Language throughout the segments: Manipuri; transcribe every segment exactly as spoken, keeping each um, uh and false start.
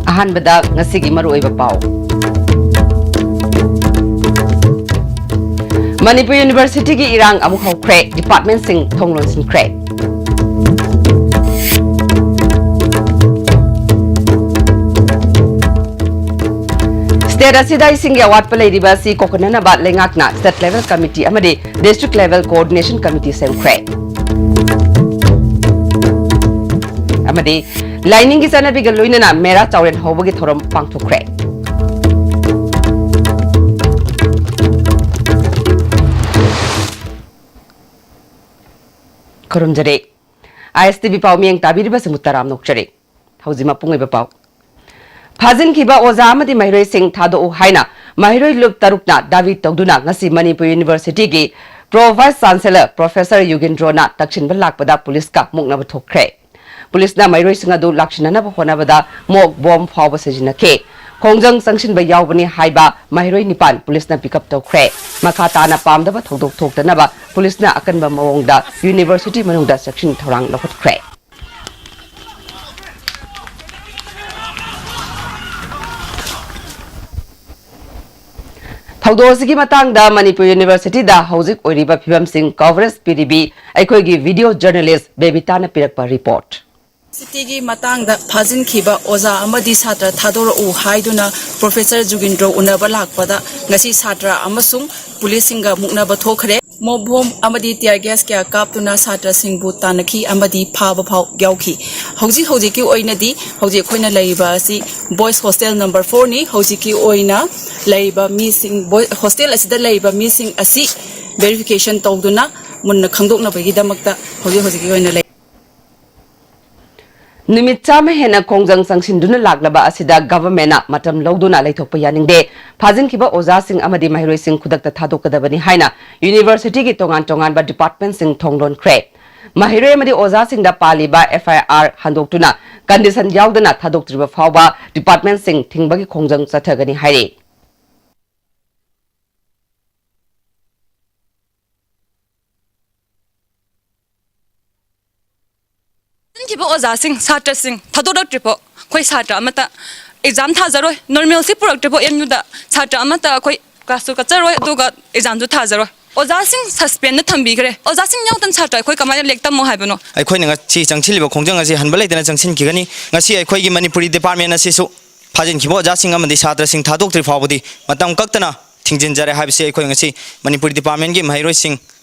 ꯑꯍꯥꯟꯕꯗ ꯉꯁꯤꯒꯤ ꯃꯔꯨꯑꯣꯏꯕ ꯄꯥꯎ꯫ ꯃꯅꯤꯄꯨꯔ ꯌꯨꯅꯤꯚꯔꯁꯤꯇꯤꯒꯤ ꯏꯔꯥꯡ ꯑꯃꯨꯛ ꯍꯧꯈ꯭ꯔꯦ, ꯗꯤꯄꯥꯔꯠꯃꯦꯟꯠꯁꯤꯡ ꯊꯣꯡ ꯂꯣꯟꯁꯤꯟꯈ꯭ꯔꯦ꯫ ꯁ꯭ꯇꯦꯠ ꯑꯁꯤꯗ ꯏꯁꯤꯡꯒꯤ ꯑꯋꯥꯠꯄ ꯂꯩꯔꯤꯕ ꯑꯁꯤ ꯀꯣꯛꯍꯟꯅꯅꯕ ꯂꯩꯉꯥꯛꯅ ꯁ꯭ꯇꯦꯠ ꯂꯦꯚꯦꯜ ꯀꯃꯤꯇꯤ ꯑꯃꯗꯤ ꯗꯤꯁꯇ꯭ꯔꯤꯛ ꯂꯦꯚꯦꯜ ꯀꯣꯑꯣꯔꯗꯤꯅꯦꯁꯟ ꯀꯃꯤꯇꯤ ꯁꯦꯝꯈ꯭ꯔꯦ꯫ ꯑꯃꯗꯤ ꯂꯥꯏꯅꯤꯡꯒꯤ ꯆꯠꯅꯕꯤꯒ ꯂꯣꯏꯅꯅ ꯃꯦꯔꯥ ꯆꯥꯎꯔꯦꯟ ꯍꯧꯕꯒꯤ ꯊꯧꯔꯝ ꯄꯥꯡꯊꯣꯛꯈ꯭ꯔꯦ꯫ ꯈꯨꯔꯨꯝꯖꯔꯤ꯫ ꯑꯥꯏ ꯑꯦꯁ ꯇꯤ ꯚꯤ ꯄꯥꯎ ꯃꯤꯠꯌꯦꯡ ꯇꯥꯕꯤꯔꯤꯕꯁꯤꯡꯕꯨ ꯇꯔꯥꯝꯅ ꯑꯣꯛꯆꯔꯤ꯫ ꯍꯧꯖꯤꯛ ꯃꯄꯨꯡ ꯑꯣꯏꯕ ꯄꯥꯎ꯫ ꯐꯥꯖꯤꯟꯈꯤꯕ ꯑꯣꯖꯥ ꯑꯃꯗꯤ ꯃꯍꯩꯔꯣꯏꯁꯤꯡ ꯊꯥꯗꯣꯛꯎ ꯍꯥꯏꯅ ꯃꯍꯩꯔꯣꯏ ꯂꯨꯞ ꯇꯔꯨꯛꯅ ꯗꯥꯕꯤ ꯇꯧꯗꯨꯅ ꯉꯁꯤ ꯃꯅꯤꯄꯨꯔ ꯌꯨꯅꯤꯚꯔꯁꯤꯇꯤꯒꯤ ꯄ꯭ꯔꯣ ꯚꯥꯏꯁ ꯆꯥꯟꯁꯦꯂꯔ ꯄ꯭ꯔꯣꯐꯦꯁꯔ ꯌꯨꯒꯦꯟꯗ꯭ꯔꯣꯅ ꯇꯛꯁꯤꯟꯕ ꯂꯥꯛꯄꯗ ꯄꯨꯂꯤꯁꯀ ꯃꯨꯛꯅꯕ ꯊꯣꯛꯈ꯭ꯔꯦ꯫ ꯄꯨꯂꯤꯁꯅ ꯃꯍꯩꯔꯣꯏꯁꯤꯡ ꯑꯗꯨ ꯂꯥꯛꯁꯤꯟꯅꯅꯕ ꯍꯣꯠꯅꯕꯗ ꯃꯣꯛ ꯕꯣꯝ ꯐꯥꯎꯕ ꯁꯤꯖꯤꯟꯅꯈꯤ꯫ ꯈꯣꯡꯖꯪ ꯆꯪꯁꯤꯟꯕ ꯌꯥꯎꯕꯅꯤ ꯍꯥꯏꯕ ꯃꯍꯩꯔꯣꯏ ꯅꯤꯄꯥꯟ ꯄꯨꯂꯤꯁꯅ ꯄꯤꯛ ꯑꯞ ꯇꯧꯈ꯭ꯔꯦ꯫ ꯃꯈꯥ ꯇꯥꯅ ꯄꯥꯝꯗꯕ ꯊꯧꯗꯣꯛ ꯊꯣꯛꯇꯅꯕ ꯄꯨꯂꯤꯁꯅ ꯑꯀꯟꯕ ꯃꯑꯣꯡꯗ ꯌꯨꯅꯤꯚꯔꯁꯤꯇꯤ ꯃꯅꯨꯡꯗ ꯆꯦꯛꯁꯤꯟ ꯊꯧꯔꯥꯡ ꯂꯧꯈꯠꯈ꯭ꯔꯦ꯫ ꯊꯧꯗꯣꯛ ꯑꯁꯤꯒꯤ ꯃꯇꯥꯡꯗ ꯃꯅꯤꯄꯨꯔ ꯌꯨꯅꯤꯚꯔꯁꯤꯇꯤꯗ ꯍꯧꯖꯤꯛ ꯑꯣꯏꯔꯤꯕ ꯐꯤꯕꯝꯁꯤꯡ ꯀꯣꯚꯔꯦꯖ ꯄꯤꯔꯤꯕꯤ ꯑꯩꯈꯣꯏꯒꯤ ꯚꯤꯗꯤꯑꯣ ꯖꯔꯅꯦꯂꯤꯁ ꯕꯦꯕꯤꯇꯥꯅ ꯄꯤꯔꯛꯄ ꯔꯤꯄꯣꯔꯠ꯫ ꯁꯤꯇꯤꯒꯤ ꯃꯇꯥꯡꯗ ꯐꯥꯖꯤꯟꯈꯤꯕ ꯑꯣꯖꯥ ꯑꯃꯗꯤ ꯁꯥꯇ꯭ꯔ ꯊꯥꯗꯣꯔꯛꯎ ꯍꯥꯏꯗꯨꯅ ꯄ꯭ꯔꯣꯐꯦꯁꯔ ꯖꯨꯒꯤꯟꯗ꯭ꯔꯣ ꯎꯅꯕ ꯂꯥꯛꯄꯗ ꯉꯁꯤ ꯁꯥꯇ꯭ꯔ ꯑꯃꯁꯨꯡ ꯄꯨꯂꯤꯁꯁꯤꯡꯒ ꯃꯨꯛꯅꯕ ꯊꯣꯛꯈ꯭ꯔꯦ꯫ ꯃꯣꯞ ꯕꯣꯝ ꯑꯃꯗꯤ ꯇꯤꯌꯥꯔ ꯒ꯭ꯌꯥꯁ ꯀꯌꯥ ꯀꯥꯞꯇꯨꯅ ꯁꯥꯇ꯭ꯔꯁꯤꯡꯕꯨ ꯇꯥꯟꯅꯈꯤ ꯑꯃꯗꯤ ꯐꯥꯕ ꯐꯥꯎ ꯌꯥꯎꯈꯤ꯫ ꯍꯧꯖꯤꯛ ꯍꯧꯖꯤꯛꯀꯤ ꯑꯣꯏꯅꯗꯤ ꯍꯧꯖꯤꯛ ꯑꯩꯈꯣꯏꯅ ꯂꯩꯔꯤꯕ ꯑꯁꯤ ꯕꯣꯏꯁ ꯍꯣꯁꯇꯦꯜ ꯅꯝꯕꯔ ꯐꯣꯔꯅꯤ꯫ ꯍꯧꯖꯤꯛꯀꯤ ꯑꯣꯏꯅ ꯂꯩꯔꯤꯕ ꯃꯤꯁꯤꯡ, ꯕꯣꯏ-, ꯍꯣꯁꯇꯦꯜ ꯑꯁꯤꯗ ꯂꯩꯔꯤꯕ ꯃꯤꯁꯤꯡ ꯑꯁꯤ ꯚꯦꯔꯤꯐꯤꯀꯦꯁꯟ ꯇꯧꯗꯨꯅ ꯃꯨꯟꯅ ꯈꯪꯗꯣꯛꯅꯕꯒꯤꯗꯃꯛꯇ ꯍꯧꯖꯤꯛ ꯍꯧꯖꯤꯛꯀꯤ ꯑꯣꯏꯅ ꯂꯩ꯫ ꯅꯨꯃꯤꯠ ꯆꯥꯝꯃ ꯍꯦꯟꯅ ꯈꯣꯡꯖꯪ ꯆꯪꯁꯤꯟꯗꯨꯅ ꯂꯥꯛꯂꯕ ꯑꯁꯤꯗ ꯒꯚꯔꯟꯃꯦꯟꯠꯅ ꯃꯇꯝ ꯂꯧꯗꯨꯅ ꯂꯩꯊꯣꯛꯄ ꯌꯥꯅꯤꯡꯗꯦ꯫ ꯐꯥꯖꯤꯟꯈꯤꯕ ꯑꯣꯖꯥꯁꯤꯡ ꯑꯃꯗꯤ ꯃꯍꯩꯔꯣꯏꯁꯤꯡ ꯈꯨꯗꯛꯇ ꯊꯥꯗꯣꯛꯀꯗꯕꯅꯤ ꯍꯥꯏꯅ ꯌꯨꯅꯤꯚꯔꯁꯤꯇꯤꯒꯤ ꯇꯣꯉꯥꯟ ꯇꯣꯉꯥꯟꯕ ꯗꯤꯄꯥꯔꯠꯃꯦꯟꯠꯁꯤꯡ ꯊꯣꯡ ꯂꯣꯟꯈ꯭ꯔꯦ꯫ ꯃꯍꯩꯔꯣꯏ ꯑꯃꯗꯤ ꯑꯣꯖꯥꯁꯤꯡꯗ ꯄꯥꯜꯂꯤꯕ F I R ꯍꯟꯗꯣꯛꯇꯨꯅ condition ꯌꯥꯎꯗꯅ ꯊꯥꯗꯣꯛꯇ꯭ꯔꯤꯕ ꯐꯥꯎꯕ departmentꯁꯤꯡ ꯊꯤꯡꯕꯒꯤ ꯈꯣꯡꯖꯪ ꯆꯠꯊꯒꯅꯤ ꯍꯥꯏꯔꯤ꯫ ꯈꯟꯈꯤꯕ ꯑꯣꯖꯥꯁꯤꯡ, ꯁꯥꯇ꯭ꯔꯁꯤꯡ ꯊꯥꯗꯣꯔꯛꯇ꯭ꯔꯤꯐꯥꯎ ꯑꯩꯈꯣꯏ ꯁꯥꯇ꯭ꯔ ꯑꯃꯠꯇ exam ꯊꯥꯖꯔꯣꯏ꯫ Normalcy ꯄꯨꯔꯛꯇ꯭ꯔꯤꯐꯥꯎ M Uꯗ ꯁꯥꯇ꯭ꯔ ꯑꯃꯠꯇ ꯑꯩꯈꯣꯏ classꯁꯨ ꯀꯠꯆꯔꯣꯏ, ꯑꯗꯨꯒ examꯁꯨ ꯊꯥꯖꯔꯣꯏ꯫ ꯑꯣꯖꯥꯁꯤꯡ suspendꯗ ꯊꯝꯕꯤꯈ꯭ꯔꯦ꯫ ꯑꯣꯖꯥꯁꯤꯡ ꯌꯥꯎꯗꯅ ꯁꯥꯇ꯭ꯔ ꯑꯩꯈꯣꯏ ꯀꯃꯥꯏꯅ ꯂꯥꯏꯔꯤꯛ ꯇꯝꯃꯣ ꯍꯥꯏꯕꯅꯣ? ꯑꯩꯈꯣꯏꯅ ꯉꯁꯤ ꯆꯪꯁꯤꯜꯂꯤꯕ ꯈꯣꯡꯖꯪ ꯑꯁꯤ ꯍꯟꯕ ꯂꯩꯇꯅ ꯆꯪꯁꯤꯟꯈꯤꯒꯅꯤ꯫ ꯉꯁꯤ ꯑꯩꯈꯣꯏꯒꯤ ꯃꯅꯤꯄꯨꯔꯤ department ꯑꯁꯤꯁꯨ ꯐꯥꯖꯤꯟꯈꯤꯕ ꯑꯣꯖꯥꯁꯤꯡ ꯑꯃꯗꯤ ꯁꯥꯇ꯭ꯔꯁꯤꯡ ꯊꯥꯗꯣꯛꯇ꯭ꯔꯤ ꯐꯥꯎꯕꯗꯤ ꯃꯇꯝ ꯀꯛꯇꯅ ꯊꯤꯡꯖꯤꯟꯖꯔꯦ ꯍꯥꯏꯕꯁꯤ ꯑꯩꯈꯣꯏ ꯉꯁꯤ ꯃꯅꯤꯄꯨꯔꯤ departmentꯀꯤ ꯃꯍꯩꯔꯣꯏꯁꯤꯡ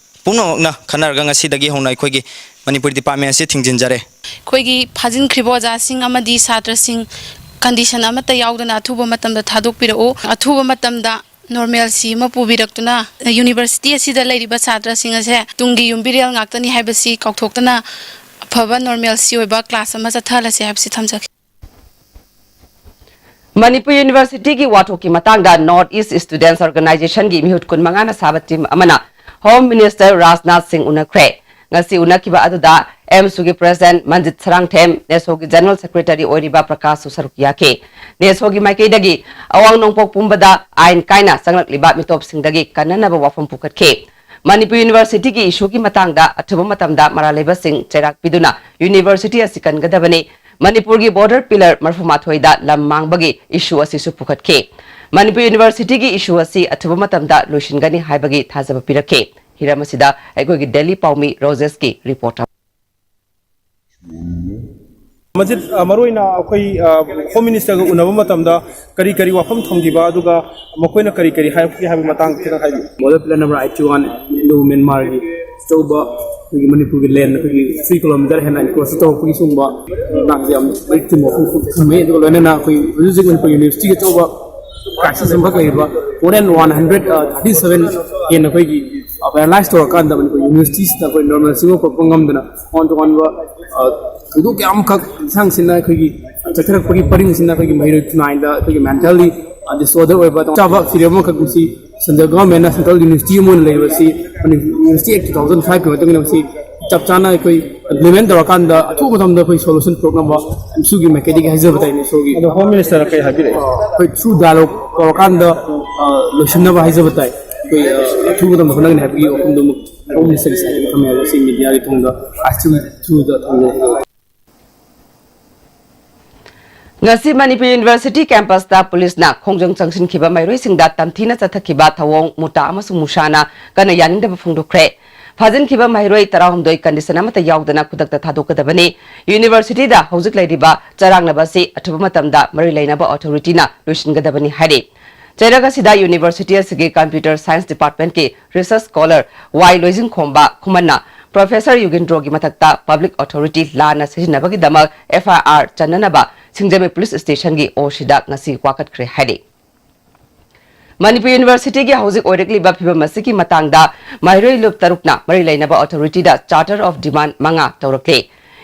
ꯄꯨꯝꯅꯃꯛꯅ ꯈꯟꯅꯔꯒ ꯉꯁꯤꯗꯒꯤ ꯍꯧꯅ ꯑꯩꯈꯣꯏꯒꯤ ꯃꯅꯤꯄꯨꯔꯤ department ꯑꯁꯤ ꯊꯤꯡꯖꯤꯟꯖꯔꯦ꯫ ꯑꯩꯈꯣꯏꯒꯤ ꯐꯥꯖꯤꯟꯈ꯭ꯔꯤꯕ ꯑꯣꯖꯥꯁꯤꯡ ꯑꯃꯗꯤ ꯁꯥꯇ꯭ꯔꯁꯤꯡ condition ꯑꯃꯠꯇ ꯌꯥꯎꯗꯅ ꯑꯊꯨꯕ ꯃꯇꯝꯗ ꯊꯥꯗꯣꯛꯄꯤꯔꯛꯎ꯫ ꯑꯊꯨꯕ ꯃꯇꯝꯗ normalcy ꯑꯃ ꯄꯨꯕꯤꯔꯛꯇꯨꯅ university ꯑꯁꯤꯗ ꯂꯩꯔꯤꯕ ꯁꯥꯇ꯭ꯔꯁꯤꯡ ꯑꯁꯦ ꯇꯨꯡꯒꯤ ꯌꯨꯝꯕꯤꯔꯦꯜ ꯉꯥꯛꯇꯅꯤ ꯍꯥꯏꯕꯁꯤ ꯀꯥꯎꯊꯣꯛꯇꯅ ꯑꯐꯕ normalcy ꯑꯣꯏꯕ class ꯑꯃ ꯆꯠꯊꯍꯜꯂꯁꯤ ꯍꯥꯏꯕꯁꯤ ꯊꯝꯖꯒꯦ꯫ ꯃꯅꯤꯄꯨꯔ Universityꯒꯤ ꯋꯥꯊꯣꯛꯀꯤ ꯃꯇꯥꯡꯗ North East Students Organizationꯒꯤ ꯃꯤꯍꯨꯠ ꯀꯨꯟꯃꯉꯥꯅ ꯁꯥꯕ team ꯑꯃꯅ Home Minister ꯔꯥꯖꯅꯥꯊ ꯁꯤꯡ ꯎꯅꯈ꯭ꯔꯦ꯫ ꯉꯁꯤ ꯎꯅꯈꯤꯕ ꯑꯗꯨꯗ AMSUꯒꯤ President ꯃꯟꯖꯤꯠ ꯁꯔꯥꯡꯊꯦꯝ, NESOꯒꯤ General Secretaryꯑꯣꯏꯔꯤꯕ ꯄ꯭ꯔꯀꯥꯁꯁꯨ ꯁꯔꯨꯛ ꯌꯥꯈꯤ꯫ NESOꯒꯤ ꯃꯥꯏꯀꯩꯗꯒꯤ ꯑꯋꯥꯡ ꯅꯣꯡꯄꯣꯛ ꯄꯨꯝꯕꯗ ꯑꯥꯏꯟ ꯀꯥꯏꯅ ꯆꯪꯂꯛꯂꯤꯕ ꯃꯤꯇꯣꯞꯁꯤꯡꯗꯒꯤ ꯀꯟꯅꯅꯕ ꯋꯥꯐꯝ ꯄꯨꯈꯠꯈꯤ꯫ ꯃꯅꯤꯄꯨꯔ Universityꯒꯤ issueꯒꯤ ꯃꯇꯥꯡꯗ ꯑꯊꯨꯕ ꯃꯇꯝꯗ ꯃꯔꯥꯜ ꯂꯩꯕꯁꯤꯡ ꯆꯩꯔꯥꯛ ꯄꯤꯗꯨꯅ university ꯑꯁꯤ ꯀꯟꯒꯗꯕꯅꯤ꯫ ꯃꯅꯤꯄꯨꯔꯒꯤ border pillar ꯃꯔꯐꯨ ꯃꯥꯊꯣꯏꯗ ꯂꯝ ꯃꯥꯡꯕꯒꯤ issue ꯑꯁꯤꯁꯨ ꯄꯨꯈꯠꯈꯤ꯫ ꯃꯅꯤꯄꯨꯔ Universityꯒꯤ issue ꯑꯁꯤ ꯑꯊꯨꯕ ꯃꯇꯝꯗ ꯂꯣꯏꯁꯤꯟꯒꯅꯤ ꯍꯥꯏꯕꯒꯤ ꯊꯥꯖꯕ ꯄꯤꯔꯛꯈꯤ꯫ ꯍꯤꯔꯝ ꯑꯁꯤꯗ ꯑꯩꯈꯣꯏꯒꯤ Delhi ꯄꯥꯎꯃꯤ ꯔꯣꯖꯦꯁꯀꯤ report ꯑꯃ꯫ ꯃꯁꯖꯤꯗ, ꯑ, ꯃꯔꯨꯑꯣꯏꯅ ꯑꯩꯈꯣꯏ, ꯑ, Home Ministerꯒ ꯎꯅꯕ ꯃꯇꯝꯗ ꯀꯔꯤ ꯀꯔꯤ ꯋꯥꯐꯝ ꯊꯝꯈꯤꯕ, ꯑꯗꯨꯒ ꯃꯈꯣꯏꯅ ꯀꯔꯤ ꯀꯔꯤ ꯍꯥꯏꯔꯛꯈꯤ ꯍꯥꯏꯕꯒꯤ ꯃꯇꯥꯡꯗ ꯈꯤꯇꯪ ꯍꯥꯏꯕꯤꯌꯨ꯫ Border pillar number eighty one, Indo Myanmarꯒꯤ ꯑꯆꯧꯕ ꯑꯩꯈꯣꯏꯒꯤ ꯃꯅꯤꯄꯨꯔꯒꯤ land ꯑꯩꯈꯣꯏꯒꯤ three kilometer ꯍꯦꯟꯅ encroach ꯇꯧꯔꯛꯄꯒꯤ ꯁꯤꯒꯨꯝꯕ ꯃꯇꯥꯡꯁꯦ ꯌꯥꯝ ꯃꯔꯤꯛ ꯆꯨꯝꯕ ꯋꯥꯐꯝ ꯊꯝꯃꯦ꯫ ꯑꯗꯨꯒ ꯂꯣꯏꯅꯅ ꯑꯩꯈꯣꯏ ꯍꯧꯖꯤꯛ ꯍꯧꯖꯤꯛ ꯃꯅꯤꯄꯨꯔ Universityꯒꯤ ꯑꯆꯧꯕ crisis ꯑꯃꯈꯛ ꯂꯩꯔꯤꯕ, more than one hundred thirty seven ꯍꯦꯟꯅ ꯑꯩꯈꯣꯏꯒꯤ, ꯑ, paralyze ꯇꯧꯔꯀꯥꯟꯗ ꯃꯅꯤꯄꯨꯔ Universityꯁꯤꯗ ꯑꯩꯈꯣꯏ normalcy ꯑꯃ ꯄꯨꯔꯛꯄ ꯉꯝꯗꯅ ꯇꯣꯉꯥꯟ ꯇꯣꯉꯥꯟꯕ, ꯑ, ꯊꯧꯗꯣꯛ ꯀꯌꯥ ꯑꯃꯈꯛ ꯂꯤꯁꯥꯡ ꯁꯤꯠꯅ ꯑꯩꯈꯣꯏꯒꯤ ꯆꯠꯊꯔꯛꯄꯒꯤ ꯄꯔꯤꯡꯁꯤꯅ ꯑꯩꯈꯣꯏꯒꯤ ꯃꯍꯩꯔꯣꯏ ꯈꯨꯟꯅꯥꯏꯗ ꯑꯩꯈꯣꯏꯒꯤ mentally, ꯑ, disorder ꯑꯣꯏꯕ ꯆꯥꯕ ꯐꯤꯔꯦꯞ ꯑꯃꯈꯛ ꯃꯁꯤ central governmentꯅ central university ꯑꯃ ꯑꯣꯏꯅ ꯂꯩꯔꯤꯕꯁꯤ, Manipur University Act two thousand five ꯀꯤ ꯃꯇꯨꯡ ꯏꯟꯅ ꯃꯁꯤ ꯆꯞ ꯆꯥꯅ ꯑꯩꯈꯣꯏ ꯏꯝꯄ꯭ꯂꯤꯃꯦꯟ ꯇꯧꯔꯀꯥꯟꯗ ꯑꯊꯨꯕ ꯃꯇꯝꯗ ꯑꯩꯈꯣꯏ ꯁꯣꯂꯨꯁꯟ ꯄꯨꯔꯛꯅꯕ ꯑꯦꯝꯁꯨꯒꯤ ꯃꯥꯏꯀꯩꯗꯒꯤ ꯍꯥꯏꯖꯕ ꯇꯥꯏ, ꯏꯁꯣꯔꯒꯤ꯫ ꯑꯗꯣ ꯍꯣꯝ ꯃꯤꯅꯤꯁꯇꯔꯅ ꯀꯩ ꯍꯥꯏꯕꯤꯔꯛꯏ? ꯑꯩꯈꯣꯏ ꯊ꯭ꯔꯨ ꯗꯥꯏꯂꯣꯒ ꯇꯧꯔꯀꯥꯟꯗ ꯑ, ꯂꯣꯏꯁꯤꯟꯅꯕ ꯍꯥꯏꯖꯕ ꯇꯥꯏ꯫ ꯑꯩꯈꯣꯏ ꯑ, ꯑꯊꯨꯕ ꯃꯇꯝꯗ ꯍꯣꯠꯅꯒꯅꯤ ꯍꯥꯏꯕꯒꯤ ꯋꯥꯐꯝꯗꯨꯃꯛ ꯍꯣꯝ ꯃꯤꯅꯤꯁꯇꯔꯒꯤ ꯁꯥꯏꯠꯇꯒꯤ ꯊꯝꯃꯦ ꯍꯥꯏꯕ ꯁꯤ ꯃꯤꯗꯤꯌꯥꯒꯤ ꯊꯣꯡꯗ ꯑꯥꯏ ꯁꯤ ꯊ꯭ꯔꯨꯗ ꯊꯝꯖꯔꯤ꯫ ꯉꯁꯤ ꯃꯅꯤꯄꯨꯔ ꯌꯨꯅꯤꯚꯔꯁꯤꯇꯤ ꯀꯦꯝꯄꯁꯇ ꯄꯨꯂꯤꯁꯅ ꯈꯣꯡꯖꯪ ꯆꯪꯁꯤꯟꯈꯤꯕ ꯃꯍꯩꯔꯣꯏꯁꯤꯡꯗ ꯇꯝꯊꯤꯅ ꯆꯠꯊꯈꯤꯕ ꯊꯧꯑꯣꯡ ꯃꯨꯇꯥ ꯑꯃꯁꯨꯡ ꯃꯨꯁꯥꯅ ꯀꯟꯅ ꯌꯥꯅꯤꯡꯗꯕ ꯐꯣꯡꯗꯣꯛꯈ꯭ꯔꯦ꯫ ꯐꯥꯖꯤꯟꯈꯤꯕ ꯃꯍꯩꯔꯣꯏ ꯇꯔꯥꯍꯨꯝꯗꯣꯏ ꯀꯟꯗꯤꯁꯟ ꯑꯃꯠꯇ ꯌꯥꯎꯗꯅ ꯈꯨꯗꯛꯇ ꯊꯥꯗꯣꯛꯀꯗꯕꯅꯤ꯫ ꯌꯨꯅꯤꯚꯔꯁꯤꯇꯤꯗ ꯍꯧꯖꯤꯛ ꯂꯩꯔꯤꯕ ꯆꯔꯥꯡꯅꯕ ꯑꯁꯤ ꯑꯊꯨꯕ ꯃꯇꯝꯗ ꯃꯔꯤ ꯂꯩꯅꯕ ꯑꯣꯊꯣꯔꯤꯇꯤꯅ ꯂꯣꯏꯁꯤꯟꯒꯗꯕꯅꯤ ꯍꯥꯏꯔꯤ꯫ ꯆꯩꯔꯛ ꯑꯁꯤꯗ ꯌꯨꯅꯤꯚꯔꯁꯤꯇꯤ ꯑꯁꯤꯒꯤ ꯀꯝꯄ꯭ꯌꯨꯇꯔ ꯁꯥꯏꯟꯁ ꯗꯤꯄꯥꯔꯠꯃꯦꯟꯠꯀꯤ ꯔꯤꯁꯔꯆ ꯁ꯭ꯀꯣꯂꯔ ꯋꯥꯏ ꯂꯣꯏꯖꯤꯡꯈꯣꯝꯕ ꯈꯨꯃꯟꯅ ꯄ꯭ꯔꯣꯐꯦꯁꯔ ꯌꯨꯒꯤꯟꯗ꯭ꯔꯣꯒꯤ ꯃꯊꯛꯇ ꯄꯕ꯭ꯂꯤꯛ ꯑꯣꯊꯣꯔꯤꯇꯤ ꯂꯥꯟꯅ ꯁꯤꯖꯤꯟꯅꯕꯒꯤꯗꯃꯛ ꯑꯦꯐ ꯑꯥꯏ ꯑꯥꯔ ꯆꯟꯅꯅꯕ ꯁꯤꯡꯖꯃꯩ ꯄꯨꯂꯤꯁ ꯁ꯭ꯇꯦꯁꯟꯒꯤ ꯑꯣ ꯁꯤꯗ ꯉꯁꯤ ꯋꯥꯀꯠꯈ꯭ꯔꯦ ꯍꯥꯏꯔꯤ꯫ ꯃꯅꯤꯄꯨꯔ ꯌꯨꯅꯤꯚꯔꯁꯤꯇꯤꯒꯤ ꯍꯧꯖꯤꯛ ꯑꯣꯏꯔꯛꯂꯤꯕ ꯐꯤꯕꯝ ꯑꯁꯤꯒꯤ ꯃꯇꯥꯡꯗ ꯃꯍꯩꯔꯣꯏ ꯂꯨꯞ ꯇꯔꯨꯛꯅ ꯃꯔꯤ ꯂꯩꯅꯕ ꯑꯣꯊꯣꯔꯤꯇꯤꯗ ꯆꯥꯔꯇꯔ ꯑꯣꯐ ꯗꯤꯃꯥꯟ ꯃꯉꯥ ꯇꯧꯔꯛꯂꯤ꯫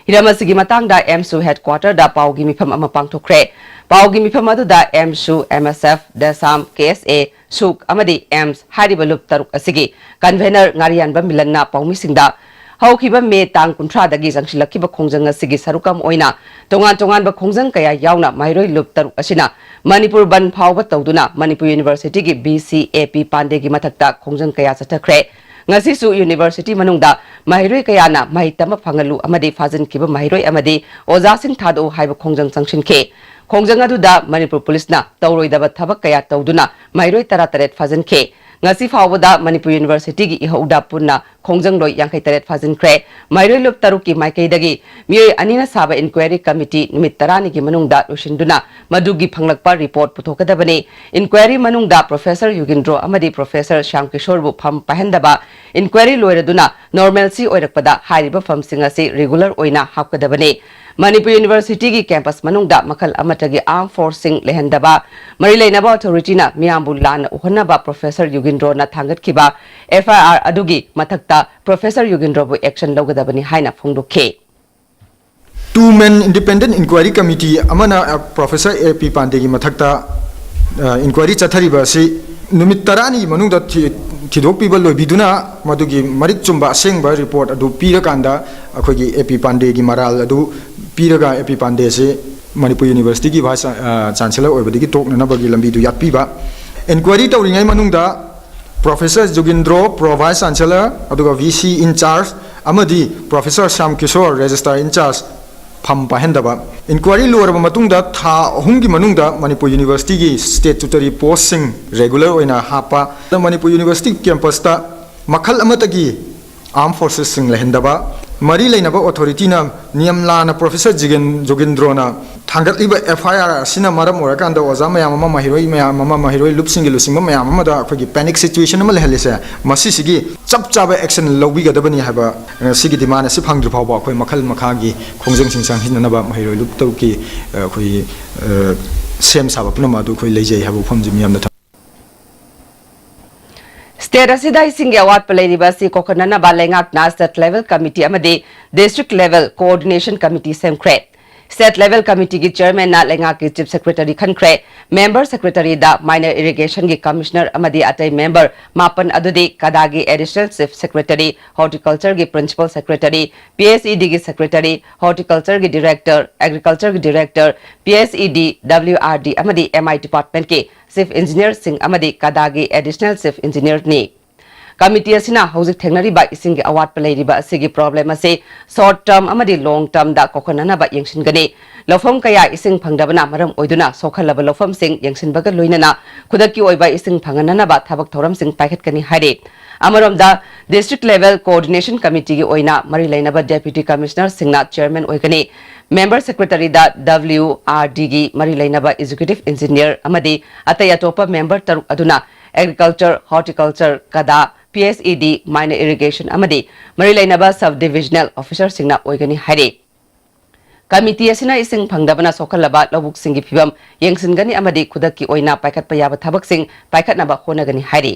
ꯍꯤꯔꯝ ꯑꯁꯤꯒꯤ ꯃꯇꯥꯡꯗ ꯑꯦꯝꯁꯨ ꯍꯦꯗꯀ꯭ꯋꯥꯇꯔꯗ ꯄꯥꯎꯒꯤ ꯃꯤꯐꯝ ꯑꯃ ꯄꯥꯡꯊꯣꯛꯈ꯭ꯔꯦ꯫ ꯄꯥꯎꯒꯤ ꯃꯤꯐꯝ ꯑꯗꯨꯗ ꯑꯦꯝꯁꯨ, ꯑꯦꯝ ꯑꯦꯁ ꯑꯦꯐ, ꯗꯦꯁꯥꯝ, ꯀꯦ ꯑꯦꯁ ꯑꯦ, ꯁꯨꯛ ꯑꯃꯗꯤ ꯑꯦꯝꯁ ꯍꯥꯏꯔꯤꯕ ꯂꯨꯞ ꯇꯔꯨꯛ ꯑꯁꯤꯒꯤ ꯀꯟꯚꯦꯅꯔ ꯉꯥꯔꯤꯌꯥꯟꯕꯝ ꯃꯤꯂꯟꯅ ꯄꯥꯎꯃꯤꯁꯤꯡꯗ ꯍꯧꯈꯤꯕ ꯃꯦ ꯇꯥꯡ ꯀꯨꯟꯊ꯭ꯔꯥꯗꯒꯤ ꯆꯪꯁꯤꯜꯂꯛꯈꯤꯕ ꯈꯣꯡꯖꯪ ꯑꯁꯤꯒꯤ ꯁꯔꯨꯛ ꯑꯃ ꯑꯣꯏꯅ ꯇꯣꯉꯥꯟ ꯇꯣꯉꯥꯟꯕ ꯈꯣꯡꯖꯪ ꯀꯌꯥ ꯌꯥꯎꯅ ꯃꯍꯩꯔꯣꯏ ꯂꯨꯞ ꯇꯔꯨꯛ ꯑꯁꯤꯅ ꯃꯅꯤꯄꯨꯔ ꯕꯟ ꯐꯥꯎꯕ ꯇꯧꯗꯨꯅ ꯃꯅꯤꯄꯨꯔ ꯌꯨꯅꯤꯚꯔꯁꯤꯇꯤꯒꯤ ꯚꯤ ꯁꯤ ꯑꯦ ꯄꯤ ꯄꯥꯟꯗꯦꯒꯤ ꯃꯊꯛꯇ ꯈꯣꯡꯖꯪ ꯀꯌꯥ ꯆꯠꯊꯈ꯭ꯔꯦ꯫ ꯉꯁꯤꯁꯨ ꯌꯨꯅꯤꯚꯔꯁꯤꯇꯤ ꯃꯅꯨꯡꯗ ꯃꯍꯩꯔꯣꯏ ꯀꯌꯥꯅ ꯃꯍꯩ ꯇꯝꯕ ꯐꯪꯍꯜꯂꯨ ꯑꯃꯗꯤ ꯐꯥꯖꯤꯟꯈꯤꯕ ꯃꯍꯩꯔꯣꯏ ꯑꯃꯗꯤ ꯑꯣꯖꯥꯁꯤꯡ ꯊꯥꯗꯣꯛꯎ ꯍꯥꯏꯕ ꯈꯣꯡꯖꯪ ꯆꯪꯁꯤꯟꯈꯤ꯫ ꯈꯣꯡꯖꯪ ꯑꯗꯨꯗ ꯃꯅꯤꯄꯨꯔ ꯄꯨꯂꯤꯁꯅ ꯇꯧꯔꯣꯏꯗꯕ ꯊꯕꯛ ꯀꯌꯥ ꯇꯧꯗꯨꯅ ꯃꯍꯩꯔꯣꯏ ꯇꯔꯥꯇꯔꯦꯠ ꯐꯥꯖꯤꯟꯈꯤ꯫ ꯉꯁꯤ ꯐꯥꯎꯕꯗ ꯃꯅꯤꯄꯨꯔ ꯌꯨꯅꯤꯚꯔꯁꯤꯇꯤꯒꯤ ꯏꯍꯧꯗ ꯄꯨꯟꯅ ꯈꯣꯡꯖꯪꯂꯣꯏ ꯌꯥꯡꯈꯩ ꯇꯔꯦꯠ ꯐꯥꯖꯤꯟꯈ꯭ꯔꯦ꯫ ꯃꯍꯩꯔꯣꯏ ꯂꯨꯞ ꯇꯔꯨꯛꯀꯤ ꯃꯥꯏꯀꯩꯗꯒꯤ ꯃꯤꯑꯣꯏ ꯑꯅꯤꯅ ꯁꯥꯕ ꯏꯟꯀ꯭ꯋꯥꯏꯔꯤ ꯀꯃꯤꯇꯤ ꯅꯨꯃꯤꯠ ꯇꯔꯥꯅꯤꯒꯤ ꯃꯅꯨꯡꯗ ꯂꯣꯏꯁꯤꯟꯗꯨꯅ ꯃꯗꯨꯒꯤ ꯐꯪꯂꯛꯄ ꯔꯤꯄꯣꯔꯠ ꯄꯨꯊꯣꯛꯀꯗꯕꯅꯤ꯫ ꯏꯟꯀ꯭ꯋꯥꯏꯔꯤ ꯃꯅꯨꯡꯗ ꯄ꯭ꯔꯣꯐꯦꯁꯔ ꯌꯨꯒꯤꯟꯗ꯭ꯔꯣ ꯑꯃꯗꯤ ꯄ꯭ꯔꯣꯐꯦꯁꯔ ꯁ꯭ꯌꯥꯝ ꯀꯤꯁꯣꯔꯕꯨ ꯐꯝ ꯄꯥꯏꯍꯟꯗꯕ, ꯏꯟꯀ꯭ꯋꯥꯏꯔꯤ ꯂꯣꯏꯔꯗꯨꯅ ꯅꯣꯔꯃꯦꯜꯁꯤ ꯑꯣꯏꯔꯛꯄꯗ ꯍꯥꯏꯔꯤꯕ ꯐꯝꯁꯤꯡ ꯑꯁꯤ ꯔꯤꯒꯨꯂꯔ ꯑꯣꯏꯅ ꯍꯥꯞꯀꯗꯕꯅꯤ꯫ ꯃꯅꯤꯄꯨꯔ ꯌꯨꯅꯤꯚꯔꯁꯤꯇꯤꯒꯤ ꯀꯦꯝꯄꯁ ꯃꯅꯨꯡꯗ ꯃꯈꯜ ꯑꯃꯠꯇꯒꯤ ꯑꯥꯔꯝ ꯐꯣꯔꯁꯁꯤꯡ ꯂꯩꯍꯟꯗꯕ, ꯃꯔꯤ ꯂꯩꯅꯕ ꯑꯣꯊꯣꯔꯤꯇꯤꯅ ꯃꯤꯌꯥꯝꯕꯨ ꯂꯥꯟꯅ ꯎꯍꯟꯅꯕ ꯄ꯭ꯔꯣꯐꯦꯁꯔ ꯌꯨꯒꯤꯟꯗ꯭ꯔꯣꯅ ꯊꯥꯡꯒꯠꯈꯤꯕ ꯑꯦꯐ ꯑꯥꯏ ꯑꯥꯔ ꯑꯗꯨꯒꯤ ꯃꯊꯛꯇ ꯄ꯭ꯔꯣꯐꯦꯁꯔ ꯌꯨꯒꯤꯟꯗ꯭ꯔꯣꯕꯨ ꯑꯦꯛꯁꯟ ꯂꯧꯒꯗꯕꯅꯤ ꯍꯥꯏꯅ ꯐꯣꯡꯗꯣꯛꯈꯤ꯫ Two man independent inquiry committee ꯑꯃꯅ ꯄ꯭ꯔꯣꯐꯦꯁꯔ ꯑꯦ ꯄꯤ ꯄꯥꯟꯗꯦꯒꯤ ꯃꯊꯛꯇ ꯏꯟꯀ꯭ꯋꯥꯏꯔꯤ ꯆꯠꯊꯔꯤꯕ ꯑꯁꯤ ꯅꯨꯃꯤꯠ ꯇꯔꯥꯅꯤꯒꯤ ꯃꯅꯨꯡꯗ ꯊꯤ- ꯊꯤꯗꯣꯛꯄꯤꯕ ꯂꯣꯏꯕꯤꯗꯨꯅ ꯃꯗꯨꯒꯤ ꯃꯔꯤꯛ ꯆꯨꯝꯕ ꯑꯁꯦꯡꯕ ꯔꯤꯄꯣꯔꯠ ꯑꯗꯨ ꯄꯤꯔꯀꯥꯟꯗ ꯑꯩꯈꯣꯏꯒꯤ ꯑꯦ ꯄꯤ ꯄꯥꯟꯗꯦꯒꯤ ꯃꯔꯥꯜ ꯑꯗꯨ ꯄꯤꯔꯒ ꯑꯦ ꯄꯤ ꯄꯥꯟꯗꯦꯁꯤ ꯃꯅꯤꯄꯨꯔ ꯌꯨꯅꯤꯚꯔꯁꯤꯇꯤꯒꯤ ꯚꯥꯏꯁ ꯆꯥꯟꯁꯦꯂꯔ ꯑꯣꯏꯕꯗꯒꯤ ꯇꯣꯛꯅꯅꯕꯒꯤ ꯂꯝꯕꯤꯗꯨ ꯌꯥꯠꯄꯤꯕ꯫ ꯏꯟꯀ꯭ꯋꯥꯏꯔꯤ ꯇꯧꯔꯤꯉꯩ ꯃꯅꯨꯡꯗ ꯄ꯭ꯔꯣꯐꯦꯁꯔ ꯖꯨꯒꯤꯟꯗ꯭ꯔꯣ, ꯄ꯭ꯔꯣ ꯚꯥꯏꯁ ꯆꯥꯟꯁꯦꯂꯔ, ꯑꯗꯨꯒ ꯚꯤ ꯁꯤ ꯏꯟꯆꯥꯔꯖ ꯑꯃꯗꯤ ꯄ꯭ꯔꯣꯐꯦꯁꯔ ꯁ꯭ꯌꯥꯝ ꯀꯤꯁꯣꯔ, ꯔꯦꯖꯤꯁꯇ꯭ꯔꯥꯔ ꯏꯟꯆꯥꯔꯖ, ꯐꯝ ꯄꯥꯏꯍꯟꯗꯕ꯫ ꯏꯟꯀ꯭ꯋꯥꯏꯔꯤ ꯂꯣꯏꯔꯕ ꯃꯇꯨꯡꯗ ꯊꯥ ꯑꯍꯨꯝꯒꯤ ꯃꯅꯨꯡꯗ ꯃꯅꯤꯄꯨꯔ ꯌꯨꯅꯤꯚꯔꯁꯤꯇꯤꯒꯤ ꯁ꯭ꯇꯦꯇꯨꯇꯔꯤ ꯄꯣꯁꯁꯤꯡ ꯔꯦꯒꯨꯂꯔ ꯑꯣꯏꯅ ꯍꯥꯞꯄ꯫ ꯃꯅꯤꯄꯨꯔ ꯌꯨꯅꯤꯚꯔꯁꯤꯇꯤ ꯀꯦꯝꯄꯁꯇ ꯃꯈꯜ ꯑꯃꯠꯇꯒꯤ ꯑꯥꯔꯝ ꯐꯣꯔꯁꯦꯁꯁꯤꯡ ꯂꯩꯍꯟꯗꯕ꯫ ꯃꯔꯤ ꯂꯩꯅꯕ ꯑꯣꯊꯣꯔꯤꯇꯤꯅ ꯅꯤꯌꯝ ꯂꯥꯟꯅ ꯄ꯭ꯔꯣꯐꯦꯁꯔ ꯖꯤꯒꯦꯟ-, ꯖꯣꯒꯤꯟꯗ꯭ꯔꯣꯅ ꯊꯥꯡꯒꯠꯂꯤꯕ ꯑꯦꯐ ꯑꯥꯏ ꯑꯥꯔ ꯑꯁꯤꯅ ꯃꯔꯝ ꯑꯣꯏꯔꯀꯥꯟꯗ ꯑꯣꯖꯥ ꯃꯌꯥꯝ ꯑꯃ, ꯃꯍꯩꯔꯣꯏ ꯃꯌꯥꯝ ꯑꯃ, ꯃꯍꯩꯔꯣꯏ ꯂꯨꯞꯁꯤꯡꯒꯤ ꯂꯨꯆꯤꯡꯕ ꯃꯌꯥꯝ ꯑꯃꯗ ꯑꯩꯈꯣꯏꯒꯤ ꯄꯦꯅꯤꯛ ꯁꯤꯆꯨꯋꯦꯁꯟ ꯑꯃ ꯂꯩꯍꯜꯂꯤꯁꯦ, ꯃꯁꯤꯁꯤꯒꯤ ꯆꯞ ꯆꯥꯕ ꯑꯦꯛꯁꯟ ꯂꯧꯕꯤꯒꯗꯕꯅꯤ ꯍꯥꯏꯕ, ꯑ, ꯁꯤꯒꯤ ꯗꯤꯃꯥꯟ ꯑꯁꯤ ꯐꯪꯗ꯭ꯔꯤ ꯐꯥꯎꯕ ꯑꯩꯈꯣꯏ ꯃꯈꯜ ꯃꯈꯥꯒꯤ ꯈꯣꯡꯖꯪꯁꯤꯡ ꯆꯪꯁꯤꯟꯅꯅꯕ ꯃꯍꯩꯔꯣꯏ ꯂꯨꯞ ꯇꯔꯨꯛꯀꯤ, ꯑ, ꯑꯩꯈꯣꯏꯒꯤ, ꯑ, ꯁꯦꯝ ꯁꯥꯕ ꯄꯨꯝꯅꯃꯛ ꯑꯗꯨ ꯑꯩꯈꯣꯏ ꯂꯩꯖꯩ ꯍꯥꯏꯕ ꯋꯥꯐꯝꯁꯤ ꯃꯤꯌꯥꯝꯗ ꯊꯝ- ꯁ꯭ꯇꯦꯠ ꯑꯁꯤꯗ ꯏꯁꯤꯡꯒꯤ ꯑꯋꯥꯠꯄ ꯂꯩꯔꯤꯕ ꯑꯁꯤ ꯀꯣꯛꯍꯟꯅꯅꯕ ꯂꯩꯉꯥꯛꯅ ꯁ꯭ꯇꯦꯠ ꯂꯦꯚꯦꯜ ꯀꯃꯤꯇꯤ ꯑꯃꯗꯤ ꯗꯤꯁꯇ꯭ꯔꯤꯛ ꯂꯦꯚꯦꯜ ꯀꯣꯑꯣꯔꯗꯤꯅꯦꯁꯟ ꯀꯃꯤꯇꯤ ꯁꯦꯝꯈ꯭ꯔꯦ꯫ ꯁ꯭ꯇꯦꯠ ꯂꯦꯚꯦꯜ ꯀꯃꯤꯇꯤꯒꯤ ꯆꯤꯌꯔꯃꯦꯟꯅ ꯂꯩꯉꯥꯛꯀꯤ ꯆꯤꯐ ꯁꯦꯀ꯭ꯔꯦꯇꯔꯤ ꯈꯟꯈ꯭ꯔꯦ꯫ ꯃꯦꯝꯕꯔ ꯁꯦꯀ꯭ꯔꯦꯇꯔꯤꯗ ꯃꯥꯏꯅꯔ ꯏꯔꯤꯒꯦꯁꯟꯒꯤ ꯀꯃꯤꯁꯅꯔ ꯑꯃꯗꯤ ꯑꯇꯩ ꯃꯦꯝꯕꯔ ꯃꯥꯄꯟ ꯑꯗꯨꯗꯤ ꯀꯗꯥꯒꯤ ꯑꯦꯗꯤꯁꯅꯦꯜ ꯆꯤꯐ ꯁꯦꯀ꯭ꯔꯦꯇꯔꯤ, ꯍꯣꯔꯇꯤꯀꯜꯆꯔꯒꯤ principal secretary, P H E ꯗꯤꯒꯤ ꯁꯦꯀ꯭ꯔꯦꯇꯔꯤ, ꯍꯣꯔꯇꯤꯀꯜꯆꯔꯒꯤ ꯗꯤꯔꯦꯛꯇꯔ, ꯑꯦꯒ꯭ꯔꯤꯀꯜꯆꯔꯒꯤ director, P H E D, W R D ꯑꯃꯗꯤ ꯑꯦꯝ ꯑꯥꯏ ꯗꯤꯄꯥꯔꯠꯃꯦꯟꯠꯀꯤ ꯆꯤꯐ ꯏꯟꯖꯤꯅꯤꯌꯔꯁꯤꯡ ꯑꯃꯗꯤ ꯀꯗꯥꯒꯤ ꯑꯦꯗꯤꯁꯅꯦꯜ ꯆꯤꯐ ꯏꯟꯖꯤꯅꯤꯌꯔꯅꯤ꯫ ꯀꯃꯤꯇꯤ ꯑꯁꯤꯅ ꯍꯧꯖꯤꯛ ꯊꯦꯡꯅꯔꯤꯕ ꯏꯁꯤꯡꯒꯤ ꯑꯋꯥꯠꯄ ꯂꯩꯔꯤꯕ ꯑꯁꯤꯒꯤ ꯄ꯭ꯔꯣꯕ꯭ꯂꯦꯝ ꯑꯁꯤ ꯁꯣꯔꯠ ꯇꯔꯝ ꯑꯃꯗꯤ ꯂꯣꯡ ꯇꯔꯝꯗ ꯀꯣꯛꯍꯟꯅꯅꯕ ꯌꯦꯡꯁꯤꯟꯒꯅꯤ꯫ ꯂꯧꯐꯝ ꯀꯌꯥ ꯏꯁꯤꯡ ꯐꯪꯗꯕꯅ ꯃꯔꯝ ꯑꯣꯏꯗꯨꯅ ꯁꯣꯛꯍꯜꯂꯕ ꯂꯧꯐꯝꯁꯤꯡ ꯌꯦꯡꯁꯤꯟꯕꯒ ꯂꯣꯏꯅꯅ ꯈꯨꯗꯛꯀꯤ ꯑꯣꯏꯕ ꯏꯁꯤꯡ ꯐꯪꯍꯟꯅꯅꯕ ꯊꯕꯛ ꯊꯧꯔꯝꯁꯤꯡ ꯄꯥꯏꯈꯠꯀꯅꯤ ꯍꯥꯏꯔꯤ꯫ ꯑꯃꯔꯣꯝꯗ, ꯗꯤꯁꯇ꯭ꯔꯤꯛ ꯂꯦꯚꯦꯜ ꯀꯣꯑꯣꯔꯗꯤꯅꯦꯁꯟ ꯀꯃꯤꯇꯤꯒꯤ ꯑꯣꯏꯅ ꯃꯔꯤ ꯂꯩꯅꯕ ꯗꯦꯄ꯭ꯌꯨꯇꯤ ꯀꯃꯤꯁꯅꯔꯁꯤꯡꯅ ꯆꯤꯌꯔꯃꯦꯟ ꯑꯣꯏꯒꯅꯤ꯫ ꯃꯦꯝꯕꯔ ꯁꯦꯀ꯭ꯔꯦꯇꯔꯤꯗ ꯗꯕ꯭ꯂꯤꯎ ꯑꯥꯔ ꯗꯤꯒꯤ ꯃꯔꯤ ꯂꯩꯅꯕ ꯑꯦꯛꯖꯤꯀ꯭ꯌꯨꯇꯤꯚ ꯏꯟꯖꯤꯅꯤꯌꯔ ꯑꯃꯗꯤ ꯑꯇꯩ ꯑꯇꯣꯞꯄ ꯃꯦꯝꯕꯔ ꯇꯔꯨꯛ ꯑꯗꯨꯅ ꯑꯦꯒ꯭ꯔꯤꯀꯜꯆꯔ, ꯍꯣꯔꯇꯤꯀꯜꯆꯔ, ꯀꯗꯥ, ꯄꯤ ꯑꯩꯆ ꯏ ꯗꯤ, ꯃꯥꯏꯅꯔ ꯏꯔꯤꯒꯦꯁꯟ ꯑꯃꯗꯤ ꯃꯔꯤ ꯂꯩꯅꯕ ꯁꯕ ꯗꯤꯚꯤꯖꯅꯦꯜ ꯑꯣꯐꯤꯁꯔꯁꯤꯡꯅ ꯑꯣꯏꯒꯅꯤ ꯍꯥꯏꯔꯤ꯫ ꯀꯃꯤꯇꯤ ꯑꯁꯤꯅ ꯏꯁꯤꯡ ꯐꯪꯗꯕꯅ ꯁꯣꯛꯍꯜꯂꯕ ꯂꯧꯕꯨꯛꯁꯤꯡꯒꯤ ꯐꯤꯚꯝ ꯌꯦꯡꯁꯤꯟꯒꯅꯤ ꯑꯃꯗꯤ ꯈꯨꯗꯛꯀꯤ ꯑꯣꯏꯅ ꯄꯥꯏꯈꯠꯄ ꯌꯥꯕ ꯊꯕꯛꯁꯤꯡ ꯄꯥꯏꯈꯠꯅꯕ ꯍꯣꯠꯅꯒꯅꯤ ꯍꯥꯏꯔꯤ꯫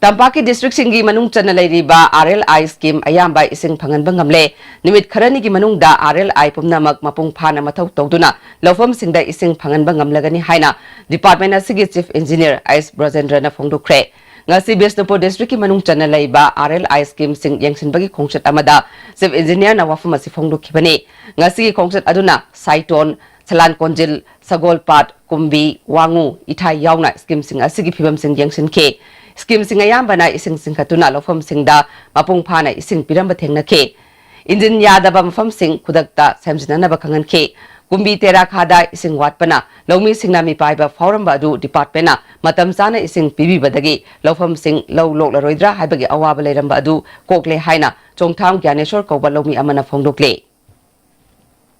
ꯇꯝꯄꯥꯛꯀꯤ ꯗꯤꯁꯇ꯭ꯔꯤꯛꯁꯤꯡꯒꯤ ꯃꯅꯨꯡ ꯆꯟꯅ ꯂꯩꯔꯤꯕ ꯑꯥꯔ ꯑꯦꯜ ꯑꯥꯏ ꯁ꯭ꯀꯤꯝ ꯑꯌꯥꯝꯕ ꯏꯁꯤꯡ ꯐꯪꯍꯟꯕ ꯉꯝꯂꯦ꯫ ꯅꯨꯃꯤꯠ ꯈꯔꯅꯤꯒꯤ ꯃꯅꯨꯡꯗ ꯑꯥꯔ ꯑꯦꯜ ꯑꯥꯏ ꯄꯨꯝꯅꯃꯛ ꯃꯄꯨꯡ ꯐꯥꯅ ꯃꯊꯧ ꯇꯧꯗꯨꯅ ꯂꯧꯐꯝꯁꯤꯡꯗ ꯏꯁꯤꯡ ꯐꯪꯍꯟꯕ ꯉꯝꯂꯒꯅꯤ ꯍꯥꯏꯅ ꯗꯤꯄꯥꯔꯠꯃꯦꯟ ꯑꯁꯤꯒꯤ ꯆꯤꯐ ꯏꯟꯖꯤꯅꯤꯌꯔ ꯑꯩꯁ ꯕ꯭ꯔꯖꯦꯟꯗ꯭ꯔꯅ ꯐꯣꯡꯗꯣꯛꯈ꯭ꯔꯦ꯫ ꯉꯁꯤ ꯕꯤꯁꯅꯨꯄꯨꯔ ꯗꯤꯁꯇ꯭ꯔꯤꯛꯀꯤ ꯃꯅꯨꯡ ꯆꯟꯅ ꯂꯩꯕ ꯑꯥꯔ ꯑꯦꯜ ꯑꯥꯏ ꯁ꯭ꯀꯤꯝꯁꯤꯡ ꯌꯦꯡꯁꯤꯟꯕꯒꯤ ꯈꯣꯡꯆꯠ ꯑꯃꯗ ꯆꯤꯐ ꯏꯟꯖꯤꯅꯤꯌꯔꯅ ꯋꯥꯐꯝ ꯑꯁꯤ ꯐꯣꯡꯗꯣꯛꯈꯤꯕꯅꯤ꯫ ꯉꯁꯤꯒꯤ ꯈꯣꯡꯆꯠ ꯑꯗꯨꯅ ꯁꯥꯏꯇꯣꯟ, ꯁꯂꯥꯟ ꯀꯣꯟꯖꯤꯜ, ꯁꯒꯣꯜꯄꯥꯠ, ꯀꯨꯝꯕꯤ, ꯋꯥꯉꯨ, ꯏꯊꯥꯏ ꯌꯥꯎꯅ ꯁ꯭ꯀꯤꯝꯁꯤꯡ ꯑꯁꯤꯒꯤ ꯐꯤꯕꯝꯁꯤꯡ ꯌꯦꯡꯁꯤꯟꯈꯤ꯫ ꯁ꯭ꯀꯤꯝꯁꯤꯡ ꯑꯌꯥꯝꯕꯅ ꯏꯁꯤꯡ ꯆꯤꯡꯈꯠꯇꯨꯅ ꯂꯧꯐꯝꯁꯤꯡꯗ ꯃꯄꯨꯡ ꯐꯥꯅ ꯏꯁꯤꯡ ꯄꯤꯔꯝꯕ ꯊꯦꯡꯅꯈꯤ꯫ ꯏꯟꯖꯤꯟ ꯌꯥꯗꯕ ꯃꯐꯝꯁꯤꯡ ꯈꯨꯗꯛꯇ ꯁꯦꯝꯖꯤꯟꯅꯅꯕ ꯈꯪꯍꯟꯈꯤ꯫ ꯀꯨꯝꯕꯤ ꯇꯦꯔꯥꯈꯥꯗ ꯏꯁꯤꯡ ꯋꯥꯠꯄꯅ ꯂꯧꯃꯤꯁꯤꯡꯅ ꯃꯤꯄꯥꯏꯕ ꯐꯥꯎꯔꯝꯕ ꯑꯗꯨ ꯗꯤꯄꯥꯔꯠꯃꯦꯟꯅ ꯃꯇꯝ ꯆꯥꯅ ꯏꯁꯤꯡ ꯄꯤꯕꯤꯕꯗꯒꯤ ꯂꯧꯐꯝꯁꯤꯡ ꯂꯧ ꯂꯣꯛꯂꯔꯣꯏꯗ꯭ꯔꯥ ꯍꯥꯏꯕꯒꯤ ꯑꯋꯥꯕ ꯂꯩꯔꯝꯕ ꯑꯗꯨ ꯀꯣꯛꯂꯦ ꯍꯥꯏꯅ ꯆꯣꯡꯊꯥꯝ ꯒ꯭ꯌꯥꯅꯦꯁꯣꯔ ꯀꯧꯕ ꯂꯧꯃꯤ ꯑꯃꯅ ꯐꯣꯡꯗꯣꯛꯂꯤ꯫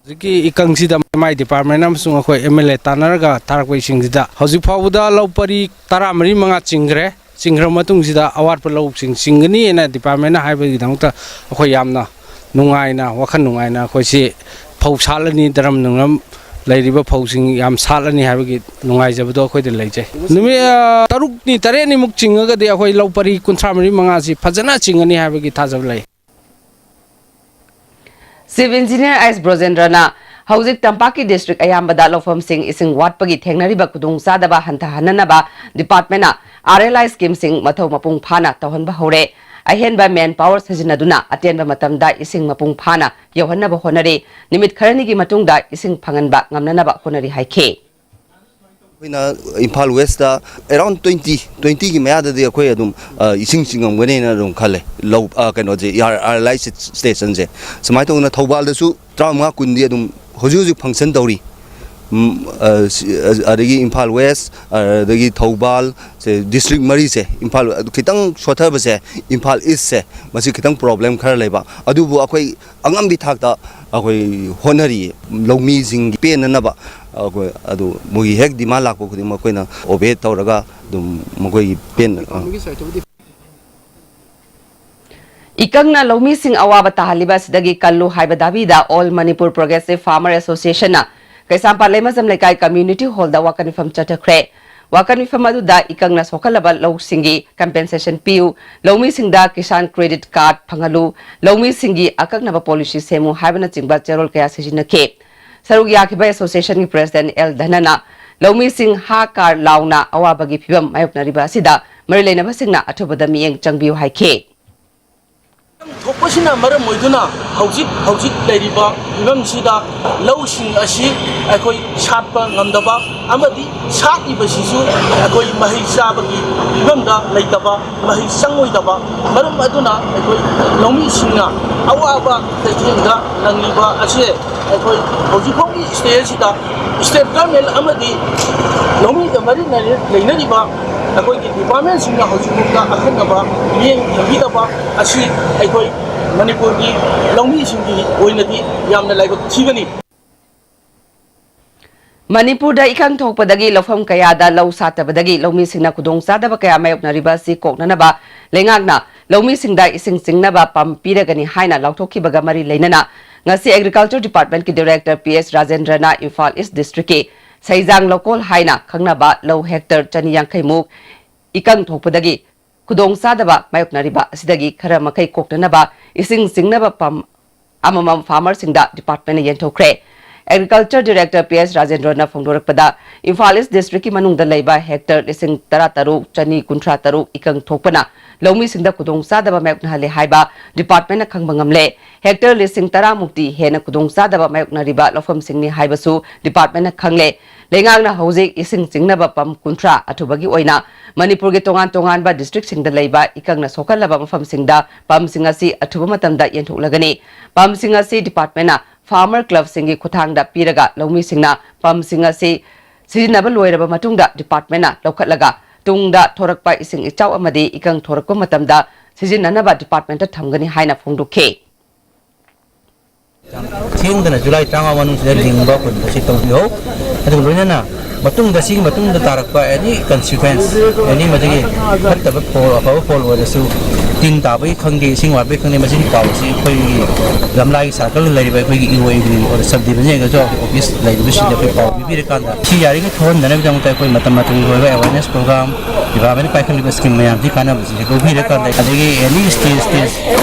ꯍꯧꯖꯤꯛꯀꯤ ꯏꯀꯪꯁꯤꯗ ꯃꯥꯏ ꯗꯤꯄꯥꯔꯠꯃꯦꯟ ꯑꯃꯁꯨꯡ ꯑꯩꯈꯣꯏ ꯑꯦꯝ ꯑꯦꯜ ꯑꯦ ꯇꯥꯟꯅꯔꯒ ꯊꯥꯔꯛꯄ ꯏꯁꯤꯡꯁꯤꯗ ꯍꯧꯖꯤꯛ ꯐꯥꯎꯕꯗ ꯂꯧ ꯄꯔꯤ ꯇꯔꯥꯃꯔꯤ ꯃꯉꯥ ꯆꯤꯡꯈ꯭ꯔꯦ꯫ ꯆꯤꯡꯈ꯭ꯔ ꯃꯇꯨꯡꯁꯤꯗ ꯑꯋꯥꯠꯄ ꯂꯧꯁꯤꯡ ꯆꯤꯡꯒꯅꯤ ꯍꯥꯏꯅ ꯗꯤꯄꯥꯔꯠꯃꯦꯟꯅ ꯍꯥꯏꯕꯒꯤꯗꯃꯛꯇ ꯑꯩꯈꯣꯏ ꯌꯥꯝꯅ ꯅꯨꯡꯉꯥꯏꯅ, ꯋꯥꯈꯜ ꯅꯨꯡꯉꯥꯏꯅ ꯑꯩꯈꯣꯏꯁꯤ ꯐꯧ ꯁꯥꯠꯂꯅꯤ, ꯗꯔꯝ ꯅꯨꯡꯔꯝ ꯂꯩꯔꯤꯕ ꯐꯧꯁꯤꯡ ꯌꯥꯝ ꯁꯥꯠꯂꯅꯤ ꯍꯥꯏꯕꯒꯤ ꯅꯨꯡꯉꯥꯏꯖꯕꯗꯣ ꯑꯩꯈꯣꯏꯗ ꯂꯩꯖꯩ꯫ ꯅꯨꯃꯤꯠ, ꯑ, ꯇꯔꯨꯛꯅꯤ ꯇꯔꯦꯠꯅꯤꯃꯨꯛ ꯆꯤꯡꯉꯒꯗꯤ ꯑꯩꯈꯣꯏ ꯂꯧ ꯄꯔꯤ ꯀꯨꯟꯊ꯭ꯔꯥ ꯃꯔꯤ ꯃꯉꯥꯁꯤ ꯐꯖꯅ ꯆꯤꯡꯒꯅꯤ ꯍꯥꯏꯕꯒꯤ ꯊꯥꯖꯕ ꯂꯩ꯫ ꯆꯤꯐ ꯏꯟꯖꯤꯅꯤꯌꯔ ꯑꯩꯁ ꯕ꯭ꯔꯣꯖꯦꯟꯗ꯭ꯔꯅ ꯍꯧꯖꯤꯛ ꯇꯝꯄꯥꯛꯀꯤ ꯗꯤꯁꯇ꯭ꯔꯤꯛ ꯑꯌꯥꯝꯕꯗ ꯂꯧꯐꯝꯁꯤꯡ ꯏꯁꯤꯡ ꯋꯥꯠꯄꯒꯤ ꯊꯦꯡꯅꯔꯤꯕ ꯈꯨꯗꯣꯡꯆꯥꯗꯕ ꯍꯟꯊꯍꯟꯅꯅꯕ ꯗꯤꯄꯥꯔꯠꯃꯦꯟꯅ ꯑꯥꯔ ꯑꯦꯜ ꯑꯥꯏ ꯁ꯭ꯀꯤꯝꯁꯤꯡ ꯃꯊꯧ ꯃꯄꯨꯡ ꯐꯥꯅ ꯇꯧꯍꯟꯕ ꯍꯧꯔꯦ꯫ ꯑꯍꯦꯟꯕ ꯃꯦꯟ ꯄꯥꯋꯔ ꯁꯤꯖꯤꯟꯅꯗꯨꯅ ꯑꯇꯦꯟꯕ ꯃꯇꯝꯗ ꯏꯁꯤꯡ ꯃꯄꯨꯡ ꯐꯥꯅ ꯌꯧꯍꯟꯅꯕ ꯍꯣꯠꯅꯔꯤ꯫ ꯅꯨꯃꯤꯠ ꯈꯔꯅꯤꯒꯤ ꯃꯇꯨꯡꯗ ꯏꯁꯤꯡ ꯐꯪꯍꯟꯕ ꯉꯝꯅꯅꯕ ꯍꯣꯠꯅꯔꯤ ꯍꯥꯏꯈꯤ꯫ ꯑꯩꯈꯣꯏꯅ Imphal west around twenty, twenty ꯒꯤ ꯃꯌꯥꯗꯗꯤ ꯑꯩꯈꯣꯏ ꯑꯗꯨꯝ, ꯑ, ꯏꯁꯤꯡ ꯆꯤꯡꯉꯝꯒꯅꯤꯅ ꯑꯗꯨꯝ ꯈꯜꯂꯦ꯫ ꯂꯧ, ꯑ, ꯀꯩꯅꯣꯁꯦ, ꯑꯥꯔ ꯑꯦꯜ ꯑꯥꯏ ꯁ꯭ꯇꯦꯁꯟꯁꯦ꯫ ꯁꯨꯃꯥꯏꯅ ꯇꯧꯗꯅ ꯊꯧꯕꯥꯜꯗꯁꯨ ꯇꯔꯥꯃꯉꯥ ꯀꯨꯟꯗꯤ ꯑꯗꯨꯝ ꯍꯧꯖꯤꯛ ꯍꯧꯖꯤꯛ ꯐꯪꯁꯟ ꯇꯧꯔꯤ꯫ ꯎꯝ, ꯑ, ꯁꯤ-, ꯑ-, ꯑꯗꯒꯤ ꯏꯝꯐꯥꯜ ꯋꯦꯁ, ꯑꯗꯒꯤ ꯊꯧꯕꯥꯜ, ꯁꯦ, ꯗꯤꯁꯇ꯭ꯔꯤꯛ ꯃꯔꯤꯁꯦ, ꯏꯝꯐꯥꯜ, ꯑꯗꯨ ꯈꯤꯇꯪ ꯁꯣꯠꯊꯕꯁꯦ, ꯏꯝꯐꯥꯜ ꯏꯁꯁꯦ, ꯃꯁꯤ ꯈꯤꯇꯪ ꯄ꯭ꯔꯣꯕ꯭ꯂꯦꯝ ꯈꯔ ꯂꯩꯕ꯫ ꯑꯗꯨꯕꯨ ꯑꯩꯈꯣꯏ ꯑꯉꯝꯕꯤ ꯊꯥꯛꯇ ꯑꯩꯈꯣꯏ ꯍꯣꯠꯅꯔꯤꯌꯦ꯫ ꯂꯧꯃꯤꯁꯤꯡꯒꯤ ꯄꯦꯟꯅꯅꯕ ꯑꯩꯈꯣꯏ ꯑꯗꯨ ꯃꯣꯏꯒꯤ ꯍꯦꯛ ꯗꯤꯃꯥꯟ ꯂꯥꯛꯄ ꯈꯨꯗꯤꯡꯃꯛ ꯑꯩꯈꯣꯏꯅ ꯑꯣꯕꯦ ꯇꯧꯔꯒ ꯑꯗꯨꯝ ꯃꯈꯣꯏꯒꯤ ꯄꯦꯟꯅ, ꯑ, ꯏꯀꯪꯅ ꯂꯧꯃꯤꯁꯤꯡ ꯑꯋꯥꯕ ꯇꯥꯍꯜꯂꯤꯕ ꯑꯁꯤꯗꯒꯤ ꯀꯜꯂꯨ ꯍꯥꯏꯕ ꯗꯥꯕꯤꯗ All Manipur Progressive Farmer Association ꯅ ꯀꯩꯁꯥꯝꯄꯥꯠ ꯂꯩꯃꯖꯝ ꯂꯩꯀꯥꯏ ꯀꯝꯃ꯭ꯌꯨꯅꯤꯇꯤ ꯍꯣꯜꯗ ꯋꯥꯀꯠ ꯃꯤꯐꯝ ꯆꯠꯊꯈ꯭ꯔꯦ꯫ ꯋꯥꯀꯠ ꯃꯤꯐꯝ ꯑꯗꯨꯗ ꯏꯀꯪꯅ ꯁꯣꯛꯍꯜꯂꯕ ꯂꯧꯁꯤꯡꯒꯤ compensation ꯄꯤꯌꯨ, ꯂꯧꯃꯤꯁꯤꯡꯗ ꯀꯤꯁꯥꯟ credit card ꯐꯪꯍꯜꯂꯨ, ꯂꯧꯃꯤꯁꯤꯡꯒꯤ ꯑꯀꯛꯅꯕ policy ꯁꯦꯝꯃꯨ ꯍꯥꯏꯕꯅꯆꯤꯡꯕ ꯆꯦꯔꯣꯜ ꯀꯌꯥ ꯁꯤꯖꯤꯟꯅꯈꯤ꯫ ꯁꯔꯨꯛ ꯌꯥꯈꯤꯕ associationꯒꯤ president ꯑꯦꯜ ꯙꯅꯅ ꯂꯧꯃꯤꯁꯤꯡ ꯍꯥ ꯀꯥꯔ ꯂꯥꯎꯅ ꯑꯋꯥꯕꯒꯤ ꯐꯤꯚꯝ ꯃꯥꯌꯣꯛꯅꯔꯤꯕ ꯑꯁꯤꯗ ꯃꯔꯤ ꯂꯩꯅꯕꯁꯤꯡꯅ ꯑꯊꯨꯕꯗ ꯃꯤꯠꯌꯦꯡ ꯆꯪꯕꯤꯌꯨ ꯍꯥꯏꯈꯤ꯫ ꯊꯣꯛꯄꯁꯤꯅ ꯃꯔꯝ ꯑꯣꯏꯗꯨꯅ ꯍꯧꯖꯤꯛ ꯍꯧꯖꯤꯛ ꯂꯩꯔꯤꯕ ꯐꯤꯕꯝꯁꯤꯗ ꯂꯧꯁꯤꯡ ꯑꯁꯤ ꯑꯩꯈꯣꯏ ꯁꯥꯠꯄ ꯉꯝꯗꯕ ꯑꯃꯗꯤ ꯁꯥꯠꯂꯤꯕꯁꯤꯁꯨ ꯑꯩꯈꯣꯏ ꯃꯍꯩ ꯆꯥꯕꯒꯤ ꯐꯤꯕꯝꯗ ꯂꯩꯇꯕ, ꯃꯍꯩ ꯆꯪꯉꯣꯏꯗꯕ ꯃꯔꯝ ꯑꯗꯨꯅ ꯑꯩꯈꯣꯏ ꯂꯧꯃꯤꯁꯤꯡꯅ ꯑꯋꯥꯕ ꯀꯩꯊꯦꯜꯗ ꯅꯪꯂꯤꯕ ꯑꯁꯤ ꯑꯩꯈꯣꯏ ꯍꯧꯖꯤꯛ ꯐꯥꯎꯒꯤ stage ꯑꯁꯤꯗ state government ꯑꯃꯗꯤ ꯂꯧꯃꯤꯒ ꯃꯔꯤ ꯂꯩꯅꯔꯤꯕ ꯑꯩꯈꯣꯏꯒꯤ departmentꯁꯤꯡꯅ ꯍꯧꯖꯤꯛ ꯐꯥꯎꯗ ꯑꯈꯟꯅꯕ ꯃꯤꯠꯌꯦꯡ ꯊꯝꯕꯤꯗꯕ ꯑꯁꯤ ꯑꯩꯈꯣꯏ ꯃꯅꯤꯄꯨꯔꯒꯤ ꯂꯧꯃꯤꯁꯤꯡꯒꯤ ꯑꯣꯏꯅꯗꯤ ꯌꯥꯝꯅ ꯂꯥꯏꯕꯛ ꯊꯤꯕꯅꯤ꯫ ꯃꯅꯤꯄꯨꯔꯗ ꯏꯀꯪ ꯊꯣꯛꯄꯗꯒꯤ ꯂꯧꯐꯝ ꯀꯌꯥꯗ ꯂꯧ ꯁꯥꯠꯇꯕꯗꯒꯤ ꯂꯧꯃꯤꯁꯤꯡꯅ ꯈꯨꯗꯣꯡꯆꯥꯗꯕ ꯀꯌꯥ ꯃꯥꯌꯣꯛꯅꯔꯤꯕ ꯑꯁꯤ ꯀꯣꯛꯅꯅꯕ ꯂꯩꯉꯥꯛꯅ ꯂꯧꯃꯤꯁꯤꯡꯗ ꯏꯁꯤꯡ ꯆꯤꯡꯅꯕ pump ꯄꯤꯔꯒꯅꯤ ꯍꯥꯏꯅ ꯂꯥꯎꯊꯣꯛꯈꯤꯕꯒ ꯃꯔꯤ ꯂꯩꯅꯅ ꯉꯁꯤ Agriculture Departmentꯀꯤ Director P S ꯔꯥꯖꯦꯟꯗ꯭ꯔꯅ Imphal East Districtꯀꯤ ꯁꯩꯖꯥꯡ ꯂꯧꯀꯣꯜ ꯍꯥꯏꯅ ꯈꯪꯅꯕ ꯂꯧ hectare ꯆꯅꯤ ꯌꯥꯡꯈꯩ ꯃꯨꯛ ꯏꯀꯪ ꯊꯣꯛꯄꯗꯒꯤ ꯈꯨꯗꯣꯡꯆꯥꯗꯕ ꯃꯥꯌꯣꯛꯅꯔꯤꯕ ꯑꯁꯤꯗꯒꯤ ꯈꯔ ꯃꯈꯩ ꯀꯣꯛꯅꯅꯕ ꯏꯁꯤꯡ ꯆꯤꯡꯅꯕ pump ꯑꯃꯃꯝ farmerꯁꯤꯡꯗ departmentꯅ ꯌꯦꯟꯊꯣꯛꯈ꯭ꯔꯦ꯫ Agriculture Director P S ꯔꯥꯖꯦꯟꯗ꯭ꯔꯅ ꯐꯣꯡꯗꯣꯔꯛꯄꯗ, Imphal East Districtꯀꯤ ꯃꯅꯨꯡꯗ ꯂꯩꯕ hectare ꯂꯤꯁꯤꯡ ꯇꯔꯥ ꯇꯔꯨꯛ ꯆꯅꯤ ꯀꯨꯟꯊ꯭ꯔꯥ ꯇꯔꯨꯛ ꯏꯀꯪ ꯊꯣꯛꯄꯅ ꯂꯧꯃꯤꯁꯤꯡꯗ ꯈꯨꯗꯣꯡꯆꯥꯗꯕ ꯃꯥꯌꯣꯛꯅꯍꯜꯂꯦ ꯍꯥꯏꯕ departmentꯅ ꯈꯪꯕ ꯉꯝꯂꯦ꯫ Hectare ꯂꯤꯁꯤꯡ ꯇꯔꯥ ꯃꯨꯛꯇꯤ ꯍꯦꯟꯅ ꯈꯨꯗꯣꯡꯆꯥꯗꯕ ꯃꯥꯌꯣꯛꯅꯔꯤꯕ ꯂꯧꯐꯝꯁꯤꯡꯅꯤ ꯍꯥꯏꯕꯁꯨ departmentꯅ ꯈꯪꯂꯦ꯫ ꯂꯩꯉꯥꯛꯅ ꯍꯧꯖꯤꯛ ꯏꯁꯤꯡ ꯆꯤꯡꯅꯕ pump ꯀꯨꯟꯊ꯭ꯔꯥ ꯑꯊꯨꯕꯒꯤ ꯑꯣꯏꯅ ꯃꯅꯤꯄꯨꯔꯒꯤ ꯇꯣꯉꯥꯟ ꯇꯣꯉꯥꯟꯕ districtꯁꯤꯡꯗ ꯂꯩꯕ ꯏꯀꯪꯅ ꯁꯣꯛꯍꯜꯂꯕ ꯃꯐꯝꯁꯤꯡꯗ pumpꯁꯤꯡ ꯑꯁꯤ ꯑꯊꯨꯕ ꯃꯇꯝꯗ ꯌꯦꯟꯊꯣꯛꯂꯒꯅꯤ꯫ Pumpꯁꯤꯡ ꯑꯁꯤ departmentꯅ farmer clubꯁꯤꯡꯒꯤ ꯈꯨꯠꯊꯥꯡꯗ ꯄꯤꯔꯒ ꯂꯧꯃꯤꯁꯤꯡꯅ pumpꯁꯤꯡ ꯑꯁꯤ ꯁꯤꯖꯤꯟꯅꯕ ꯂꯣꯏꯔꯕ ꯃꯇꯨꯡꯗ departmentꯅ ꯂꯧꯈꯠꯂꯒ ꯇꯨꯡꯗ ꯊꯣꯔꯛꯄ ꯏꯁꯤꯡ ꯏꯆꯥꯎ ꯑꯃꯗꯤ ꯏꯀꯪ ꯊꯣꯔꯛꯄ ꯃꯇꯝꯗ ꯁꯤꯖꯤꯟꯅꯅꯕ departmentꯇ ꯊꯝꯒꯅꯤ ꯍꯥꯏꯅ ꯐꯣꯡꯗꯣꯛꯈꯤ꯫ ꯊꯦꯡꯗꯅ ꯖꯨꯂꯥꯏ ꯇꯔꯥꯃꯉꯥ ꯃꯅꯨꯡꯁꯤꯗ ꯂꯤꯡꯕ ꯍꯨꯟꯕꯁꯤ ꯇꯧꯕꯤꯍꯧ꯫ ꯑꯗꯨꯒ ꯂꯣꯏꯅꯅ ꯃꯇꯨꯡꯗ, ꯁꯤꯒꯤ ꯃꯇꯨꯡꯗ ꯇꯥꯔꯛꯄ any consequence, any ꯃꯗꯨꯒꯤ ꯐꯠꯇꯕ ꯐꯣꯜ, ꯑꯐꯕ ꯐꯣꯜ ꯑꯣꯏꯔꯁꯨ, ꯇꯤꯟ ꯇꯥꯕꯒꯤ ꯈꯪꯗꯦ, ꯏꯁꯤꯡ ꯋꯥꯠꯄꯒꯤ ꯈꯪꯗꯦ, ꯃꯁꯤꯒꯤ ꯄꯥꯎꯁꯤ ꯑꯩꯈꯣꯏꯒꯤ ꯂꯝꯂꯥꯏꯒꯤ ꯁꯔꯀꯜꯗ ꯂꯩꯔꯤꯕ ꯑꯩꯈꯣꯏꯒꯤ ꯏ ꯑꯣ ꯑꯦꯒ꯭ꯔꯤ ꯑꯣꯔ ꯁꯕ ꯗꯤꯕꯤꯖꯟꯒꯁꯨ ꯑꯣꯐꯤꯁ ꯂꯩꯔꯤꯕꯁꯤꯡꯗ ꯑꯩꯈꯣꯏ ꯄꯥꯎ ꯄꯤꯕꯤꯔꯀꯥꯟꯗ ꯁꯤ ꯌꯥꯔꯤꯉꯩ ꯊꯣꯛꯍꯟꯗꯅꯕꯒꯤꯗꯃꯛꯇ ꯑꯩꯈꯣꯏ ꯃꯇꯝ ꯃꯇꯝꯒꯤ ꯑꯣꯏꯕ ꯑꯦꯋꯥꯔꯅꯦꯁ ꯄ꯭ꯔꯣꯒ꯭ꯔꯥꯝ, ꯗꯤꯄꯥꯔꯠꯃꯦꯟꯅ ꯄꯥꯏꯈꯠꯂꯤꯕ ꯁ꯭ꯀꯤꯝ ꯃꯌꯥꯝꯁꯤ ꯀꯥꯟꯅꯕꯁꯤꯡꯁꯦ ꯂꯧꯕꯤꯔꯀꯥꯟꯗ, ꯑꯗꯒꯤ ꯑꯦꯅꯤ ꯁ꯭ꯇꯦꯖ ꯁ꯭ꯇꯦꯖ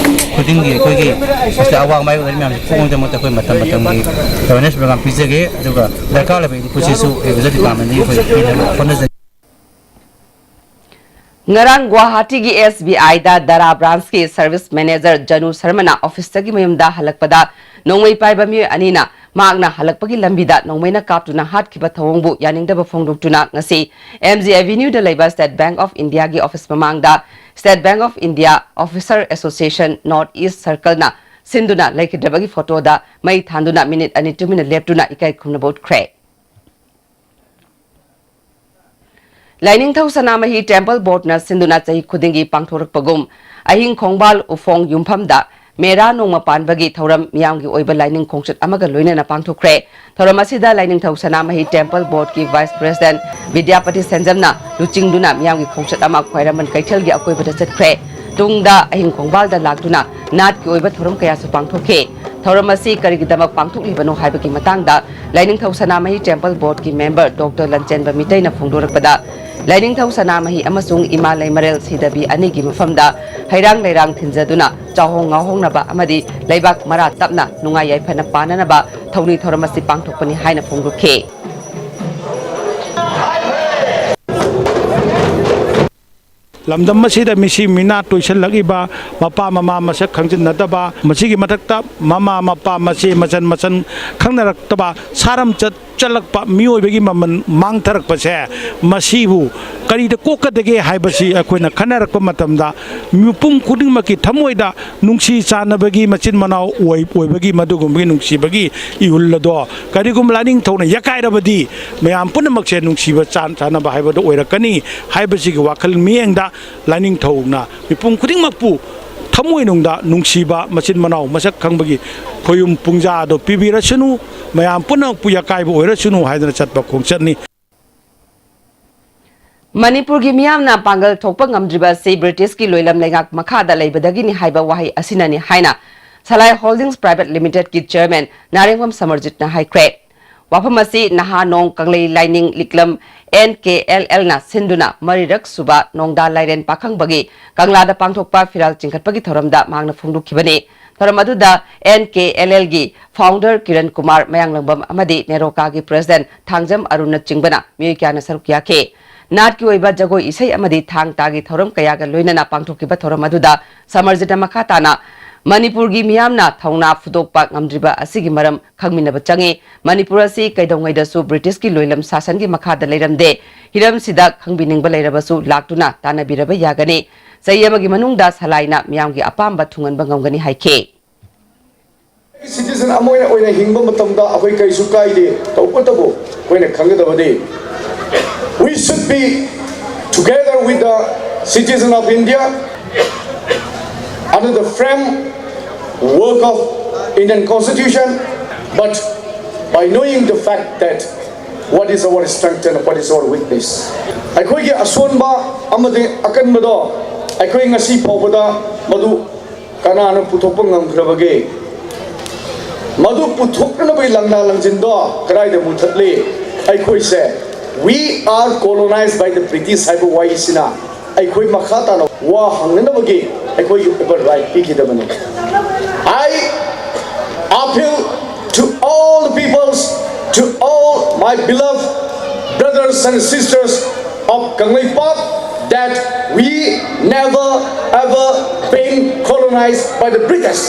ꯈꯨꯗꯤꯡꯒꯤ ꯑꯩꯈꯣꯏꯒꯤ ꯃꯁꯤꯗ ꯑꯋꯥꯡ ꯃꯥꯏ ꯑꯣꯏꯔꯤ ꯃꯌꯥꯝꯁꯤ ꯄꯨꯝꯅꯃꯛꯇ ꯑꯩꯈꯣꯏ ꯃꯇꯝ ꯃꯇꯝꯒꯤ ꯑꯦꯋꯥꯔꯅꯦꯁ ꯄ꯭ꯔꯣꯒ꯭ꯔꯥꯝ ꯄꯤꯖꯒꯦ꯫ ꯑꯗꯨꯒ ꯗꯔꯀꯥꯔ ꯂꯩꯕ ꯏꯟꯄꯨꯠꯁꯤꯁꯨ ꯑꯦꯒ꯭ꯔꯤꯀꯜꯆꯔ ꯗꯤꯄꯥꯔꯠꯃꯦꯟꯗꯒꯤ ꯑꯩꯈꯣꯏ ꯄꯤꯅꯕ ꯍꯣꯠꯅꯖꯒꯦ꯫ ꯉꯔꯥꯡ ꯒꯨꯋꯥꯍꯥꯇꯤꯒꯤ ꯑꯦꯁ ꯕꯤ ꯑꯥꯏꯗ ꯗꯔꯥ ꯕ꯭ꯔꯥꯟꯁꯀꯤ ꯁꯔꯚꯤꯁ ꯃꯦꯅꯦꯖꯔ ꯖꯅꯨ ꯁꯔꯃꯅ ꯑꯣꯐꯤꯁꯇꯒꯤ ꯃꯌꯨꯝꯗ ꯍꯜꯂꯛꯄꯗ ꯅꯣꯡꯃꯩ ꯄꯥꯏꯕ ꯃꯤꯑꯣꯏ ꯑꯅꯤꯅ ꯃꯍꯥꯛꯅ ꯍꯜꯂꯛꯄꯒꯤ ꯂꯝꯕꯤꯗ ꯅꯣꯡꯃꯩꯅ ꯀꯥꯞꯇꯨꯅ ꯍꯥꯠꯈꯤꯕ ꯊꯧꯑꯣꯡꯕꯨ ꯌꯥꯅꯤꯡꯗꯕ ꯐꯣꯡꯗꯣꯛꯇꯨꯅ ꯉꯁꯤ ꯑꯦꯝ ꯖꯤ ꯑꯦꯚꯤꯅ꯭ꯌꯨꯗ ꯂꯩꯕ ꯁ꯭ꯇꯦꯠ ꯕꯦꯡꯛ ꯑꯣꯐ ꯏꯟꯗꯤꯌꯥꯒꯤ ꯑꯣꯐꯤꯁ ꯃꯃꯥꯡꯗ state bank of India officer association north east ꯁꯔꯀꯜꯅ ꯁꯤꯟꯗꯨꯅ ꯂꯩꯈꯤꯗ꯭ꯔꯕꯒꯤ ꯐꯣꯇꯣꯗ ꯃꯩ ꯊꯥꯟꯗꯨꯅ ꯃꯤꯅꯤꯠ ꯑꯅꯤ ꯇꯨꯃꯤꯟꯅ ꯂꯦꯞꯇꯨꯅ ꯏꯀꯥꯏ ꯈꯨꯝꯅꯕ ꯎꯠꯈ꯭ꯔꯦ꯫ ꯂꯥꯏꯅꯤꯡꯊꯧ ꯁꯅꯥꯃꯍꯤ ꯇꯦꯝꯄꯜ ꯕꯣꯔꯗꯅ ꯁꯤꯟꯗꯨꯅ ꯆꯍꯤ ꯈꯨꯗꯤꯡꯒꯤ ꯄꯥꯡꯊꯣꯔꯛꯄꯒꯨꯝ, ꯑꯍꯤꯡ ꯈꯣꯡꯕꯥꯜ ꯎꯐꯣꯡ ꯌꯨꯝꯐꯝꯗ ꯃꯦꯔꯥ ꯅꯣꯡꯃ ꯄꯥꯟꯕꯒꯤ ꯊꯧꯔꯝ ꯃꯤꯌꯥꯝꯒꯤ ꯑꯣꯏꯕ ꯂꯥꯏꯅꯤꯡ ꯈꯣꯡꯆꯠ ꯑꯃꯒ ꯂꯣꯏꯅꯅ ꯄꯥꯡꯊꯣꯛꯈ꯭ꯔꯦ꯫ ꯊꯧꯔꯝ ꯑꯁꯤꯗ ꯂꯥꯏꯅꯤꯡꯊꯧ ꯁꯅꯥꯃꯍꯤ ꯇꯦꯝꯄꯜ ꯕꯣꯔꯗꯀꯤ ꯚꯥꯏꯁ ꯄ꯭ꯔꯦꯁꯤꯗꯦꯟꯠ ꯕꯤꯗ꯭ꯌꯥꯄꯇꯤ ꯁꯦꯟꯖꯝꯅ ꯂꯨꯆꯤꯡꯗꯨꯅ ꯃꯤꯌꯥꯝꯒꯤ ꯈꯣꯡꯆꯠ ꯑꯃ ꯈ꯭ꯋꯥꯏꯔꯝꯕꯟ ꯀꯩꯊꯦꯜꯒꯤ ꯑꯀꯣꯏꯕꯗ ꯆꯠꯈ꯭ꯔꯦ꯫ ꯇꯨꯡꯗ ꯑꯍꯤꯡ ꯈꯣꯡꯕꯥꯜꯗ ꯂꯥꯛꯇꯨꯅ ꯅꯥꯠꯀꯤ ꯑꯣꯏꯕ ꯊꯧꯔꯝ ꯀꯌꯥꯁꯨ ꯄꯥꯡꯊꯣꯛꯈꯤ꯫ ꯊꯧꯔꯝ ꯑꯁꯤ ꯀꯔꯤꯒꯤꯗꯃꯛ ꯄꯥꯡꯊꯣꯛꯂꯤꯕꯅꯣ ꯍꯥꯏꯕꯒꯤ ꯃꯇꯥꯡꯗ ꯂꯥꯏꯅꯤꯡꯊꯧ ꯁꯅꯥꯃꯍꯤ ꯇꯦꯝꯄꯜ ꯕꯣꯔꯗꯀꯤ ꯃꯦꯝꯕꯔ ꯗꯣꯛꯇꯔ ꯂꯟꯆꯦꯟꯕ ꯃꯤꯇꯩꯅ ꯐꯣꯡꯗꯣꯔꯛꯄꯗ, ꯂꯥꯏꯅꯤꯡꯊꯧ ꯁꯅꯥꯃꯍꯤ ꯑꯃꯁꯨꯡ ꯏꯃꯥ ꯂꯩꯃꯔꯦꯜ ꯁꯤꯗꯕꯤ ꯑꯅꯤꯒꯤ ꯃꯐꯝꯗ ꯍꯩꯔꯥꯡ ꯂꯩꯔꯥꯡ ꯊꯤꯟꯖꯗꯨꯅ ꯆꯥꯍꯣꯡ ꯉꯥꯍꯣꯡꯅꯕ ꯑꯃꯗꯤ ꯂꯩꯕꯥꯛ ꯃꯔꯥ ꯇꯞꯅ ꯅꯨꯡꯉꯥꯏ ꯌꯥꯏꯐꯅ ꯄꯥꯟꯅꯅꯕ ꯊꯧꯅꯤ ꯊꯧꯔꯝ ꯑꯁꯤ ꯄꯥꯡꯊꯣꯛꯄꯅꯤ ꯍꯥꯏꯅ ꯐꯣꯡꯗꯣꯛꯈꯤ꯫ ꯂꯝꯗꯝ ꯑꯁꯤꯗ ꯃꯤꯁꯤ ꯃꯤꯅꯥ ꯇꯣꯏꯁꯤꯜꯂꯛꯂꯤꯕ, ꯃꯄꯥ ꯃꯃꯥ ꯃꯁꯛ ꯈꯪꯖꯤꯟꯅꯗꯕ, ꯃꯁꯤꯒꯤ ꯃꯊꯛꯇ ꯃꯃꯥ ꯃꯄꯥ ꯃꯆꯦ ꯃꯆꯟ ꯃꯆꯟ ꯈꯪꯅꯔꯛꯇꯕ, ꯁꯥꯔꯝꯆꯠ ꯆꯠꯂꯛꯄ, ꯃꯤꯑꯣꯏꯕꯒꯤ ꯃꯃꯜ ꯃꯥꯡꯊꯔꯛꯄꯁꯦ, ꯃꯁꯤꯕꯨ ꯀꯔꯤꯗ ꯀꯣꯛꯀꯗꯒꯦ ꯍꯥꯏꯕꯁꯤ ꯑꯩꯈꯣꯏꯅ ꯈꯟꯅꯔꯛꯄ ꯃꯇꯝꯗ, ꯃꯤꯄꯨꯝ ꯈꯨꯗꯤꯡꯃꯛꯀꯤ ꯊꯃꯣꯏꯗ ꯅꯨꯡꯁꯤ ꯆꯥꯟꯅꯕꯒꯤ, ꯃꯆꯤꯟ ꯃꯅꯥꯎ ꯑꯣꯏ-, ꯑꯣꯏꯕꯒꯤ, ꯃꯗꯨꯒꯨꯝꯕꯒꯤ ꯅꯨꯡꯁꯤꯕꯒꯤ ꯏꯍꯨꯜ ꯑꯗꯣ ꯀꯔꯤꯒꯨꯝꯕ ꯂꯥꯏꯅꯤꯡꯊꯧꯅ ꯌꯥꯀꯥꯏꯔꯕꯗꯤ, ꯃꯌꯥꯝ ꯄꯨꯝꯅꯃꯛꯁꯦ ꯅꯨꯡꯁꯤꯕ ꯆꯥꯟ-, ꯆꯥꯟꯅꯕ ꯍꯥꯏꯕꯗꯣ ꯑꯣꯏꯔꯛꯀꯅꯤ ꯍꯥꯏꯕꯁꯤꯒꯤ ꯋꯥꯈꯜ ꯃꯤꯠꯌꯦꯡꯗ ꯂꯥꯏꯅꯤꯡꯊꯧꯅ ꯃꯤꯄꯨꯝ ꯈꯨꯗꯤꯡꯃꯛꯄꯨ ꯊꯃꯣꯏꯅꯨꯡꯗ ꯅꯨꯡꯁꯤꯕ, ꯃꯆꯤꯟ ꯃꯅꯥꯎ ꯃꯁꯛ ꯈꯪꯕꯒꯤ ꯈꯣꯌꯨꯝ ꯄꯨꯡꯖꯥ ꯑꯗꯨ ꯄꯤꯕꯤꯔꯁꯅꯨ, ꯃꯌꯥꯝ ꯄꯨꯝꯅꯃꯛꯄꯨ ꯌꯥꯀꯥꯏꯕ ꯑꯣꯏꯔꯁꯅꯨ ꯍꯥꯏꯗꯅ ꯆꯠꯄ ꯈꯣꯡꯆꯠꯅꯤ꯫ ꯃꯅꯤꯄꯨꯔꯒꯤ ꯃꯤꯌꯥꯝꯅ ꯄꯥꯡꯒꯜ ꯊꯣꯛꯄ ꯉꯝꯗ꯭ꯔꯤꯕ ꯑꯁꯤ ꯕ꯭ꯔꯤꯇꯤꯁꯀꯤ ꯂꯣꯏꯂꯝ ꯂꯩꯉꯥꯛ ꯃꯈꯥꯗ ꯂꯩꯕꯗꯒꯤꯅꯤ ꯍꯥꯏꯕ ꯋꯥꯍꯩ ꯑꯁꯤꯅꯅꯤ ꯍꯥꯏꯅ ꯁꯂꯥꯏ ꯍꯣꯜꯗꯤꯡꯁ ꯄ꯭ꯔꯥꯏꯚꯦꯠ ꯂꯤꯃꯤꯇꯦꯗꯀꯤ ꯆꯦꯌꯔꯃꯦꯟ ꯅꯥꯔꯦꯡꯕꯝ ꯁꯃꯔꯖꯤꯠꯅ ꯍꯥꯏꯈ꯭ꯔꯦ꯫ ꯋꯥꯐꯝ ꯑꯁꯤ ꯅꯍꯥ ꯅꯣꯡ ꯀꯪꯂꯩ ꯂꯥꯏꯅꯤꯡ ꯂꯤꯛꯂꯝ N K L L ꯅ ꯁꯤꯟꯗꯨꯅ ꯃꯔꯤꯔꯛ ꯁꯨꯕ ꯅꯣꯡꯗꯥ ꯂꯥꯏꯔꯦꯟ ꯄꯥꯈꯪꯕꯒꯤ ꯀꯪꯂꯥꯗ ꯄꯥꯡꯊꯣꯛꯄ ꯐꯤꯔꯥꯜ ꯆꯤꯡꯈꯠꯄꯒꯤ ꯊꯧꯔꯝꯗ ꯃꯍꯥꯛꯅ ꯐꯣꯡꯗꯣꯛꯈꯤꯕꯅꯤ꯫ ꯊꯧꯔꯝ ꯑꯗꯨꯗ N K L L ꯒꯤ founder ꯀꯤꯔꯟ ꯀꯨꯃꯥꯔ, ꯃꯌꯥꯡꯂꯪꯕꯝ ꯑꯃꯗꯤ ꯅꯦꯔꯣꯀꯥꯒꯤ president ꯊꯥꯡꯖꯝ ꯑꯔꯨꯟꯅꯆꯤꯡꯕꯅ ꯃꯤꯑꯣꯏ ꯀꯌꯥꯅ ꯁꯔꯨꯛ ꯌꯥꯈꯤ꯫ ꯅꯥꯠꯀꯤ ꯑꯣꯏꯕ ꯖꯒꯣꯏ ꯏꯁꯩ ꯑꯃꯗꯤ ꯊꯥꯡ ꯇꯥꯒꯤ ꯊꯧꯔꯝ ꯀꯌꯥꯒ ꯂꯣꯏꯅꯅ ꯄꯥꯡꯊꯣꯛꯈꯤꯕ ꯊꯧꯔꯝ ꯑꯗꯨꯗ ꯁꯃꯔꯖꯤꯠꯅ ꯃꯈꯥ ꯇꯥꯅ ꯃꯅꯤꯄꯨꯔꯒꯤ ꯃꯤꯌꯥꯝꯅ ꯊꯧꯅꯥ ꯐꯨꯗꯣꯛꯄ ꯉꯝꯗ꯭ꯔꯤꯕ ꯑꯁꯤꯒꯤ ꯃꯔꯝ ꯈꯪꯃꯤꯟꯅꯕ ꯆꯪꯏ꯫ ꯃꯅꯤꯄꯨꯔ ꯑꯁꯤ ꯀꯩꯗꯧꯉꯩꯗꯁꯨ ꯕ꯭ꯔꯤꯇꯤꯁꯀꯤ ꯂꯣꯏꯂꯝ ꯁꯥꯁꯟꯒꯤ ꯃꯈꯥꯗ ꯂꯩꯔꯝꯗꯦ꯫ ꯍꯤꯔꯝꯁꯤꯗ ꯈꯪꯕꯤꯅꯤꯡꯕ ꯂꯩꯔꯕꯁꯨ ꯂꯥꯛꯇꯨꯅ ꯇꯥꯟꯅꯕꯤꯔꯕ ꯌꯥꯒꯅꯤ꯫ ꯆꯍꯤ ꯑꯃꯒꯤ ꯃꯅꯨꯡꯗ ꯁꯂꯥꯏꯅ ꯃꯤꯌꯥꯝꯒꯤ ꯑꯄꯥꯝꯕ ꯊꯨꯡꯍꯟꯕ ꯉꯝꯒꯅꯤ ꯍꯥꯏꯈꯤ꯫ Citizen ꯑꯃ ꯑꯣꯏꯅ ꯑꯣꯏꯅ ꯍꯤꯡꯕ ꯃꯇꯝꯗ ꯑꯩꯈꯣꯏ ꯀꯔꯤꯁꯨ ꯀꯥꯏꯗꯦ꯫ ꯇꯧꯕꯇꯕꯨ ꯑꯩꯈꯣꯏꯅ ꯈꯪꯒꯗꯕꯗꯤ, we should be together with the citizen of India under the framework of Indian Constitution, but by knowing the fact that what is our strength and what is our weakness, ꯑꯩꯈꯣꯏꯒꯤ ꯑꯁꯣꯟꯕ ꯑꯃꯗꯤ ꯑꯀꯟꯕꯗꯣ ꯑꯩꯈꯣꯏ ꯉꯁꯤ ꯐꯥꯎꯕꯗ ꯃꯗꯨ ꯀꯅꯥꯅ ꯄꯨꯊꯣꯛꯄ ꯉꯝꯈ꯭ꯔꯕꯒꯦ? ꯃꯗꯨ ꯄꯨꯊꯣꯛꯅꯅꯕꯒꯤ ꯂꯥꯡꯗꯥ ꯂꯥꯡꯖꯤꯟꯗꯣ ꯀꯗꯥꯏꯗ ꯃꯨꯊꯠꯂꯤ? ꯑꯩꯈꯣꯏꯁꯦ, we are colonized by the British ꯍꯥꯏꯕ ꯋꯥꯍꯩꯁꯤꯅ ꯑꯩꯈꯣꯏ ꯃꯈꯥ ꯇꯥꯅ ꯋꯥ ꯍꯪꯅꯅꯕꯒꯤ ꯑꯩꯈꯣꯏꯒꯤ ꯑꯣꯏꯕ right ꯄꯤꯈꯤꯗꯕꯅꯤ꯫ I appeal to all the peoples, to all my beloved brothers and sisters of Kangleipak, that we never ever been colonized by the British.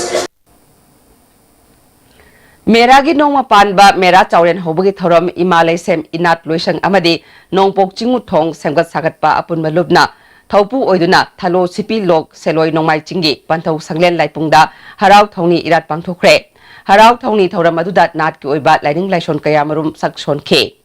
ꯃꯦꯔꯥꯒꯤ ꯅꯣꯡꯃ ꯄꯥꯟꯕ ꯃꯦꯔꯥ ꯆꯥꯎꯔꯦꯟ ꯍꯧꯕꯒꯤ ꯊꯧꯔꯝ, ꯏꯃꯥ ꯂꯩꯁꯦꯝ ꯏꯅꯥꯠ ꯂꯣꯏꯁꯪ ꯑꯃꯗꯤ ꯅꯣꯡꯄꯣꯛ ꯆꯤꯡꯉꯨ ꯊꯣꯡ ꯁꯦꯝꯒꯠ ꯁꯥꯒꯠꯄ ꯑꯄꯨꯟꯕ ꯂꯨꯞꯅ ꯊꯧꯄꯨ ꯑꯣꯏꯗꯨꯅ ꯊꯂꯣ ꯁꯤꯄꯤ ꯂꯣꯛ ꯁꯦꯂꯣꯏ ꯅꯣꯡꯃꯥꯏ ꯆꯤꯡꯒꯤ ꯄꯟꯊꯧ ꯁꯪꯂꯦꯟ ꯂꯥꯏꯄꯨꯡꯗ ꯍꯔꯥꯎ ꯊꯧꯅꯤ ꯏꯔꯥꯠ ꯄꯥꯡꯊꯣꯛꯈ꯭ꯔꯦ꯫ ꯍꯔꯥꯎ ꯊꯧꯅꯤ ꯊꯧꯔꯝ ꯑꯗꯨꯗ ꯅꯥꯠꯀꯤ ꯑꯣꯏꯕ ꯂꯥꯏꯅꯤꯡ ꯂꯥꯏꯁꯣꯟ ꯀꯌꯥꯃꯔꯨꯝ ꯁꯛ ꯁꯣꯟꯈꯤ꯫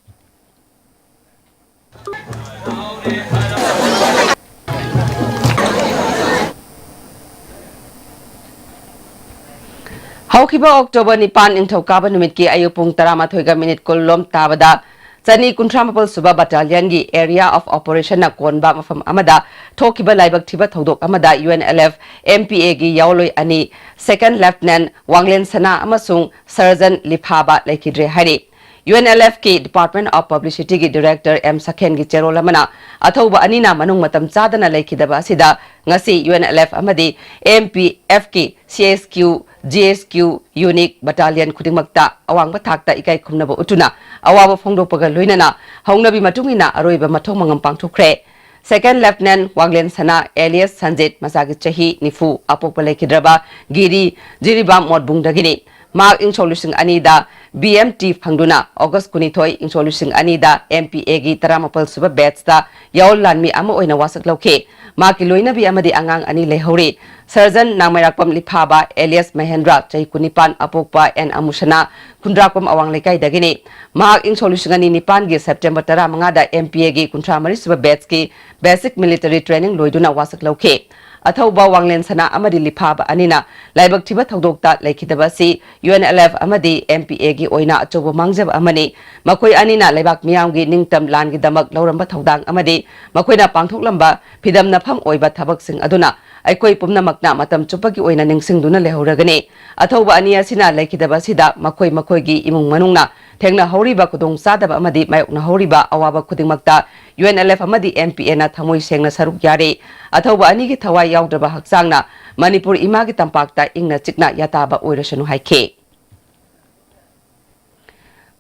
ꯍꯧꯈꯤꯕ ꯑꯣꯛꯇꯣꯕꯔ ꯅꯤꯄꯥꯟ, ꯅꯤꯡꯊꯧꯀꯥꯕ ꯅꯨꯃꯤꯠꯀꯤ ꯑꯌꯨꯛ ꯄꯨꯡ ꯇꯔꯥꯃꯥꯊꯣꯏꯒ ꯃꯤꯅꯤꯠ ꯀꯨꯟ ꯂꯣꯝ ꯇꯥꯕꯗ ꯆꯅꯤ ꯀꯨꯟꯊ꯭ꯔꯥ ꯃꯥꯄꯜ ꯁꯨꯕ Battalionꯒꯤ Area of Operationꯅ ꯀꯣꯟꯕ ꯃꯐꯝ ꯑꯃꯗ ꯊꯣꯛꯈꯤꯕ ꯂꯥꯏꯕꯛ ꯊꯤꯕ ꯊꯧꯗꯣꯛ ꯑꯃꯗ UNLF MPAꯒꯤ ꯌꯥꯑꯣꯟꯂꯣꯏ ꯑꯅꯤ, Second Lieutenant ꯋꯥꯡꯂꯦꯟ ꯁꯅꯥ ꯑꯃꯁꯨꯡ Surgeon ꯂꯤꯐꯥꯕ ꯂꯩꯈꯤꯗ꯭ꯔꯦ ꯍꯥꯏꯔꯤ꯫ UNLFꯀꯤ Department of Publicityꯒꯤ Director ꯑꯦꯝ ꯁꯈꯦꯟꯒꯤ ꯆꯦꯔꯣꯜ ꯑꯃꯅ ꯑꯊꯧꯕ ꯑꯅꯤꯅ ꯃꯅꯨꯡ ꯃꯇꯝ ꯆꯥꯗꯅ ꯂꯩꯈꯤꯗꯕ ꯑꯁꯤꯗ ꯉꯁꯤ UNLF ꯑꯃꯗꯤ MPFꯀꯤ CSQ, GSQ unit battalion ꯈꯨꯗꯤꯡꯃꯛꯇ ꯑꯋꯥꯡꯕ ꯊꯥꯛꯇ ꯏꯀꯥꯏ ꯈꯨꯝꯅꯕ ꯎꯠꯇꯨꯅ ꯑꯋꯥꯕ ꯐꯣꯡꯗꯣꯛꯄꯒ ꯂꯣꯏꯅꯅ ꯍꯧꯅꯕꯤ ꯃꯇꯨꯡ ꯏꯟꯅ ꯑꯔꯣꯏꯕ ꯃꯊꯧ ꯃꯉꯝ ꯄꯥꯡꯊꯣꯛꯈ꯭ꯔꯦ꯫ Second Lieutenant ꯋꯥꯡꯂꯦꯟ ꯁꯅꯥ alias ꯁꯟꯖꯤꯠ, ꯃꯆꯥꯒꯤ ꯆꯍꯤ ꯅꯤꯐꯨ, ꯑꯄꯣꯛꯄ ꯂꯩꯈꯤꯗ꯭ꯔꯕ ꯒꯤꯔꯤ, ꯖꯤꯔꯤꯕꯥꯝ ꯃꯣꯠꯕꯨꯡꯗꯒꯤꯅꯤ꯫ ꯃꯍꯥꯛ ꯏꯪ ꯁꯣꯛ ꯂꯤꯁꯤꯡ ꯑꯅꯤꯗ BMT ꯐꯪꯗꯨꯅ August ꯀꯨꯟꯅꯤꯊꯣꯏ, ꯏꯪ ꯁꯣꯛ ꯂꯤꯁꯤꯡ ꯑꯅꯤꯗ MPAꯒꯤ ꯇꯔꯥꯃꯥꯄꯜ ꯁꯨꯕ batchꯇ ꯌꯥꯑꯣꯟ ꯂꯥꯟꯃꯤ ꯑꯃ ꯑꯣꯏꯅ ꯋꯥꯁꯛ ꯂꯧꯈꯤ꯫ ꯃꯍꯥꯛꯀꯤ ꯂꯣꯏꯅꯕꯤ ꯑꯃꯗꯤ ꯑꯉꯥꯡ ꯑꯅꯤ ꯂꯩꯍꯧꯔꯤ꯫ Surgeon ꯅꯥꯡꯃꯩꯔꯥꯛꯄꯝ ꯂꯤꯐꯥꯕ alias ꯃꯍꯦꯟꯗ꯭ꯔ, ꯆꯍꯤ ꯀꯨꯟꯅꯤꯄꯥꯟ, ꯑꯄꯣꯛꯄ ꯑꯦꯟ ꯑꯃꯨꯁꯅꯥ, ꯈꯨꯟꯗ꯭ꯔꯥꯛꯄꯝ ꯑꯋꯥꯡ ꯂꯩꯀꯥꯏꯗꯒꯤꯅꯤ꯫ ꯃꯍꯥꯛ ꯏꯪ ꯁꯣꯛ ꯂꯤꯁꯤꯡ ꯑꯅꯤ ꯅꯤꯄꯥꯟꯒꯤ September ꯇꯔꯥꯃꯉꯥꯗ MPAꯒꯤ ꯀꯨꯟꯊ꯭ꯔꯥ ꯃꯔꯤ ꯁꯨꯕ batchꯀꯤ basic military training ꯂꯣꯏꯗꯨꯅ ꯋꯥꯁꯛ ꯂꯧꯈꯤ꯫ ꯑꯊꯧꯕ ꯋꯥꯡꯂꯦꯟ ꯁꯅꯥ ꯑꯃꯗꯤ ꯂꯤꯐꯥꯕ ꯑꯅꯤꯅ ꯂꯥꯏꯕꯛ ꯊꯤꯕ ꯊꯧꯗꯣꯛꯇ ꯂꯩꯈꯤꯗꯕ ꯑꯁꯤ UNLF ꯑꯃꯗꯤ MPAꯒꯤ ꯑꯣꯏꯅ ꯑꯆꯧꯕ ꯃꯥꯡꯖꯕ ꯑꯃꯅꯤ꯫ ꯃꯈꯣꯏ ꯑꯅꯤꯅ ꯂꯩꯕꯥꯛ ꯃꯤꯌꯥꯝꯒꯤ ꯅꯤꯡꯇꯝ ꯂꯥꯟꯒꯤꯗꯃꯛ ꯂꯧꯔꯝꯕ ꯊꯧꯗꯥꯡ ꯑꯃꯗꯤ ꯃꯈꯣꯏꯅ ꯄꯥꯡꯊꯣꯛꯂꯝꯕ ꯐꯤꯗꯝꯅꯐꯝ ꯑꯣꯏꯕ ꯊꯕꯛꯁꯤꯡ ꯑꯗꯨꯅ ꯑꯩꯈꯣꯏ ꯄꯨꯝꯅꯃꯛꯅ ꯃꯇꯝ ꯆꯨꯞꯄꯒꯤ ꯑꯣꯏꯅ ꯅꯤꯡꯁꯤꯡꯗꯨꯅ ꯂꯩꯍꯧꯔꯒꯅꯤ꯫ ꯑꯊꯧꯕ ꯑꯅꯤ ꯑꯁꯤꯅ ꯂꯩꯈꯤꯗꯕ ꯑꯁꯤꯗ ꯃꯈꯣꯏ ꯃꯈꯣꯏꯒꯤ ꯏꯃꯨꯡ ꯃꯅꯨꯡꯅ ꯊꯦꯡꯅꯍꯧꯔꯤꯕ ꯈꯨꯗꯣꯡꯆꯥꯗꯕ ꯑꯃꯗꯤ ꯃꯥꯌꯣꯛꯅꯍꯧꯔꯤꯕ ꯑꯋꯥꯕ ꯈꯨꯗꯤꯡꯃꯛꯇ UNLF ꯑꯃꯗꯤ MPAꯅ ꯊꯃꯣꯏ ꯁꯦꯡꯅ ꯁꯔꯨꯛ ꯌꯥꯔꯤ꯫ ꯑꯊꯧꯕ ꯑꯅꯤꯒꯤ ꯊꯋꯥꯏ ꯌꯥꯎꯗ꯭ꯔꯕ ꯍꯛꯆꯥꯡꯅ ꯃꯅꯤꯄꯨꯔ ꯏꯃꯥꯒꯤ ꯇꯝꯄꯥꯛꯇ ꯏꯪꯅ ꯆꯤꯛꯅ ꯌꯥꯇꯥꯕ ꯑꯣꯏꯔꯁꯅꯨ ꯍꯥꯏꯈꯤ꯫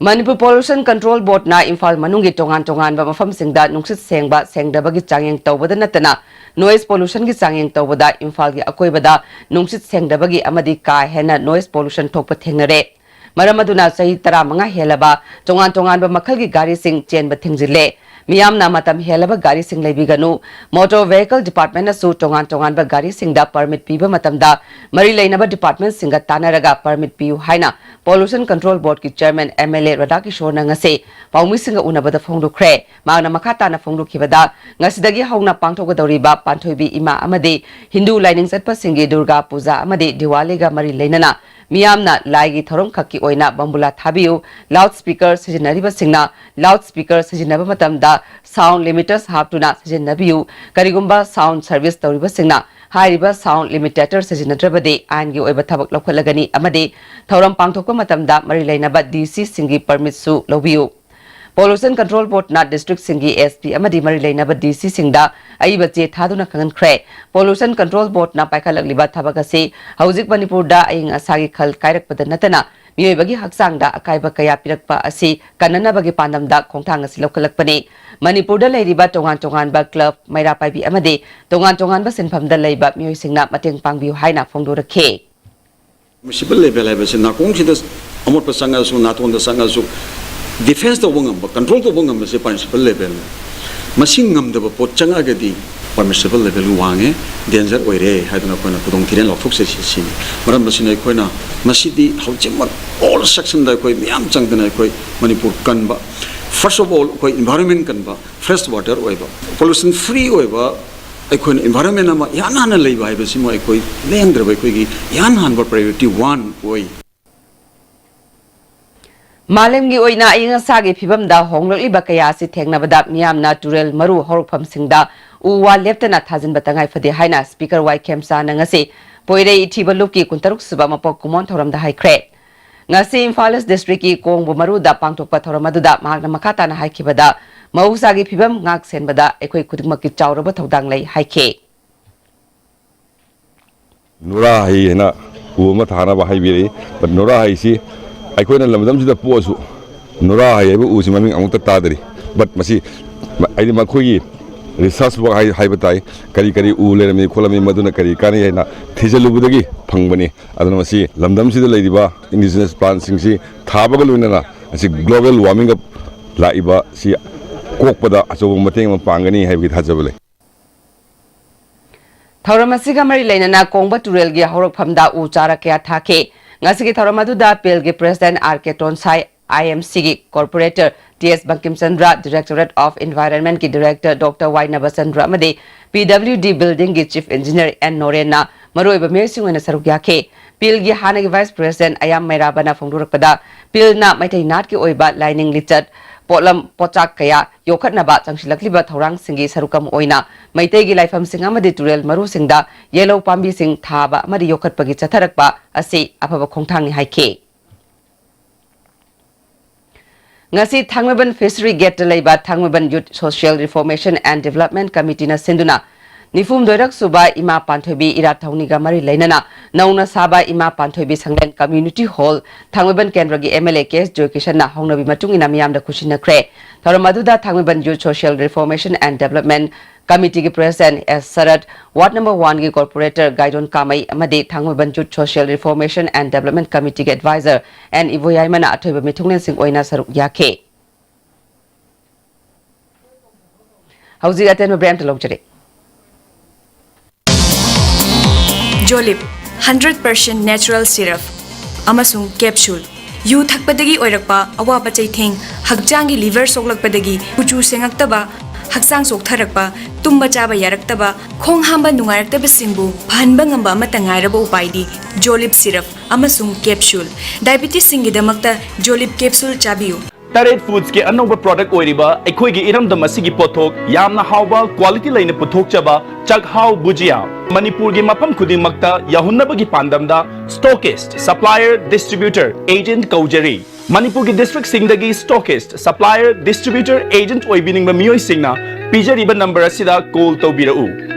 ꯃꯅꯤꯄꯨꯔ Pollution Control Boardꯅ ꯏꯝꯐꯥꯜ ꯃꯅꯨꯡꯒꯤ ꯇꯣꯉꯥꯟ ꯇꯣꯉꯥꯟꯕ ꯃꯐꯝꯁꯤꯡꯗ ꯅꯨꯡꯁꯤꯠ ꯁꯦꯡꯕ ꯁꯦꯡꯗꯕꯒꯤ ꯆꯥꯡꯌꯦꯡ ꯇꯧꯕꯗ ꯅꯠꯇꯅ noise pollutionꯒꯤ ꯆꯥꯡꯌꯦꯡ ꯇꯧꯕꯗ ꯏꯝꯐꯥꯜꯒꯤ ꯑꯀꯣꯏꯕꯗ ꯅꯨꯡꯁꯤꯠ ꯁꯦꯡꯗꯕꯒꯤ ꯑꯃꯗꯤ ꯀꯥ ꯍꯦꯟꯅ noise pollution ꯊꯣꯛꯄ ꯊꯦꯡꯅꯔꯦ꯫ ꯃꯔꯝ ꯑꯗꯨꯅ ꯆꯍꯤ ꯇꯔꯥꯃꯉꯥ ꯍꯦꯜꯂꯕ ꯇꯣꯉꯥꯟ ꯇꯣꯉꯥꯟꯕ ꯃꯈꯜꯒꯤ ꯒꯥꯔꯤꯁꯤꯡ ꯆꯦꯟꯕ ꯊꯤꯡꯖꯤꯜꯂꯦ꯫ ꯃꯤꯌꯥꯝꯅ ꯃꯇꯝ ꯍꯦꯜꯂꯕ ꯒꯥꯔꯤꯁꯤꯡ ꯂꯩꯕꯤꯒꯅꯨ꯫ Motor Vehicle Departmentꯅꯁꯨ ꯇꯣꯉꯥꯟ ꯇꯣꯉꯥꯟꯕ ꯒꯥꯔꯤꯁꯤꯡꯗ permit ꯄꯤꯕ ꯃꯇꯝꯗ ꯃꯔꯤ ꯂꯩꯅꯕ departmentꯁꯤꯡꯒ ꯇꯥꯟꯅꯔꯒ permit ꯄꯤꯌꯨ ꯍꯥꯏꯅ Pollution Control Boardꯀꯤ Chairman MLA ꯔꯥꯙꯥꯀꯤꯁꯣꯔꯅ ꯉꯁꯤ ꯄꯥꯎꯃꯤꯁꯤꯡꯒ ꯎꯅꯕꯗ ꯐꯣꯡꯗꯣꯛꯈ꯭ꯔꯦ꯫ ꯃꯍꯥꯛꯅ ꯃꯈꯥ ꯇꯥꯅ ꯐꯣꯡꯗꯣꯛꯈꯤꯕꯗ, ꯉꯁꯤꯗꯒꯤ ꯍꯧꯅ ꯄꯥꯡꯊꯣꯛꯀꯗꯧꯔꯤꯕ ꯄꯥꯟꯊꯣꯏꯕꯤ ꯏꯃꯥ ꯑꯃꯗꯤ ꯍꯤꯟꯗꯨ ꯂꯥꯏꯅꯤꯡ ꯆꯠꯄꯁꯤꯡꯒꯤ ꯗꯨꯔꯒꯥ ꯄꯨꯖꯥ ꯑꯃꯗꯤ ꯗꯤꯋꯥꯂꯤꯒ ꯃꯔꯤ ꯂꯩꯅꯅ ꯃꯤꯌꯥꯝꯅ ꯂꯥꯏꯒꯤ ꯊꯧꯔꯝ ꯈꯛꯀꯤ ꯑꯣꯏꯅ ꯕꯝꯕꯨꯂꯥ ꯊꯥꯕꯤꯌꯨ꯫ ꯂꯥꯎꯗ ꯁ꯭ꯄꯤꯀꯔ ꯁꯤꯖꯤꯟꯅꯔꯤꯕꯁꯤꯡꯅ ꯂꯥꯎꯗ ꯁ꯭ꯄꯤꯀꯔ ꯁꯤꯖꯤꯟꯅꯕ ꯃꯇꯝꯗ ꯁꯥꯎꯟꯗ ꯂꯤꯃꯤꯇꯔꯁ ꯍꯥꯞꯇꯨꯅ ꯁꯤꯖꯤꯟꯅꯕꯤꯌꯨ꯫ ꯀꯔꯤꯒꯨꯝꯕ ꯁꯥꯎꯟꯗ ꯁꯔꯚꯤꯁ ꯇꯧꯔꯤꯕꯁꯤꯡꯅ ꯍꯥꯏꯔꯤꯕ ꯁꯥꯎꯟꯗ ꯂꯤꯃꯤꯇꯦꯇꯔ ꯁꯤꯖꯤꯟꯅꯗ꯭ꯔꯕꯗꯤ ꯑꯥꯏꯟꯒꯤ ꯑꯣꯏꯕ ꯊꯕꯛ ꯂꯧꯈꯠꯂꯒꯅꯤ ꯑꯃꯗꯤ ꯊꯧꯔꯝ ꯄꯥꯡꯊꯣꯛꯄ ꯃꯇꯝꯗ ꯃꯔꯤ ꯂꯩꯅꯕ ꯗꯤ ꯁꯤꯁꯤꯡꯒꯤ ꯄꯔꯃꯤꯠꯁꯨ ꯂꯧꯕꯤꯌꯨ꯫ ꯄꯣꯂꯨꯁꯟ ꯀꯟꯇ꯭ꯔꯣꯜ ꯕꯣꯔꯗꯅ ꯗꯤꯁꯇ꯭ꯔꯤꯛꯁꯤꯡꯒꯤ ꯑꯦꯁ ꯄꯤ ꯑꯃꯗꯤ ꯃꯔꯤ ꯂꯩꯅꯕ ꯗꯤ ꯁꯤꯁꯤꯡꯗ ꯑꯏꯕ ꯆꯦ ꯊꯥꯗꯨꯅ ꯈꯪꯍꯟꯈ꯭ꯔꯦ꯫ ꯄꯣꯂꯨꯁꯟ ꯀꯟꯇ꯭ꯔꯣꯜ ꯕꯣꯔꯗꯅ ꯄꯥꯏꯈꯠꯂꯛꯂꯤꯕ ꯊꯕꯛ ꯑꯁꯤ ꯍꯧꯖꯤꯛ ꯃꯅꯤꯄꯨꯔꯗ ꯑꯏꯪ ꯑꯁꯥꯒꯤ ꯈꯜ ꯀꯥꯏꯔꯛꯄꯗ ꯅꯠꯇꯅ ꯃꯤꯑꯣꯏꯕꯒꯤ ꯍꯛꯆꯥꯡꯗ ꯑꯀꯥꯏꯕ ꯀꯌꯥ ꯄꯤꯔꯛꯄ ꯑꯁꯤ ꯀꯟꯅꯅꯕꯒꯤ ꯄꯥꯟꯗꯝꯗ ꯈꯣꯡꯊꯥꯡ ꯑꯁꯤ ꯂꯧꯈꯠꯂꯛꯄꯅꯤ꯫ ꯃꯅꯤꯄꯨꯔꯗ ꯂꯩꯔꯤꯕ ꯇꯣꯉꯥꯟ ꯇꯣꯉꯥꯟꯕ ꯀ꯭ꯂꯕ, ꯃꯩꯔꯥ ꯄꯥꯏꯕꯤ ꯑꯃꯗꯤ ꯇꯣꯉꯥꯟ ꯇꯣꯉꯥꯟꯕ ꯁꯤꯟꯐꯝꯗ ꯂꯩꯕ ꯃꯤꯑꯣꯏꯁꯤꯡꯅ ꯃꯇꯦꯡ ꯄꯥꯡꯕꯤꯌꯨ ꯍꯥꯏꯅ ꯐꯣꯡꯗꯣꯔꯛꯈꯤ꯫ ꯄꯔꯃꯤꯁꯤꯕꯜ ꯂꯦꯚꯦꯜ ꯍꯥꯏꯕꯁꯤ ꯅꯥꯀꯣꯡꯁꯤꯗ ꯑꯃꯣꯠꯄ ꯆꯪꯉꯁꯨ, ꯅꯥꯇꯣꯟꯗ ꯆꯪꯉꯁꯨ, ꯗꯤꯐꯦꯟꯁ ꯇꯧꯕ ꯉꯝꯕ, ꯀꯟꯇ꯭ꯔꯣꯜ ꯇꯧꯕ ꯉꯝꯕꯁꯦ ꯄꯔꯃꯤꯁꯤꯕꯜ ꯂꯦꯚꯦꯜꯅꯤ꯫ ꯃꯁꯤ ꯉꯝꯗꯕ ꯄꯣꯠ ꯆꯪꯉꯛꯑꯒꯗꯤ ꯄꯔꯃꯤꯁꯤꯕꯜ ꯂꯦꯚꯦꯜ ꯋꯥꯡꯉꯦ, ꯗꯦꯟꯖꯔ ꯑꯣꯏꯔꯦ ꯍꯥꯏꯗꯅ ꯑꯩꯈꯣꯏꯅ ꯈꯨꯗꯣꯡ ꯊꯤꯔꯦꯅ ꯂꯥꯎꯊꯣꯛꯆꯔꯤꯁꯤ ꯁꯤꯅꯤ꯫ ꯃꯔꯝ ꯑꯁꯤꯅ ꯑꯩꯈꯣꯏꯅ ꯃꯁꯤꯗꯤ ꯍꯧꯖꯤꯛꯃꯛ ꯑꯣꯜ ꯁꯦꯛꯁꯟꯗ ꯑꯩꯈꯣꯏ ꯃꯌꯥꯝ ꯆꯪꯗꯅ ꯑꯩꯈꯣꯏ ꯃꯅꯤꯄꯨꯔ ꯀꯟꯕ, ꯐꯥꯔꯁ ꯑꯣꯐ ꯑꯣꯜ ꯑꯩꯈꯣꯏ ꯏꯟꯚꯥꯏꯔꯣꯟꯃꯦꯟ ꯀꯟꯕ, ꯐ꯭ꯔꯦꯁ ꯋꯥꯇꯔ ꯑꯣꯏꯕ, ꯄꯣꯂꯨꯁꯟ ꯐ꯭ꯔꯤ ꯑꯣꯏꯕ, ꯑꯩꯈꯣꯏꯅ ꯏꯟꯚꯥꯏꯔꯣꯟꯃꯦꯟ ꯑꯃ ꯏꯍꯥꯟ ꯍꯥꯟꯅ ꯂꯩꯕ ꯍꯥꯏꯕꯁꯤꯃ ꯑꯩꯈꯣꯏ ꯂꯦꯡꯗ꯭ꯔꯕ ꯑꯩꯈꯣꯏꯒꯤ ꯏꯍꯥꯟ ꯍꯥꯟꯕ ꯄ꯭ꯔꯥꯏꯌꯣꯔꯤꯇꯤ ꯋꯥꯟ ꯑꯣꯏ꯫ ꯃꯥꯂꯦꯝꯒꯤ ꯑꯣꯏꯅ ꯑꯏꯪ ꯑꯁꯥꯒꯤ ꯐꯤꯕꯝꯗ ꯍꯣꯡꯂꯛꯂꯤꯕ ꯀꯌꯥ ꯑꯁꯤ ꯊꯦꯡꯅꯕꯗ ꯃꯤꯌꯥꯝꯅ ꯇꯨꯔꯦꯜ ꯃꯔꯨ ꯍꯧꯔꯛꯐꯝꯁꯤꯡꯗ ꯎ ꯋꯥ ꯂꯦꯞꯇꯅ ꯊꯥꯖꯤꯟꯕ ꯇꯉꯥꯏ ꯐꯗꯦ ꯍꯥꯏꯅ ꯁ꯭ꯄꯤꯀꯔ ꯋꯥꯏ ꯈꯦꯝꯆꯥꯅ ꯉꯁꯤ ꯄꯣꯏꯔꯩ ꯏꯊꯤꯕ ꯂꯨꯞꯀꯤ ꯀꯨꯟꯇꯔꯨꯛ ꯁꯨꯕ ꯃꯄꯣꯛ ꯀꯨꯝꯑꯣꯟ ꯊꯧꯔꯝꯗ ꯍꯥꯏꯈ꯭ꯔꯦ꯫ ꯉꯁꯤ ꯏꯝꯐꯥꯜ ꯏꯁ ꯗꯤꯁꯇ꯭ꯔꯤꯛꯀꯤ ꯀꯣꯡꯕ ꯃꯔꯨꯗ ꯄꯥꯡꯊꯣꯛꯄ ꯊꯧꯔꯝ ꯑꯗꯨꯗ ꯃꯍꯥꯛꯅ ꯃꯈꯥ ꯇꯥꯅ ꯍꯥꯏꯈꯤꯕꯗ, ꯃꯍꯧꯁꯥꯒꯤ ꯐꯤꯕꯝ ꯉꯥꯛ ꯁꯦꯟꯕꯗ ꯑꯩꯈꯣꯏ ꯈꯨꯗꯤꯡꯃꯛꯀꯤ ꯆꯥꯎꯔꯕ ꯊꯧꯗꯥꯡ ꯂꯩ ꯍꯥꯏꯈꯤ꯫ ꯅꯨꯔꯥ ꯍꯩ ꯍꯥꯏꯅ ꯎ ꯑꯃ ꯊꯥꯅꯕ ꯍꯥꯏꯕꯤꯔꯛꯏ꯫ But ꯅꯨꯔꯥ ꯍꯩꯁꯤ ꯑꯩꯈꯣꯏꯅ ꯂꯝꯗꯝꯁꯤꯗ ꯄꯣꯛꯑꯁꯨ ꯅꯨꯔꯥ ꯍꯩ ꯍꯥꯏꯕ ꯎꯁꯤ ꯃꯃꯤꯡ ꯑꯃꯨꯛꯇ ꯇꯥꯗ꯭ꯔꯤ꯫ But ꯃꯁꯤ ꯍꯥꯏꯗꯤ ꯃꯈꯣꯏꯒꯤ ꯔꯤꯁꯔꯁ ꯋꯥꯔꯛ ꯍꯥꯏꯕ ꯇꯥꯏ, ꯀꯔꯤ ꯀꯔꯤ ꯎ ꯂꯩꯔꯝꯃꯤ ꯈꯣꯠꯂꯝꯃꯤ, ꯃꯗꯨꯅ ꯀꯔꯤ ꯀꯥꯟꯅꯩ ꯍꯥꯏꯅ ꯊꯤꯖꯤꯜꯂꯨꯕꯗꯒꯤ ꯐꯪꯕꯅꯤ꯫ ꯑꯗꯨꯅ ꯃꯁꯤ ꯂꯝꯗꯝꯁꯤꯗ ꯂꯩꯔꯤꯕ ꯏꯟꯗꯤꯖꯤꯅꯁ ꯄ꯭ꯂꯥꯟꯁꯤꯡꯁꯤ ꯊꯥꯕꯒ ꯂꯣꯏꯅꯅ ꯃꯁꯤ ꯒ꯭ꯂꯣꯕꯦꯜ ꯋꯥꯔꯃꯤꯡꯒ ꯂꯥꯛꯏꯕ ꯁꯤ ꯀꯣꯛꯄꯗ ꯑꯆꯧꯕ ꯃꯇꯦꯡ ꯑꯃ ꯄꯥꯡꯒꯅꯤ ꯍꯥꯏꯕꯒꯤ ꯊꯥꯖꯕ ꯂꯩ꯫ ꯊꯧꯔꯝ ꯑꯁꯤꯒ ꯃꯔꯤ ꯂꯩꯅꯅ ꯀꯣꯡꯕ ꯇꯨꯔꯦꯜꯒꯤ ꯍꯧꯔꯛꯐꯝꯗ ꯎ ꯆꯥꯔꯥ ꯀꯌꯥ ꯊꯥꯈꯤ꯫ ꯉꯁꯤꯒꯤ ꯊꯧꯔꯝ ꯑꯗꯨꯗ ꯄꯦꯜꯒꯤ president R K Tonsai, I M ꯁꯤꯒꯤ corporator T S Bankimchandra, Directorate of Environment ꯀꯤ ꯗꯤꯔꯦꯛꯇꯔ ꯗꯣꯛꯇꯔ ꯋꯥꯏ ꯅꯕꯆꯟꯗ꯭ꯔ ꯑꯃꯗꯤ ꯄꯤ ꯗꯕ꯭ꯂꯤꯎ ꯗꯤ ꯕꯤꯜꯗꯤꯡꯒꯤ ꯆꯤꯐ ꯏꯟꯖꯤꯅꯤꯌꯔ ꯑꯦꯟ ꯅꯣꯔꯦꯟꯅ ꯃꯔꯨꯑꯣꯏꯕ ꯃꯤꯑꯣꯏꯁꯤꯡ ꯑꯣꯏꯅ ꯁꯔꯨꯛ ꯌꯥꯈꯤ꯫ ꯄꯤꯜꯒꯤ ꯍꯥꯟꯅꯒꯤ ꯚꯥꯏꯁ ꯄ꯭ꯔꯦꯁꯤꯗꯦꯟꯠ ꯑꯌꯥꯝ ꯃꯩꯔꯥꯕꯅ ꯐꯣꯡꯗꯣꯔꯛꯄꯗ, ꯄꯤꯜꯅ ꯃꯩꯇꯩ ꯅꯥꯠꯀꯤ ꯑꯣꯏꯕ ꯂꯥꯏꯅꯤꯡ ꯂꯤꯆꯠ, ꯄꯣꯠꯂꯝ, ꯄꯣꯠꯆꯥꯛ ꯀꯌꯥ ꯌꯣꯛꯈꯠꯅꯕ ꯆꯪꯁꯤꯜꯂꯛꯂꯤꯕ ꯊꯧꯔꯥꯡꯁꯤꯡꯒꯤ ꯁꯔꯨꯛ ꯑꯃ ꯑꯣꯏꯅ ꯃꯩꯇꯩꯒꯤ ꯂꯥꯏꯐꯝꯁꯤꯡ ꯑꯃꯗꯤ ꯇꯨꯔꯦꯜ ꯃꯔꯨꯁꯤꯡꯗ ꯌꯦꯜꯍꯧ ꯄꯥꯝꯕꯤꯁꯤꯡ ꯊꯥꯕ ꯑꯃꯗꯤ ꯌꯣꯛꯈꯠꯄꯒꯤ ꯆꯠꯊꯔꯛꯄ ꯑꯁꯤ ꯑꯐꯕ ꯈꯣꯡꯊꯥꯡꯅꯤ ꯍꯥꯏꯈꯤ꯫ ꯉꯁꯤ ꯊꯥꯡꯃꯩꯕꯟ ꯐꯤꯁꯔꯤ ꯒꯦꯠꯇ ꯂꯩꯕ ꯊꯥꯡꯃꯩꯕꯟ youth social reformation and development ꯀꯃꯤꯇꯤꯅ ꯁꯤꯟꯗꯨꯅ ꯅꯤꯐꯨꯍꯨꯝꯗꯣꯏꯔꯛ ꯁꯨꯕ ꯏꯃꯥ ꯄꯥꯟꯊꯣꯏꯕꯤ ꯏꯔꯥꯠ ꯊꯧꯅꯤꯒ ꯃꯔꯤ ꯂꯩꯅꯅ ꯅꯧꯅ ꯁꯥꯕ ꯏꯃꯥ ꯄꯥꯟꯊꯣꯏꯕꯤ ꯁꯪꯂꯦꯟ ꯀꯝꯃ꯭ꯌꯨꯅꯤꯇꯤ ꯍꯣꯜ ꯊꯥꯡꯃꯩꯕꯟ ꯀꯦꯟꯗ꯭ꯔꯒꯤ ꯑꯦꯝ ꯑꯦꯜ ꯑꯦ ꯀꯦ ꯑꯦꯁ ꯖꯣꯏꯀꯤꯁꯟꯅ ꯍꯧꯅꯕꯤ ꯃꯇꯨꯡ ꯏꯟꯅ ꯃꯤꯌꯥꯝꯗ ꯈꯨꯠꯁꯤꯟꯅꯈ꯭ꯔꯦ꯫ ꯊꯧꯔꯝ ꯑꯗꯨꯗ Thangmeiband youth social reformation and development ꯀꯃꯤꯇꯤꯒꯤ president S Sarat, ward number ꯋꯥꯟꯒꯤ ꯀꯣꯔꯄꯣꯔꯦꯇꯔ ꯒꯥꯏꯗꯣꯟ ꯀꯥꯃꯩ ꯑꯃꯗꯤ Thangmeiband youth social reformation and development ꯀꯃꯤꯇꯤꯒꯤ ꯑꯦꯗꯚꯥꯏꯖꯔ ꯑꯦꯟ ꯏꯕꯣꯌꯥꯏꯃꯅ ꯑꯊꯣꯏꯕ ꯃꯤꯊꯨꯡꯂꯦꯟꯁꯤꯡ ꯑꯣꯏꯅ ꯁꯔꯨꯛ ꯌꯥꯈꯤ꯫ ꯍꯧꯖꯤꯛ ꯑꯇꯦꯟꯕ ꯕ꯭ꯔꯦꯛ ꯑꯃꯇ ꯂꯧꯖꯔꯤ꯫ ꯖꯣꯂꯤꯞ, ꯍꯟꯗ꯭ꯔꯦꯠ ꯄꯥꯔꯁꯦꯟ ꯅꯦꯆꯔꯦꯜ ꯁꯤꯔꯞ ꯑꯃꯁꯨꯡ ꯀꯦꯞꯁꯨꯜ꯫ ꯌꯨ ꯊꯛꯄꯗꯒꯤ ꯑꯣꯏꯔꯛꯄ ꯑꯋꯥꯕ ꯆꯩꯊꯦꯡ, ꯍꯛꯆꯥꯡꯒꯤ ꯂꯤꯚꯔ ꯁꯣꯛꯂꯛꯄꯗꯒꯤ ꯀꯨꯆꯨ ꯁꯦꯡꯉꯛꯇꯕ, ꯍꯛꯆꯥꯡ ꯆꯣꯛꯊꯔꯛꯄ, ꯇꯨꯝꯕ ꯆꯥꯕ ꯌꯥꯔꯛꯇꯕ, ꯈꯣꯡ ꯍꯥꯝꯕ ꯅꯨꯡꯉꯥꯏꯔꯛꯇꯕꯁꯤꯡꯕꯨ ꯐꯍꯟꯕ ꯉꯝꯕ ꯑꯃꯠꯇ ꯉꯥꯏꯔꯕ ꯎꯄꯥꯏꯗꯤ ꯖꯣꯂꯤꯞ ꯁꯤꯔꯞ ꯑꯃꯁꯨꯡ ꯀꯦꯞꯁꯨꯜ꯫ ꯗꯥꯏꯕꯤꯇꯤꯁꯁꯤꯡꯒꯤꯗꯃꯛꯇ ꯖꯣꯂꯤꯞ ꯀꯦꯞꯁꯨꯜ ꯆꯥꯕꯤꯌꯨ꯫ ꯇꯔꯦꯠ ꯐꯨꯗꯁꯀꯤ ꯑꯅꯧꯕ ꯄ꯭ꯔꯣꯗꯛ ꯑꯣꯏꯔꯤꯕ ꯑꯩꯈꯣꯏꯒꯤ ꯏꯔꯝꯗꯝ ꯑꯁꯤꯒꯤ ꯄꯣꯠꯊꯣꯛ ꯌꯥꯝꯅ ꯍꯥꯎꯕ ꯀ꯭ꯋꯥꯂꯤꯇꯤ ꯂꯩꯅ ꯄꯨꯊꯣꯛꯆꯕ ꯆꯥꯛꯍꯥꯎ ꯚꯨꯖꯤꯌꯥ ꯃꯅꯤꯄꯨꯔꯒꯤ ꯃꯐꯝ ꯈꯨꯗꯤꯡꯃꯛꯇ ꯌꯧꯍꯟꯅꯕꯒꯤ ꯄꯥꯟꯗꯝꯗ ꯁ꯭ꯇꯣꯀꯤꯁꯠ, ꯁꯄ꯭ꯂꯥꯏꯌꯔ, ꯗꯤꯁꯇ꯭ꯔꯤꯕ꯭ꯌꯨꯇꯔ, ꯑꯦꯖꯦꯟꯠ ꯀꯧꯖꯔꯤ꯫ ꯃꯅꯤꯄꯨꯔꯒꯤ ꯗꯤꯁꯇ꯭ꯔꯤꯛꯁꯤꯡꯗꯒꯤ ꯁ꯭ꯇꯣꯀꯤꯁꯠ, ꯁꯄ꯭ꯂꯥꯏꯌꯔ, ꯗꯤꯁꯇ꯭ꯔꯤꯕ꯭ꯌꯨꯇꯔ, ꯑꯦꯖꯦꯟꯠ ꯑꯣꯏꯕꯤꯅꯤꯡꯕ ꯃꯤꯑꯣꯏꯁꯤꯡꯅ ꯄꯤꯖꯔꯤꯕ ꯅꯝꯕꯔ ꯑꯁꯤꯗ ꯀꯣꯜ ꯇꯧꯕꯤꯔꯛꯎ꯫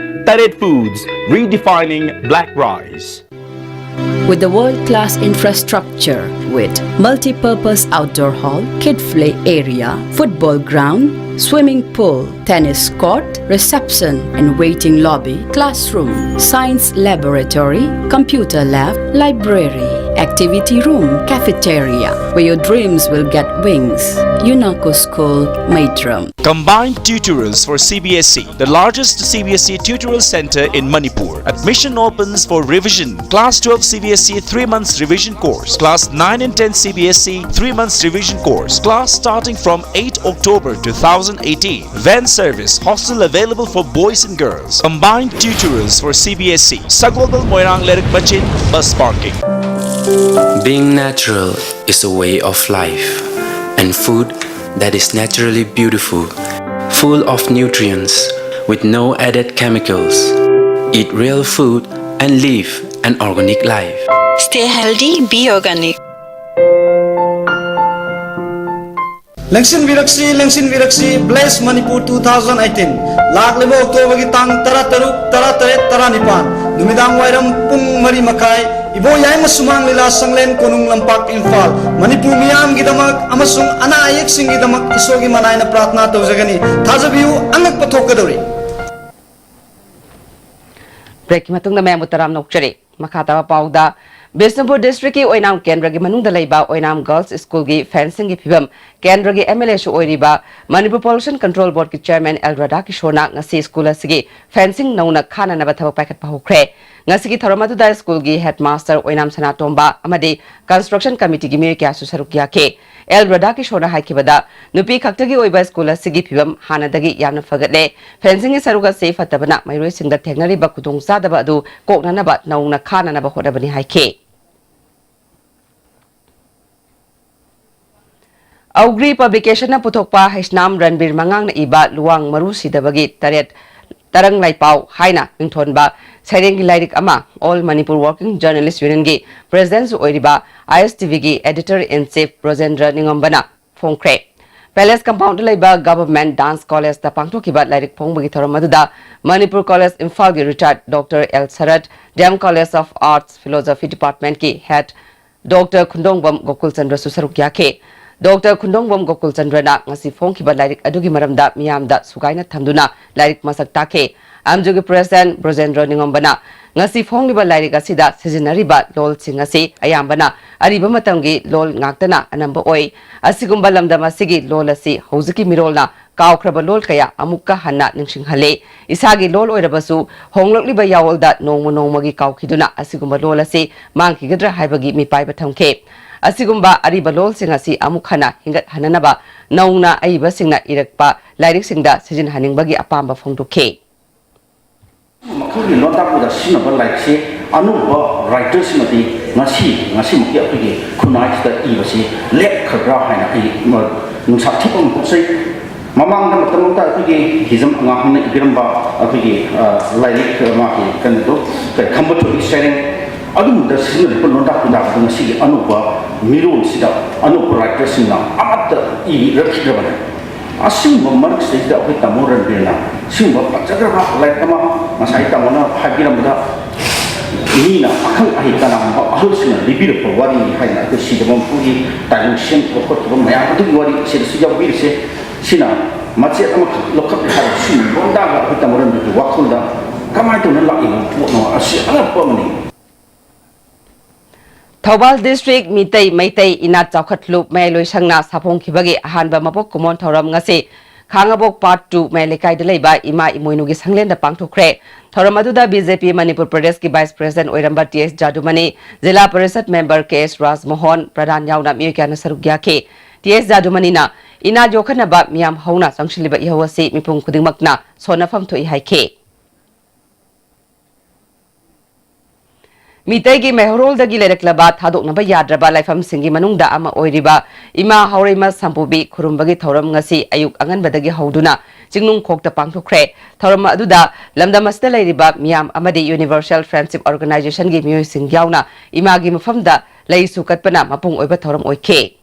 ꯇꯔꯦꯠ foods, redefining black rice. With the world-class infrastructure with multi-purpose outdoor hall, kid play area, football ground, swimming pool, tennis court, reception and waiting lobby, classroom, science laboratory, computer lab, library. activity room, cafeteria, where your dreams will get wings. Unako School, Maitram. Combined tutorials for C B S E, the largest C B S E tutorial center in Manipur. Admission opens for revision. Class twelve C B S E three months revision course. Class nine and ten C B S E three months revision course. Class starting from eighth October two thousand eighteen. Van service, hostel available for boys and girls. Combined tutorials for C B S E. Sagolbal Moirang Lerik Bachin, bus parking. Being natural is a way of life, and food that is naturally beautiful, full of nutrients, with no added chemicals. Eat real food and live an organic life. Stay healthy, be organic. ꯂꯦꯡꯁꯤꯟꯕꯤꯔꯛꯁꯤ, ꯂꯦꯡꯁꯤꯟꯕꯤꯔꯛꯁꯤ, Bless Manipur two thousand eighteen꯫ ꯂꯥꯛꯂꯤꯕ ꯑꯣꯛꯇꯣꯕꯔꯒꯤ ꯇꯥꯡ ꯇꯔꯥꯇꯔꯨꯛ, ꯇꯔꯥꯇꯔꯦꯠ, ꯇꯔꯥꯅꯤꯄꯥꯟ, ꯅꯨꯃꯤꯗꯥꯡ ꯋꯥꯏꯔꯝ ꯄꯨꯡ ꯃꯔꯤ ꯃꯈꯥꯏ, ꯏꯕꯣ ꯌꯥꯏꯃ ꯁꯨꯃꯥꯡ ꯂꯤꯂꯥ ꯁꯪꯂꯦꯟ ꯀꯣꯅꯨꯡ ꯂꯝꯄꯥꯛ, ꯏꯝꯐꯥꯜ꯫ ꯃꯅꯤꯄꯨꯔ ꯃꯤꯌꯥꯝꯒꯤꯗꯃꯛ ꯑꯃꯁꯨꯡ ꯑꯅꯥ ꯑꯌꯦꯛꯁꯤꯡꯒꯤꯗꯃꯛ ꯏꯁꯣꯔꯒꯤ ꯃꯅꯥꯏꯅ ꯄ꯭ꯔꯥꯔꯊꯅꯥ ꯇꯧꯖꯒꯅꯤ꯫ ꯊꯥꯖꯕꯤꯌꯨ, ꯑꯉꯛꯄ ꯊꯣꯛꯀꯗꯧꯔꯤ꯫ ꯕ꯭ꯔꯦꯛꯀꯤ ꯃꯇꯨꯡꯗ ꯃꯌꯥꯝꯕꯨ ꯇꯔꯥꯝꯅ ꯑꯣꯛꯆꯔꯤ꯫ ꯃꯈꯥ ꯇꯥꯕ ꯄꯥꯎꯗ, ꯕꯤꯁꯅꯨꯄꯨꯔ ꯗꯤꯁꯇ꯭ꯔꯤꯛꯀꯤ ꯑꯣꯏꯅꯥꯝ ꯀꯦꯟꯗ꯭ꯔꯒꯤ ꯃꯅꯨꯡꯗ ꯂꯩꯕ ꯑꯣꯏꯅꯥꯝ ꯒꯔꯜꯁ ꯁ꯭ꯀꯨꯜꯒꯤ ꯐꯦꯟꯁꯤꯡꯒꯤ ꯐꯤꯕꯝ꯫ ꯀꯦꯟꯗ꯭ꯔꯒꯤ ꯑꯦꯝ ꯑꯦꯜ ꯑꯦꯁꯨ ꯑꯣꯏꯔꯤꯕ ꯃꯅꯤꯄꯨꯔ ꯄꯣꯂꯨꯁꯟ ꯀꯟꯇ꯭ꯔꯣꯜ ꯕꯣꯔꯗꯀꯤ ꯆꯤꯌꯔꯃꯦꯟ ꯑꯦꯜ ꯔꯥꯙꯥꯀꯤꯁꯣꯔꯅ ꯉꯁꯤ ꯁ꯭ꯀꯨꯜ ꯑꯁꯤꯒꯤ ꯐꯦꯟꯁꯤꯡ ꯅꯧꯅ ꯈꯥꯅꯅꯕ ꯊꯕꯛ ꯄꯥꯏꯈꯠꯄ ꯍꯧꯈ꯭ꯔꯦ꯫ ꯉꯁꯤꯒꯤ ꯊꯧꯔꯝ ꯑꯗꯨꯗ ꯁ꯭ꯀꯨꯜꯒꯤ ꯍꯦꯗꯃꯥꯁꯇꯔ ꯑꯣꯏꯅꯥꯝ ꯁꯅꯥꯇꯣꯝꯕ ꯑꯃꯗꯤ ꯀꯟꯁꯇ꯭ꯔꯛꯁꯟ ꯀꯃꯤꯇꯤꯒꯤ ꯃꯤꯑꯣꯏ ꯀꯌꯥꯁꯨ ꯁꯔꯨꯛ ꯌꯥꯈꯤ꯫ ꯑꯦꯜ ꯔꯥꯙꯥꯀꯤꯁꯣꯔꯅ ꯍꯥꯏꯈꯤꯕꯗ, ꯅꯨꯄꯤ ꯈꯛꯇꯒꯤ ꯑꯣꯏꯕ ꯁ꯭ꯀꯨꯜ ꯑꯁꯤꯒꯤ ꯐꯤꯕꯝ ꯍꯥꯟꯅꯗꯒꯤ ꯌꯥꯝꯅ ꯐꯒꯠꯂꯦ꯫ ꯐꯦꯟꯁꯤꯡꯒꯤ ꯁꯔꯨꯛ ꯑꯁꯤ ꯐꯠꯇꯕꯅ ꯃꯍꯩꯔꯣꯏꯁꯤꯡꯗ ꯊꯦꯡꯅꯔꯤꯕ ꯈꯨꯗꯣꯡꯆꯥꯗꯕ ꯑꯗꯨ ꯀꯣꯛꯅꯅꯕ ꯅꯧꯅ ꯈꯥꯅꯅꯕ ꯍꯣꯠꯅꯕꯅꯤ ꯍꯥꯏꯈꯤ꯫ ꯑꯧꯒ꯭ꯔꯤ ꯄꯕ꯭ꯂꯤꯀꯦꯁꯟꯅ ꯄꯨꯊꯣꯛꯄ ꯍꯩꯁꯅꯥꯝ ꯔꯟꯕꯤꯔ ꯃꯉꯥꯡꯅ ꯏꯕ ꯂꯨꯋꯥꯡ ꯃꯔꯨ ꯁꯤꯗꯕꯒꯤ ꯇꯔꯦꯠ ꯇꯔꯪ ꯂꯥꯏꯄꯥꯎ ꯍꯥꯏꯅ ꯃꯤꯡꯊꯣꯟꯕ ꯁꯩꯔꯦꯡꯒꯤ ꯂꯥꯏꯔꯤꯛ ꯑꯃ All Manipur Working Journalist Unionꯒꯤ ꯄ꯭ꯔꯦꯁꯤꯗꯦꯟꯠꯁꯨ ꯑꯣꯏꯔꯤꯕ ꯑꯥꯏ ꯑꯦꯁ ꯇꯤ ꯚꯤꯒꯤ editor in chief ꯕ꯭ꯔꯣꯖꯦꯟꯗ꯭ꯔ ꯅꯤꯉꯝꯕꯅ ꯐꯣꯡꯈ꯭ꯔꯦ꯫ ꯄꯦꯂꯦꯁ ꯀꯝꯄꯥꯎꯟꯗ ꯂꯩꯕ ꯒꯚꯔꯟꯃꯦꯟꯠ ꯗꯥꯟꯁ ꯀꯣꯂꯦꯖꯇ ꯄꯥꯡꯊꯣꯛꯈꯤꯕ ꯂꯥꯏꯔꯤꯛ ꯐꯣꯡꯕꯒꯤ ꯊꯧꯔꯝ ꯑꯗꯨꯗ ꯃꯅꯤꯄꯨꯔ ꯀꯣꯂꯦꯖ ꯏꯝꯐꯥꯜꯒꯤ ꯔꯤꯇꯥꯌꯔꯗ doctor L Sarat, D M college of arts philosophy ꯗꯤꯄꯥꯔꯠꯃꯦꯟꯠꯀꯤ ꯍꯦꯗ ꯗꯣꯛꯇꯔ ꯈꯨꯟꯗꯣꯡꯕꯝ ꯒꯣꯀꯨꯜꯆꯟꯗ꯭ꯔꯁꯨ ꯁꯔꯨꯛ ꯌꯥꯈꯤ꯫ ꯗꯣꯛꯇꯔ ꯈꯨꯟꯗꯣꯡꯕꯝ ꯒꯣꯀꯨꯜꯆꯟꯗ꯭ꯔꯅ ꯉꯁꯤ ꯐꯣꯡꯈꯤꯕ ꯂꯥꯏꯔꯤꯛ ꯑꯗꯨꯒꯤ ꯃꯔꯝꯗ ꯃꯤꯌꯥꯝꯗ ꯁꯨꯒꯥꯏꯅ ꯊꯝꯗꯨꯅ ꯂꯥꯏꯔꯤꯛ ꯃꯁꯛ ꯇꯥꯛꯈꯤ꯫ ꯑꯦꯝ ꯖꯤ ꯌꯨꯒꯤ ꯄ꯭ꯔꯦꯁꯤꯗꯦꯟꯠ ꯕ꯭ꯔꯣꯖꯦꯟꯗ꯭ꯔ ꯅꯤꯉꯝꯕꯅ ꯉꯁꯤ ꯐꯣꯡꯂꯤꯕ ꯂꯥꯏꯔꯤꯛ ꯑꯁꯤꯗ ꯁꯤꯖꯤꯟꯅꯔꯤꯕ ꯂꯣꯜꯁꯤꯡ ꯑꯁꯤ ꯑꯌꯥꯝꯕꯅ ꯑꯔꯤꯕ ꯃꯇꯝꯒꯤ ꯂꯣꯜ ꯉꯥꯛꯇꯅ ꯑꯅꯝꯕ ꯑꯣꯏ꯫ ꯑꯁꯤꯒꯨꯝꯕ ꯂꯝꯗꯝ ꯑꯁꯤꯒꯤ ꯂꯣꯜ ꯑꯁꯤ ꯍꯧꯖꯤꯛꯀꯤ ꯃꯤꯔꯣꯜꯅ ꯀꯥꯎꯈ꯭ꯔꯕ ꯂꯣꯜ ꯀꯌꯥ ꯑꯃꯨꯛꯀ ꯍꯟꯅ ꯅꯤꯡꯁꯤꯡꯍꯜꯂꯤ꯫ ꯏꯁꯥꯒꯤ ꯂꯣꯜ ꯑꯣꯏꯔꯕꯁꯨ ꯍꯣꯡꯂꯛꯂꯤꯕ ꯌꯥꯑꯣꯜꯗ ꯅꯣꯡꯃ ꯅꯣꯡꯃꯒꯤ ꯀꯥꯎꯈꯤꯗꯨꯅ ꯑꯁꯤꯒꯨꯝꯕ ꯂꯣꯜ ꯑꯁꯤ ꯃꯥꯡꯈꯤꯒꯗ꯭ꯔꯥ ꯍꯥꯏꯕꯒꯤ ꯃꯤꯄꯥꯏꯕ ꯊꯝꯈꯤ꯫ ꯑꯁꯤꯒꯨꯝꯕ ꯑꯔꯤꯕ ꯂꯣꯜꯁꯤꯡ ꯑꯁꯤ ꯑꯃꯨꯛ ꯍꯟꯅ ꯍꯤꯡꯒꯠꯍꯟꯅꯅꯕ ꯅꯧꯅ ꯑꯏꯕꯁꯤꯡꯅ ꯏꯔꯛꯄ ꯂꯥꯏꯔꯤꯛꯁꯤꯡꯗ ꯁꯤꯖꯤꯟꯅꯍꯟꯅꯤꯡꯕꯒꯤ ꯑꯄꯥꯝꯕ ꯐꯣꯡꯗꯣꯛꯈꯤ꯫ ꯃꯈꯣꯏꯒꯤ ꯂꯣꯟꯗꯥ ꯄꯨꯗ ꯁꯤꯖꯤꯟꯅꯕ ꯂꯥꯏꯔꯤꯛꯁꯤ ꯑꯅꯧꯕ ꯔꯥꯏꯇꯔꯁꯤꯡꯅꯗꯤ ꯉꯁꯤ, ꯉꯁꯤꯃꯛꯀꯤ ꯑꯩꯈꯣꯏꯒꯤ ꯈꯨꯟꯅꯥꯏꯁꯤꯗ ꯏꯕꯁꯤ ꯂꯦꯞꯈ꯭ꯔꯕ꯭ꯔꯥ ꯍꯥꯏꯅ ꯑꯩ ꯃ-, ꯅꯨꯡꯁꯥ ꯊꯤꯕ ꯑꯃ ꯄꯣꯛꯆꯩ꯫ ꯃꯃꯥꯡꯗ ꯃꯇꯝ ꯑꯃꯗ ꯑꯩꯈꯣꯏꯒꯤ ꯍꯤꯖꯝ ꯑꯉꯥꯡꯍꯟꯅ ꯏꯕꯤꯔꯝꯕ ꯑꯩꯈꯣꯏꯒꯤ, ꯑ, ꯂꯥꯏꯔꯤꯛ, ꯑ, ꯃꯥꯒꯤ ꯀꯩꯅꯣꯗꯣ, ꯀꯔꯤ, ꯈꯝꯕ ꯊꯣꯏꯕꯤ ꯁꯩꯔꯦꯡ, ꯑꯗꯨꯒꯨꯝꯕꯗ ꯁꯤꯖꯤꯟꯅꯔꯤꯕ ꯂꯣꯟꯗꯥ ꯄꯨꯗꯥ ꯑꯗꯨ ꯉꯁꯤꯒꯤ ꯑꯅꯧꯕ ꯃꯤꯔꯣꯜꯁꯤꯗ ꯑꯅꯧꯕ ꯔꯥꯏꯇꯔꯁꯤꯡꯅ ꯑꯃꯠꯇ ꯏꯔꯛꯈꯤꯗ꯭ꯔꯕꯅꯤ꯫ ꯑꯁꯤꯒꯨꯝꯕ ꯃꯔꯛꯁꯤꯗꯩꯁꯤꯗ ꯑꯩꯈꯣꯏ ꯇꯥꯃꯣ ꯔꯟꯕꯤꯔꯅ ꯁꯤꯒꯨꯝꯕ ꯐꯖꯈ꯭ꯔꯕ ꯂꯥꯏꯔꯤꯛ ꯑꯃ ꯉꯁꯥꯏ ꯇꯥꯃꯣꯅ ꯍꯥꯏꯕꯤꯔꯝꯕꯗ ꯃꯤꯅ ꯑꯈꯪ ꯑꯍꯩ ꯀꯅꯥꯒꯨꯝꯕ ꯑꯍꯜꯁꯤꯡꯅ ꯂꯤꯕꯤꯔꯛꯄ ꯋꯥꯔꯤꯅꯤ ꯍꯥꯏꯅ ꯑꯩꯈꯣꯏ ꯁꯤꯗꯕ ꯃꯄꯨꯒꯤ ꯇꯥꯏꯕꯪ ꯁꯦꯝꯈꯤꯕ ꯈꯣꯠꯈꯤꯕ ꯃꯌꯥꯝ ꯑꯗꯨꯒꯤ ꯋꯥꯔꯤ ꯁꯤꯗꯁꯨ ꯌꯥꯎꯕꯤꯔꯤꯁꯦ꯫ ꯁꯤꯅ ꯃꯆꯦꯠ ꯑꯃꯈꯛ ꯂꯧꯈꯠꯀꯦ ꯍꯥꯏꯔꯒ ꯁꯤꯒꯨꯝꯕ ꯂꯣꯟꯗꯥꯒ ꯑꯩꯈꯣꯏ ꯇꯥꯃꯣ ꯔꯟꯕꯤꯔꯒꯤ ꯋꯥꯈꯜꯗ ꯀꯃꯥꯏꯅ ꯇꯧꯅ ꯂꯥꯛꯏꯕ ꯄꯣꯠꯅꯣ? ꯑꯁꯤ ꯑꯉꯛꯄ ꯑꯃꯅꯤ꯫ ꯊꯧꯕꯥꯜ ꯗꯤꯁꯇ꯭ꯔꯤꯛ ꯃꯤꯇꯩ ꯃꯩꯇꯩ ꯏꯅꯥꯠ ꯆꯥꯎꯈꯠꯂꯨꯞ ꯃꯌꯥꯏꯂꯣꯏꯁꯪꯅ ꯁꯥꯐꯣꯡꯈꯤꯕꯒꯤ ꯑꯍꯥꯟꯕ ꯃꯄꯣꯛ ꯀꯨꯝꯑꯣꯟ ꯊꯧꯔꯝ ꯉꯁꯤ ꯈꯥꯉꯕꯣꯛ ꯄꯥꯔꯠ ꯇꯨ ꯃꯌꯥꯏ ꯂꯩꯀꯥꯏꯗ ꯂꯩꯕ ꯏꯃꯥ ꯏꯃꯣꯏꯅꯨꯒꯤ ꯁꯪꯂꯦꯟꯗ ꯄꯥꯡꯊꯣꯛꯈ꯭ꯔꯦ꯫ ꯊꯧꯔꯝ ꯑꯗꯨꯗ ꯕꯤ ꯖꯦ ꯄꯤ ꯃꯅꯤꯄꯨꯔ ꯄ꯭ꯔꯗꯦꯁꯀꯤ ꯚꯥꯏꯁ ꯄ꯭ꯔꯦꯁꯤꯗꯦꯟꯠ ꯑꯣꯏꯔꯝꯕ ꯇꯤ ꯑꯦꯁ ꯖꯥꯗꯨꯃꯅꯤ, ꯖꯤꯂꯥ ꯄꯔꯤꯁꯗ ꯃꯦꯝꯕꯔ ꯀꯦ ꯑꯦꯁ ꯔꯥꯖꯃꯣꯍꯟ ꯄ꯭ꯔꯙꯥꯟ ꯌꯥꯎꯅ ꯃꯤꯑꯣꯏ ꯀꯌꯥꯅ ꯁꯔꯨꯛ ꯌꯥꯈꯤ꯫ ꯇꯤ ꯑꯦꯁ ꯖꯥꯗꯨꯃꯅꯤꯅ ꯏꯅꯥꯠ ꯌꯣꯛꯈꯠꯅꯕ ꯃꯤꯌꯥꯝ ꯍꯧꯅ ꯆꯪꯁꯤꯜꯂꯤꯕ ꯏꯍꯧ ꯑꯁꯤ ꯃꯤꯄꯨꯝ ꯈꯨꯗꯤꯡꯃꯛꯅ ꯁꯣꯟꯅꯐꯝ ꯊꯣꯛꯏ ꯍꯥꯏꯈꯤ꯫ ꯃꯤꯇꯩꯒꯤ ꯃꯩꯍꯧꯔꯣꯜꯗꯒꯤ ꯂꯩꯔꯛꯂꯕ ꯊꯥꯗꯣꯛꯅꯕ ꯌꯥꯗ꯭ꯔꯕ ꯂꯥꯏꯐꯝꯁꯤꯡꯒꯤ ꯃꯅꯨꯡꯗ ꯑꯃ ꯑꯣꯏꯔꯤꯕ ꯏꯃꯥ ꯍꯥꯎꯔꯩꯃ ꯁꯝꯄꯨꯕꯤ ꯈꯨꯔꯨꯝꯕꯒꯤ ꯊꯧꯔꯝ ꯉꯁꯤ ꯑꯌꯨꯛ ꯑꯉꯟꯕꯗꯒꯤ ꯍꯧꯗꯨꯅ ꯆꯤꯡꯅꯨꯡꯈꯣꯛꯇ ꯄꯥꯡꯊꯣꯛꯈ꯭ꯔꯦ꯫ ꯊꯧꯔꯝ ꯑꯗꯨꯗ ꯂꯝꯗꯝ ꯑꯁꯤꯗ ꯂꯩꯔꯤꯕ ꯃꯤꯌꯥꯝ ꯑꯃꯗꯤ Universal Friendship Organization ꯒꯤ ꯃꯤꯑꯣꯏꯁꯤꯡ ꯌꯥꯎꯅ ꯏꯃꯥꯒꯤ ꯃꯐꯝꯗ ꯂꯩꯁꯨ ꯀꯠꯄꯅ ꯃꯄꯨꯡ ꯑꯣꯏꯕ ꯊꯧꯔꯝ ꯑꯣꯏꯈꯤ꯫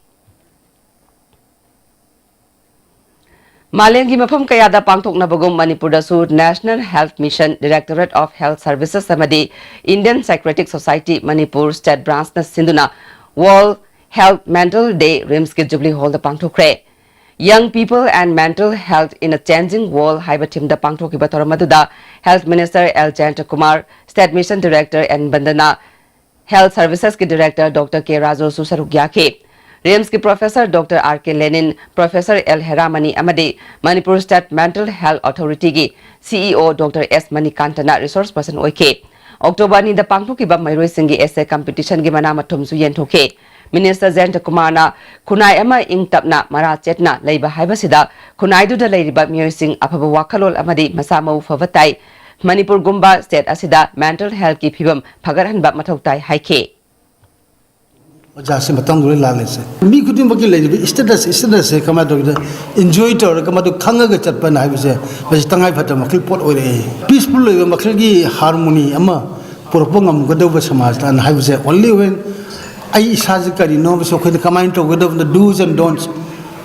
ꯃꯥꯂꯦꯝꯒꯤ ꯃꯐꯝ ꯀꯌꯥꯗ ꯄꯥꯡꯊꯣꯛꯅꯕꯒꯨꯝ ꯃꯅꯤꯄꯨꯔꯗꯁꯨ National Health Mission, Directorate of Health Services ꯑꯃꯗꯤ Indian Psychiatric Society Manipur State Branch ꯅ ꯁꯤꯟꯗꯨꯅ World Health Mental Day ꯔꯤꯝꯁꯀꯤ jubilee ꯍꯣꯜꯗ ꯄꯥꯡꯊꯣꯛꯈ꯭ꯔꯦ꯫ Young People and Mental Health in a Changing World ꯍꯥꯏꯕ ꯊꯤꯝꯗ ꯄꯥꯡꯊꯣꯛꯈꯤꯕ ꯊꯧꯔꯝ ꯑꯗꯨꯗ Health Minister L Jayanta Kumar, State Mission Director N Bandana, Health Servicesꯀꯤ Director ꯗꯣꯛꯇꯔ ꯀꯦ ꯔꯥꯖꯨꯁꯨ ꯁꯔꯨꯛ ꯌꯥꯈꯤ꯫ ꯔꯤꯝꯁꯀꯤ Professor doctor R K Lenin, Professor L ꯍꯦꯔꯥꯃꯅꯤ ꯑꯃꯗꯤ ꯃꯅꯤꯄꯨꯔ State Mental Health Authorityꯒꯤ CEO ꯗꯣꯛꯇꯔ ꯑꯦꯁ ꯃꯅꯤꯀꯥꯟꯇꯅ resource person ꯑꯣꯏꯈꯤ꯫ ꯑꯣꯛꯇꯣꯕꯔ ꯑꯅꯤꯗ ꯄꯥꯡꯊꯣꯛꯈꯤꯕ ꯃꯍꯩꯔꯣꯏꯁꯤꯡꯒꯤ essay competitionꯒꯤ ꯃꯅꯥ ꯃꯊꯨꯝꯁꯨ ꯌꯦꯟꯊꯣꯛꯈꯤ꯫ Minister ꯖꯌꯟꯇ ꯀꯨꯃꯥꯔꯅ ꯈꯨꯟꯅꯥꯏ ꯑꯃ ꯏꯪ ꯇꯞꯅ ꯃꯔꯥ ꯆꯦꯠꯅ ꯂꯩꯕ ꯍꯥꯏꯕꯁꯤꯗ ꯈꯨꯟꯅꯥꯏꯗꯨꯗ ꯂꯩꯔꯤꯕ ꯃꯤꯑꯣꯏꯁꯤꯡ ꯑꯐꯕ ꯋꯥꯈꯜꯂꯣꯟ ꯑꯃꯗꯤ ꯃꯁꯥ ꯃꯎ ꯐꯕ ꯇꯥꯏ꯫ ꯃꯅꯤꯄꯨꯔꯒꯨꯝꯕ state ꯑꯁꯤꯗ mental healthꯀꯤ ꯐꯤꯕꯝ ꯐꯒꯠꯍꯟꯕ ꯃꯊꯧ ꯇꯥꯏ ꯍꯥꯏꯈꯤ꯫ ꯑꯣꯖꯥꯁꯦ ꯃꯇꯝꯗꯨꯗ ꯂꯥꯜꯂꯤꯁꯦ꯫ ꯃꯤ ꯈꯨꯗꯤꯡꯃꯛꯀꯤ ꯂꯩꯔꯤꯕ status, statusꯁꯦ ꯀꯃꯥꯏꯅ ꯇꯧꯒꯦꯗ, enjoy ꯇꯧꯔꯒ ꯃꯗꯨ ꯈꯪꯉꯒ ꯆꯠꯄꯅ ꯍꯥꯏꯕꯁꯦ, ꯃꯁꯤ ꯇꯉꯥꯏ ꯐꯗꯕ ꯃꯈꯩ ꯄꯣꯠ ꯑꯣꯏꯔꯛꯑꯦ꯫ Peaceful ꯑꯣꯏꯕ ꯃꯈꯜꯒꯤ harmony ꯑꯃ ꯄꯨꯔꯛꯄ ꯉꯝꯒꯗꯧꯕ ꯁꯃꯥꯖꯇ ꯍꯥꯏꯕꯁꯦ, only when ꯑꯩ ꯏꯁꯥꯁꯦ ꯀꯔꯤꯅꯣ ꯍꯥꯏꯕꯁꯦ ꯑꯩꯈꯣꯏꯅ ꯀꯃꯥꯏꯅ ꯇꯧꯒꯗꯕꯅ, do's and don'ts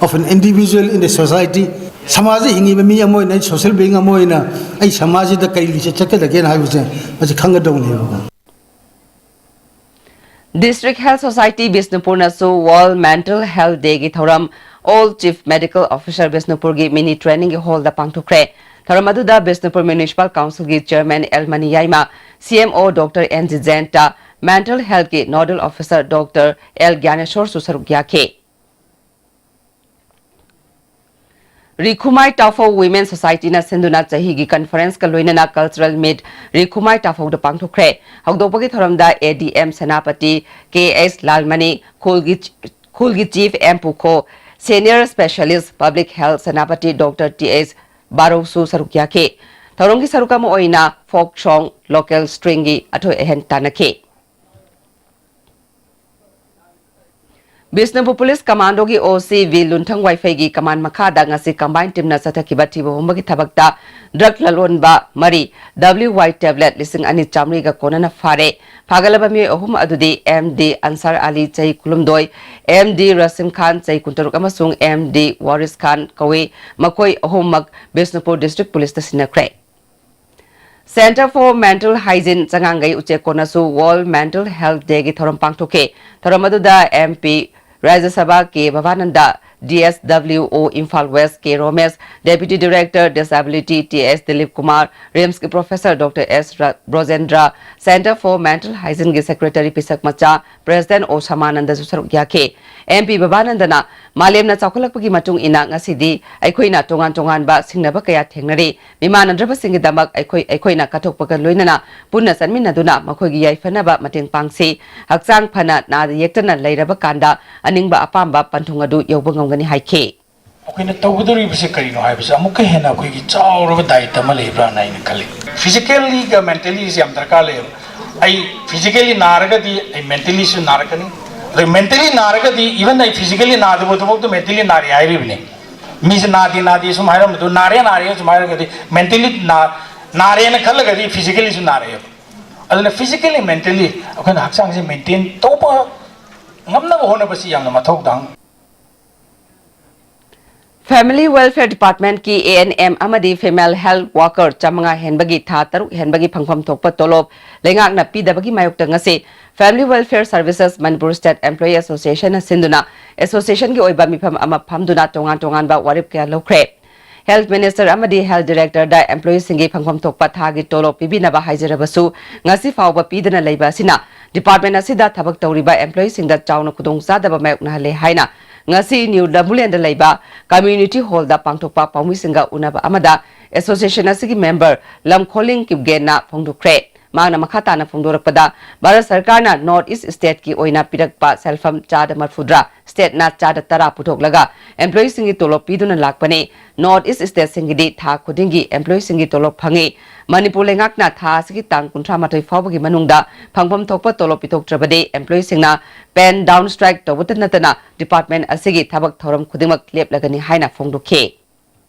of an individual in the society, ꯁꯃꯥꯖꯗ ꯍꯤꯡꯉꯤꯕ ꯃꯤ ꯑꯃ ꯑꯣꯏꯅ, ꯑꯩ social being ꯑꯃ ꯑꯣꯏꯅ ꯑꯩ ꯁꯃꯥꯖꯁꯤꯗ ꯀꯔꯤ ꯂꯤꯆꯠ ꯆꯠꯀꯗꯒꯦꯅ ꯍꯥꯏꯕꯁꯦ ꯃꯁꯤ ꯈꯪꯒꯗꯧꯅꯦꯕꯀꯣ꯫ District Health Society ꯕꯤꯁꯅꯨꯄꯨꯔꯅꯁꯨ World Mental Health Dayꯒꯤ ꯊꯧꯔꯝ All Chief Medical Officer ꯕꯤꯁꯅꯨꯄꯨꯔꯒꯤ mini trainingꯒꯤ hallꯗ ꯄꯥꯡꯊꯣꯛꯈ꯭ꯔꯦ꯫ ꯊꯧꯔꯝ ꯑꯗꯨꯗ ꯕꯤꯁꯅꯨꯄꯨꯔ Municipal Councilꯒꯤ Chairman L Maniyaima, CMO doctor N G Jayanta, Mental Healthꯀꯤ Nodal Officer ꯗꯣꯛꯇꯔ ꯑꯦꯜ ꯒ꯭ꯌꯥꯅꯦꯁꯣꯔꯁꯨ ꯁꯔꯨꯛ ꯌꯥꯈꯤ꯫ ꯔꯤꯈꯨꯃꯥꯏ ꯇꯥꯐꯧ Women Societyꯅ ꯁꯤꯟꯗꯨꯅ ꯆꯍꯤꯒꯤ conferenceꯀ ꯂꯣꯏꯅꯅ cultural meet ꯔꯤꯈꯨꯃꯥꯏ ꯇꯥꯐꯧꯗ ꯄꯥꯡꯊꯣꯛꯈ꯭ꯔꯦ꯫ ꯍꯧꯗꯣꯛꯄꯒꯤ ꯊꯧꯔꯝꯗ ADM ꯁꯦꯅꯥꯄꯇꯤ ꯀꯦ ꯑꯦꯁ ꯂꯥꯜꯃꯅꯤ, ꯈꯨꯜꯒꯤ, ꯈꯨꯜꯒꯤ Chief M Pukho, Senior Specialist Public Health Senapati doctor T S ꯕꯥꯔꯧꯁꯨ ꯁꯔꯨꯛ ꯌꯥꯈꯤ꯫ ꯊꯧꯔꯝꯒꯤ ꯁꯔꯨꯛ ꯑꯃ ꯑꯣꯏꯅ folk song, local stringꯒꯤ ꯑꯊꯣꯏ ꯑꯍꯦꯟ ꯇꯥꯟꯅꯈꯤ꯫ ꯕꯤꯁꯅꯨꯄꯨꯔ Police Commandoꯒꯤ OC ꯚꯤ ꯂꯨꯟꯊꯪ ꯋꯥꯏꯐꯩꯒꯤ command ꯃꯈꯥꯗ ꯉꯁꯤ combined teamꯅ ꯆꯠꯊꯈꯤꯕ ꯊꯤꯕ ꯍꯨꯝꯕꯒꯤ ꯊꯕꯛꯇ drug ꯂꯂꯣꯟꯕ ꯃꯔꯤ, W Y tablet ꯂꯤꯁꯤꯡ ꯑꯅꯤ ꯆꯥꯃꯔꯤꯒ ꯀꯣꯟꯅꯅ ꯐꯥꯔꯦ꯫ ꯐꯥꯒꯠꯂꯕ ꯃꯤꯑꯣꯏ ꯑꯍꯨꯝ ꯑꯗꯨꯗꯤ M D ꯑꯟꯁꯥꯔ ꯑꯂꯤ, ꯆꯍꯤ ꯀꯨꯟꯍꯨꯝꯗꯣꯏ, M D ꯔꯁꯤꯝ ꯈꯥꯟ, ꯆꯍꯤ ꯀꯨꯟꯇꯔꯨꯛ, ꯑꯃꯁꯨꯡ M D ꯋꯥꯔꯤꯁ ꯈꯥꯟ ꯀꯧꯏ꯫ ꯃꯈꯣꯏ ꯑꯍꯨꯝꯃꯛ Bishnupur District Policeꯇ ꯁꯤꯟꯅꯈ꯭ꯔꯦ꯫ Centre for Mental Hygiene ꯆꯉꯥꯡꯒꯩ ꯎꯆꯦꯛꯀꯣꯟꯅꯁꯨ World Mental Health Dayꯒꯤ ꯊꯧꯔꯝ ꯄꯥꯡꯊꯣꯛꯈꯤ꯫ ꯊꯧꯔꯝ ꯑꯗꯨꯗ MP ꯔꯥꯖ꯭ꯌ ꯁꯚꯥ ꯀꯦ ꯚꯕꯥꯅꯟꯗ, D S W O Imphal West K Romesh, Deputy Director Disability T S Dilip Kumar, RIMSꯀꯤ Professor Doctor S Ra-, Brojendra, Center for Mental Hygieneꯒꯤ Secretary ꯄꯤꯁꯛ ꯃꯆꯥ, President O ꯁꯃꯥꯅꯟꯗꯁꯨ ꯁꯔꯨꯛ ꯌꯥꯈꯤ꯫ M P ꯕꯕꯥꯅꯟꯗꯅ, "ꯃꯥꯂꯦꯝꯅ ꯆꯥꯎꯈꯠꯂꯛꯄꯒꯤ ꯃꯇꯨꯡ ꯏꯟꯅ ꯉꯁꯤꯗꯤ ꯑꯩꯈꯣꯏꯅ ꯇꯣꯉꯥꯟ ꯇꯣꯉꯥꯟꯕ ꯁꯤꯡꯅꯕ ꯀꯌꯥ ꯊꯦꯡꯅꯔꯤ꯫ ꯃꯤꯃꯥꯟꯅꯗ꯭ꯔꯕꯁꯤꯡꯒꯤꯗꯃꯛ ꯑꯩꯈꯣꯏ ꯑꯩꯈꯣꯏꯅ ꯀꯠꯊꯣꯛꯄꯒ ꯂꯣꯏꯅꯅ ꯄꯨꯟꯅ ꯆꯠꯃꯤꯟꯅꯗꯨꯅ ꯃꯈꯣꯏꯒꯤ ꯌꯥꯏꯐꯅꯕ ꯃꯇꯦꯡ ꯄꯥꯡꯁꯤ꯫ ꯍꯛꯆꯥꯡ ꯐꯅ ꯅꯥꯗ ꯌꯦꯛꯇꯅ ꯂꯩꯔꯕ ꯀꯥꯟꯗ ꯑꯅꯤꯡꯕ ꯑꯄꯥꯝꯕ ꯄꯟꯊꯨꯡ ꯑꯗꯨ ꯌꯧꯕ ꯉꯝꯒꯅꯤ" ꯍꯥꯏꯈꯤ꯫ ꯑꯩꯈꯣꯏꯅ ꯇꯧꯒꯗꯧꯔꯤꯕꯁꯦ ꯀꯔꯤꯅꯣ ꯍꯥꯏꯕꯁꯦ ꯑꯃꯨꯛꯀ ꯍꯦꯟꯅ ꯑꯩꯈꯣꯏꯒꯤ ꯆꯥꯎꯔꯕ ꯗꯥꯌꯤꯠꯇ ꯑꯃ ꯂꯩꯕ꯭ꯔꯥꯅ ꯑꯩꯅ ꯈꯜꯂꯤ꯫ Physicallyꯒ mentally ꯁꯦ ꯌꯥꯝ ꯗꯔꯀꯥꯔ ꯂꯩꯌꯦꯕ꯫ ꯑꯩ physically ꯅꯥꯔꯒꯗꯤ ꯑꯩ mentallyꯁꯨ ꯅꯥꯔꯛꯀꯅꯤ, ꯑꯗꯩ mentally ꯅꯥꯔꯒꯗꯤ even ꯑꯩ physically ꯅꯥꯗꯕꯗꯨꯐꯥꯎꯗ mentally ꯅꯥꯔꯦ ꯍꯥꯏꯔꯤꯕꯅꯤ꯫ ꯃꯤꯁꯦ ꯅꯥꯗꯦ ꯅꯥꯗꯦ ꯁꯨꯝ ꯍꯥꯏꯔꯝꯕꯗꯣ, ꯅꯥꯔꯦ ꯅꯥꯔꯦ ꯁꯨꯝ ꯍꯥꯏꯔꯒꯗꯤ mentally ꯅꯥ-, ꯅꯥꯔꯦꯅ ꯈꯜꯂꯒꯗꯤ physicallyꯁꯨ ꯅꯥꯔꯛꯑꯦꯕ꯫ ꯑꯗꯨꯅ physically, mentally ꯑꯩꯈꯣꯏꯅ ꯍꯛꯆꯥꯡꯁꯦ maintain ꯇꯧꯕ ꯉꯝꯅꯕ ꯍꯣꯠꯅꯕꯁꯤ ꯌꯥꯝꯅ ꯃꯊꯧ ꯇꯥꯡ꯫ Family Welfare Departmentꯀꯤ A N M ꯑꯃꯗꯤ Female Health Worker ꯆꯥꯃꯉꯥ ꯍꯦꯟꯕꯒꯤ ꯊꯥ ꯇꯔꯨꯛ ꯍꯦꯟꯕꯒꯤ ꯐꯪꯐꯝ ꯊꯣꯛꯄ ꯇꯣꯂꯣꯞ ꯂꯩꯉꯥꯛꯅ ꯄꯤꯗꯕꯒꯤ ꯃꯥꯌꯣꯛꯇ ꯉꯁꯤ Family Welfare Services Manipur State Employee Associationꯅ ꯁꯤꯟꯗꯨꯅ associationꯒꯤ ꯑꯣꯏꯕ ꯃꯤꯐꯝ ꯑꯃ ꯐꯝꯗꯨꯅ ꯇꯣꯉꯥꯟ ꯇꯣꯉꯥꯟꯕ ꯋꯥꯔꯦꯞ ꯀꯌꯥ ꯂꯧꯈ꯭ꯔꯦ꯫ Health Minister ꯑꯃꯗꯤ Health Directorꯗ employeeꯁꯤꯡꯒꯤ ꯐꯪꯐꯝ ꯊꯣꯛꯄ ꯊꯥꯒꯤ ꯇꯣꯂꯣꯞ ꯄꯤꯕꯤꯅꯕ ꯍꯥꯏꯖꯔꯕꯁꯨ, ꯉꯁꯤ ꯐꯥꯎꯕ ꯄꯤꯗꯅ ꯂꯩꯕ ꯑꯁꯤꯅ department ꯑꯁꯤꯗ ꯊꯕꯛ ꯇꯧꯔꯤꯕ employeeꯁꯤꯡꯗ ꯆꯥꯎꯅ ꯈꯨꯗꯣꯡꯆꯥꯗꯕ ꯃꯥꯌꯣꯛꯅꯍꯜꯂꯦ ꯍꯥꯏꯅ ꯉꯁꯤ ꯅ꯭ꯌꯨ ꯂꯝꯕꯨꯂꯦꯟꯗ ꯂꯩꯕ community hallꯗ ꯄꯥꯡꯊꯣꯛꯄ ꯄꯥꯎꯃꯤꯁꯤꯡꯒ ꯎꯅꯕ ꯑꯃꯗ association ꯑꯁꯤꯒꯤ member ꯂꯝꯈꯣꯂꯤꯡ ꯀꯤꯞꯒꯦꯟꯅ ꯐꯣꯡꯗꯣꯛꯈ꯭ꯔꯦ꯫ ꯃꯍꯥꯛꯅ ꯃꯈꯥ ꯇꯥꯅ ꯐꯣꯡꯗꯣꯔꯛꯄꯗ, ꯚꯥꯔꯠ ꯁꯔꯀꯥꯔꯅ North East stateꯀꯤ ꯑꯣꯏꯅ ꯄꯤꯔꯛꯄ ꯁꯦꯜꯐꯝ ꯆꯥꯗ ꯃꯔꯐꯨꯇꯔꯥ stateꯅ ꯆꯥꯗ ꯇꯔꯥ ꯄꯨꯊꯣꯛꯂꯒ employeeꯁꯤꯡꯒꯤ ꯇꯣꯂꯣꯞ ꯄꯤꯗꯨꯅ ꯂꯥꯛꯄꯅꯤ꯫ North East stateꯁꯤꯡꯒꯤꯗꯤ ꯊꯥ ꯈꯨꯗꯤꯡꯒꯤ employeeꯁꯤꯡꯒꯤ ꯇꯣꯂꯣꯞ ꯐꯪꯉꯤ꯫ ꯃꯅꯤꯄꯨꯔ ꯂꯩꯉꯥꯛꯅ ꯊꯥ ꯑꯁꯤꯒꯤ ꯇꯥꯡ ꯀꯨꯟꯊ꯭ꯔꯥ ꯃꯥꯊꯣꯏ ꯐꯥꯎꯕꯒꯤ ꯃꯅꯨꯡꯗ ꯐꯪꯐꯝ ꯊꯣꯛꯄ ꯇꯣꯂꯣꯞ ꯄꯤꯊꯣꯛꯇ꯭ꯔꯕꯗꯤ employeeꯁꯤꯡꯅ pen down strike ꯇꯧꯕꯇ ꯅꯠꯇꯅ department ꯑꯁꯤꯒꯤ ꯊꯕꯛ ꯊꯧꯔꯝ ꯈꯨꯗꯤꯡꯃꯛ ꯂꯦꯞꯂꯒꯅꯤ ꯍꯥꯏꯅ ꯐꯣꯡꯗꯣꯛꯈꯤ꯫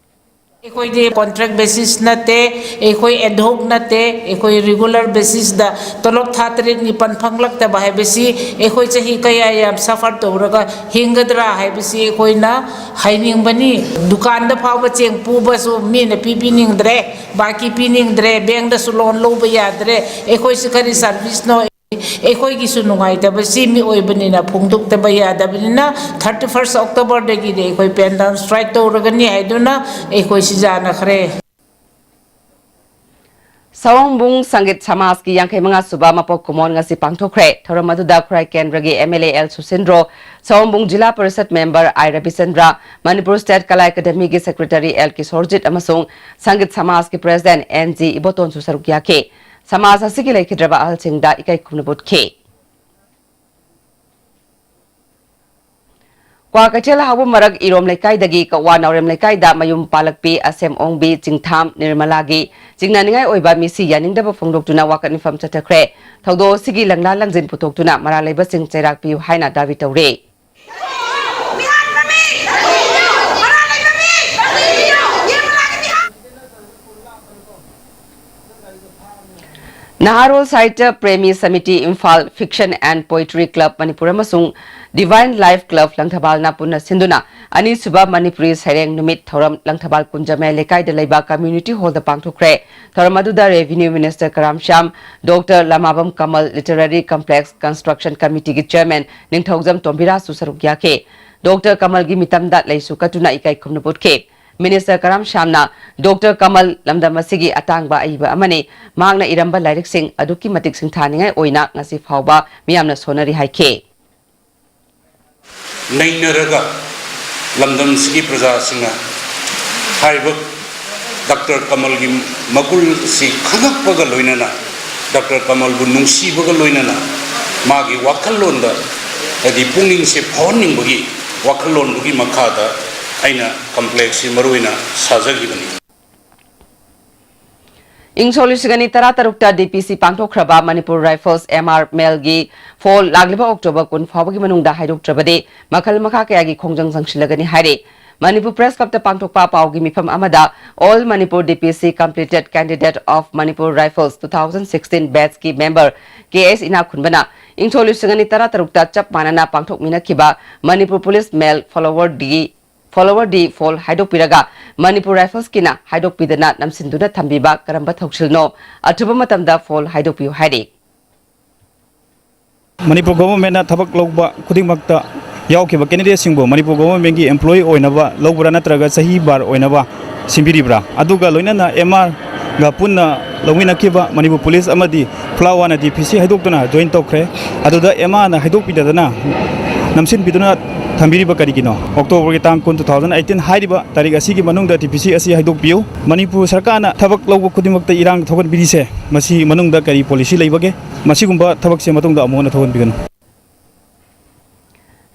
ꯑꯩꯈꯣꯏꯗꯤ contract basis ꯅꯠꯇꯦ, ꯑꯩꯈꯣꯏ ad hoc ꯅꯠꯇꯦ, ꯑꯩꯈꯣꯏ regular basisꯇ ꯇꯣꯂꯣꯞ ꯊꯥ ꯇꯔꯦꯠ ꯅꯤꯄꯥꯜ ꯐꯪꯂꯛꯇꯕ ꯍꯥꯏꯕꯁꯤ ꯑꯩꯈꯣꯏ ꯆꯍꯤ ꯀꯌꯥ ꯌꯥꯝ suffer ꯇꯧꯔꯒ ꯍꯤꯡꯒꯗ꯭ꯔꯥ ꯍꯥꯏꯕꯁꯤ ꯑꯩꯈꯣꯏꯅ ꯍꯥꯏꯅꯤꯡꯕꯅꯤ꯫ ꯗꯨꯀꯥꯟꯗ ꯐꯥꯎꯕ ꯆꯦꯡ ꯄꯨꯕꯁꯨ ꯃꯤꯅ ꯄꯤꯕꯤꯅꯤꯡꯗ꯭ꯔꯦ, ꯕꯥꯀꯤ ꯄꯤꯅꯤꯡꯗ꯭ꯔꯦ, bankꯗꯁꯨ loan ꯂꯧꯕ ꯌꯥꯗ꯭ꯔꯦ꯫ ꯑꯩꯈꯣꯏꯁꯤ ꯀꯔꯤ serviceꯅꯣ? ꯑꯩꯈꯣꯏꯒꯤꯁꯨ ꯅꯨꯡꯉꯥꯏꯇꯕꯁꯤ ꯃꯤꯑꯣꯏꯕꯅꯤꯅ ꯐꯣꯡꯗꯣꯛꯇꯕ ꯌꯥꯗꯕꯅꯤꯅ, ꯊꯥꯔꯇꯤ ꯐꯥꯔꯁ ꯑꯣꯛꯇꯣꯕꯔꯗꯒꯤꯗꯤ ꯑꯩꯈꯣꯏ ꯄꯦꯟ ꯗꯥꯎꯟ ꯁ꯭ꯇ꯭ꯔꯥꯏꯛ ꯇꯧꯔꯒꯅꯤ ꯍꯥꯏꯗꯨꯅ ꯑꯩꯈꯣꯏ ꯁꯤꯖꯥꯟꯅꯈ꯭ꯔꯦ꯫ ꯁꯑꯣꯝꯕꯨꯡ ꯁꯪꯒꯤꯠ ꯁꯃꯥꯖꯀꯤ ꯌꯥꯡꯈꯩ ꯃꯉꯥ ꯁꯨꯕ ꯃꯄꯣꯛ ꯀꯨꯝꯑꯣꯟ ꯉꯁꯤ ꯄꯥꯡꯊꯣꯛꯈ꯭ꯔꯦ꯫ ꯊꯧꯔꯝ ꯑꯗꯨꯗ ꯈꯨꯔꯥꯏ ꯀꯦꯟꯗ꯭ꯔꯒꯤ M L A L Susindro, Saombung zila parishad member I Rabichandra, Manipur state Kala ꯑꯦꯀꯥꯗꯦꯃꯤꯒꯤ ꯁꯦꯀ꯭ꯔꯦꯇꯔꯤ ꯑꯦꯜ ꯀꯤꯁꯣꯔꯖꯤꯠ ꯑꯃꯁꯨꯡ ꯁꯪꯒꯤꯠ ꯁꯃꯥꯖꯀꯤ ꯄ꯭ꯔꯦꯁꯤꯗꯦꯟꯠ ꯑꯦꯟ ꯖꯤ ꯏꯕꯣꯇꯣꯟꯁꯨ ꯁꯔꯨꯛ ꯌꯥꯈꯤ꯫ ꯁꯃꯥꯖ ꯑꯁꯤꯒꯤ ꯂꯩꯈꯤꯗ꯭ꯔꯕ ꯑꯍꯜꯁꯤꯡꯗ ꯏꯀꯥꯏ ꯈꯨꯝꯅꯕ ꯎꯠꯈꯤ꯫ ꯀ꯭ꯋꯥꯀꯩꯊꯦꯜ ꯍꯥꯎꯕ ꯃꯔꯛ ꯏꯔꯣꯝ ꯂꯩꯀꯥꯏꯗꯒꯤ ꯀꯛꯋꯥ ꯅꯥꯎꯔꯦꯝ ꯂꯩꯀꯥꯏꯗ ꯃꯌꯨꯝ ꯄꯥꯜꯂꯛꯄꯤ ꯑꯁꯦꯝ ꯑꯣꯡꯕꯤ ꯆꯤꯡꯊꯥꯝ ꯅꯤꯔꯃꯂꯥꯒꯤ ꯆꯤꯡꯅꯅꯤꯡꯉꯥꯏ ꯑꯣꯏꯕ ꯃꯤꯁꯤ ꯌꯥꯅꯤꯡꯗꯕ ꯐꯣꯡꯗꯣꯛꯇꯨꯅ ꯋꯥꯀꯠ ꯃꯤꯐꯝ ꯆꯠꯊꯈ꯭ꯔꯦ꯫ ꯊꯧꯗꯣꯛ ꯑꯁꯤꯒꯤ ꯂꯪꯂꯥ ꯂꯪꯖꯤꯟ ꯄꯨꯊꯣꯛꯇꯨꯅ ꯃꯔꯥꯜ ꯂꯩꯕꯁꯤꯡ ꯆꯩꯔꯥꯛ ꯄꯤꯌꯨ ꯍꯥꯏꯅ ꯗꯥꯕꯤ ꯇꯧꯔꯤ꯫ ꯅꯍꯥꯔꯣꯜ ꯁꯥꯍꯤꯇ꯭ꯌ Premi samiti Imphal, Fiction and Poetry Club Manipur ꯑꯃꯁꯨꯡ Divine Life Club ꯂꯪꯊꯕꯥꯜꯅ ꯄꯨꯟꯅ ꯁꯤꯟꯗꯨꯅ ꯑꯅꯤꯁꯨꯕ ꯃꯅꯤꯄꯨꯔꯤ ꯁꯩꯔꯦꯡ ꯅꯨꯃꯤꯠ ꯊꯧꯔꯝ ꯂꯪꯊꯕꯥꯜ ꯀꯨꯟꯖꯃꯌꯥꯏ ꯂꯩꯀꯥꯏꯗ ꯂꯩꯕ ꯀꯝꯃ꯭ꯌꯨꯅꯤꯇꯤ ꯍꯣꯜꯗ ꯄꯥꯡꯊꯣꯛꯈ꯭ꯔꯦ꯫ ꯊꯧꯔꯝ ꯑꯗꯨꯗ ꯔꯦꯚꯤꯅ꯭ꯌꯨ ꯃꯤꯅꯤꯁꯇꯔ ꯀꯔꯥꯝ ꯁ꯭ꯌꯥꯝ, ꯗꯣꯛꯇꯔ ꯂꯃꯥꯕꯝ ꯀꯃꯜ, ꯂꯤꯇꯔꯦꯔꯤ ꯀꯝꯄ꯭ꯂꯦꯛꯁ ꯀꯟꯁꯇ꯭ꯔꯛꯁꯟ ꯀꯃꯤꯇꯤꯒꯤ ꯆꯤꯌꯔꯃꯦꯟ ꯅꯤꯡꯊꯧꯖꯝ ꯇꯣꯝꯕꯤꯔꯥꯖꯁꯨ ꯁꯔꯨꯛ ꯌꯥꯈꯤ꯫ ꯗꯣꯛꯇꯔ ꯀꯃꯜꯒꯤ ꯃꯤꯇꯝꯗ ꯂꯩꯁꯨ ꯀꯠꯇꯨꯅ ꯏꯀꯥꯏ ꯈꯨꯝꯅꯕ ꯎꯠꯈꯤ꯫ ꯃꯤꯅꯤꯁꯇꯔ ꯀꯔꯥꯝ ꯁ꯭ꯌꯥꯝꯅ ꯗꯣꯛꯇꯔ ꯀꯃꯜ ꯂꯝꯗꯝ ꯑꯁꯤꯒꯤ ꯑꯇꯥꯡꯕ ꯑꯏꯕ ꯑꯃꯅꯤ, ꯃꯍꯥꯛꯅ ꯏꯔꯝꯕ ꯂꯥꯏꯔꯤꯛꯁꯤꯡ ꯑꯗꯨꯛꯀꯤ ꯃꯇꯤꯛ ꯁꯤꯡꯊꯥꯅꯤꯡꯉꯥꯏ ꯑꯣꯏꯅ ꯉꯁꯤ ꯐꯥꯎꯕ ꯃꯤꯌꯥꯝꯅ ꯁꯣꯟꯅꯔꯤ ꯍꯥꯏꯈꯤ꯫ ꯅꯩꯅꯔꯒ ꯂꯝꯗꯝꯁꯤꯒꯤ ꯄ꯭ꯔꯖꯥꯁꯤꯡꯅ ꯍꯥꯏꯔꯤꯕ ꯗꯥꯛꯇꯔ ꯀꯃꯜꯒꯤ ꯃꯒꯨꯟ ꯑꯁꯤ ꯈꯪꯉꯛꯄꯒ ꯂꯣꯏꯅꯅ, ꯗꯥꯛꯇꯔ ꯀꯃꯜꯕꯨ ꯅꯨꯡꯁꯤꯕꯒ ꯂꯣꯏꯅꯅ ꯃꯥꯒꯤ ꯋꯥꯈꯜꯂꯣꯟꯗ, ꯍꯥꯏꯗꯤ ꯄꯨꯛꯅꯤꯡꯁꯦ ꯐꯥꯎꯍꯟꯅꯤꯡꯕꯒꯤ ꯋꯥꯈꯜꯂꯣꯟꯗꯨꯒꯤ ꯃꯈꯥꯗ ꯑꯩꯅ ꯀꯝꯄ꯭ꯂꯦꯛꯁꯁꯤ ꯃꯔꯨꯑꯣꯏꯅ ꯁꯥꯖꯈꯤꯕꯅꯤ꯫ ꯏꯪ ꯁꯣꯛ ꯂꯤꯁꯤꯡ ꯑꯅꯤ ꯇꯔꯥꯇꯔꯨꯛꯇ ꯗꯤ ꯄꯤ ꯁꯤ ꯄꯥꯡꯊꯣꯛꯈ꯭ꯔꯕ ꯃꯅꯤꯄꯨꯔ ꯔꯥꯏꯐꯜꯁ, ꯑꯦꯝ ꯑꯥꯔ ꯃꯦꯜꯒꯤ ꯐꯣꯜ ꯂꯥꯛꯂꯤꯕ ꯑꯣꯛꯇꯣꯕꯔ ꯀꯨꯟ ꯐꯥꯎꯕꯒꯤ ꯃꯅꯨꯡꯗ ꯍꯥꯏꯗꯣꯛꯇ꯭ꯔꯕꯗꯤ ꯃꯈꯜ ꯃꯈꯥ ꯀꯌꯥꯒꯤ ꯈꯣꯡꯖꯪ ꯆꯪꯁꯤꯜꯂꯒꯅꯤ ꯍꯥꯏꯔꯤ꯫ ꯃꯅꯤꯄꯨꯔ ꯄ꯭ꯔꯦꯁ ꯀ꯭ꯂꯕꯇ ꯄꯥꯡꯊꯣꯛꯄ ꯄꯥꯎꯒꯤ ꯃꯤꯐꯝ ꯑꯃꯗ All Manipur D P C Completed Candidate of Manipur Rifles two thousand sixteen batchꯀꯤ ꯃꯦꯝꯕꯔ ꯀꯦ ꯑꯦꯁ ꯏꯅꯥꯛꯈꯨꯟꯕꯅ ꯏꯪ ꯁꯣꯛ ꯂꯤꯁꯤꯡ ꯑꯅꯤ ꯇꯔꯥꯇꯔꯨꯛꯇ ꯆꯞ ꯃꯥꯟꯅꯅ ꯄꯥꯡꯊꯣꯛꯃꯤꯟꯅꯈꯤꯕ ꯃꯅꯤꯄꯨꯔ ꯄꯨꯂꯤꯁ ꯃꯦꯜ ꯐꯣꯂꯣꯋꯔ ꯗꯤ ꯐꯣꯂꯣꯋꯔ ꯗꯤ ꯐꯣꯜ ꯍꯥꯏꯗꯣꯛꯄꯤꯔꯒ ꯃꯅꯤꯄꯨꯔ ꯔꯥꯏꯐꯜꯁꯀꯤꯅ ꯍꯥꯏꯗꯣꯛꯄꯤꯗꯅ ꯅꯝꯁꯤꯟꯗꯨꯅ ꯊꯝꯕꯤꯕ ꯀꯔꯝꯕ ꯊꯧꯁꯤꯜꯅꯣ? ꯑꯊꯨꯕ ꯃꯇꯝꯗ ꯐꯣꯜ ꯍꯥꯏꯗꯣꯛꯄꯤꯌꯨ ꯍꯥꯏꯔꯤ꯫ ꯃꯅꯤꯄꯨꯔ ꯒꯣꯚꯔꯟꯃꯦꯟꯠꯅ ꯊꯕꯛ ꯂꯧꯕ ꯈꯨꯗꯤꯡꯃꯛꯇ ꯌꯥꯎꯈꯤꯕ ꯀꯦꯟꯗꯤꯗꯦꯠꯁꯤꯡꯕꯨ ꯃꯅꯤꯄꯨꯔ ꯒꯣꯚꯔꯟꯃꯦꯟꯠꯀꯤ ꯑꯦꯝꯄ꯭ꯂꯣꯌꯤ ꯑꯣꯏꯅꯕ ꯂꯧꯕ꯭ꯔꯥ ꯅꯠꯇ꯭ꯔꯒ ꯆꯍꯤ ꯕꯥꯔ ꯑꯣꯏꯅꯕ ꯁꯤꯟꯕꯤꯔꯤꯕ꯭ꯔꯥ? ꯑꯗꯨꯒ ꯂꯣꯏꯅꯅ ꯑꯦꯝ ꯑꯥꯔꯒ ꯄꯨꯟꯅ ꯂꯧꯃꯤꯟꯅꯈꯤꯕ ꯃꯅꯤꯄꯨꯔ ꯄꯨꯂꯤꯁ ꯑꯃꯗꯤ ꯐ꯭ꯂꯥꯋꯥꯅ ꯗꯤ ꯄꯤ ꯁꯤ ꯍꯥꯏꯗꯣꯛꯇꯨꯅ ꯖꯣꯏꯟ ꯇꯧꯈ꯭ꯔꯦ꯫ ꯑꯗꯨꯗ ꯑꯦꯝ ꯑꯥꯔꯅ ꯍꯥꯏꯗꯣꯛꯄꯤꯗꯗꯅ ꯅꯝꯁꯤꯟꯕꯤꯗꯨꯅ ꯊꯝꯕꯤꯔꯤꯕ ꯀꯔꯤꯒꯤꯅꯣ? ꯑꯣꯛꯇꯣꯕꯔꯒꯤ ꯇꯥꯡ ꯀꯨꯟ, two thousand eighteen ꯍꯥꯏꯔꯤꯕ ꯇꯥꯔꯤꯛ ꯑꯁꯤꯒꯤ ꯃꯅꯨꯡꯗ ꯗꯤ ꯄꯤ ꯁꯤ ꯑꯁꯤ ꯍꯥꯏꯗꯣꯛꯄꯤꯌꯨ꯫ ꯃꯅꯤꯄꯨꯔ ꯁꯔꯀꯥꯔꯅ ꯊꯕꯛ ꯂꯧꯕ ꯈꯨꯗꯤꯡꯃꯛꯇ ꯏꯔꯥꯡ ꯊꯣꯛꯍꯟꯕꯤꯔꯤꯁꯦ, ꯃꯁꯤ ꯃꯅꯨꯡꯗ ꯀꯔꯤ ꯄꯣꯂꯤꯁꯤ ꯂꯩꯕꯒꯦ? ꯃꯁꯤꯒꯨꯝꯕ ꯊꯕꯛꯁꯦ ꯃꯇꯨꯡꯗ ꯑꯃꯨꯛ ꯍꯟꯅ ꯊꯣꯛꯍꯟꯕꯤꯒꯅꯨ꯫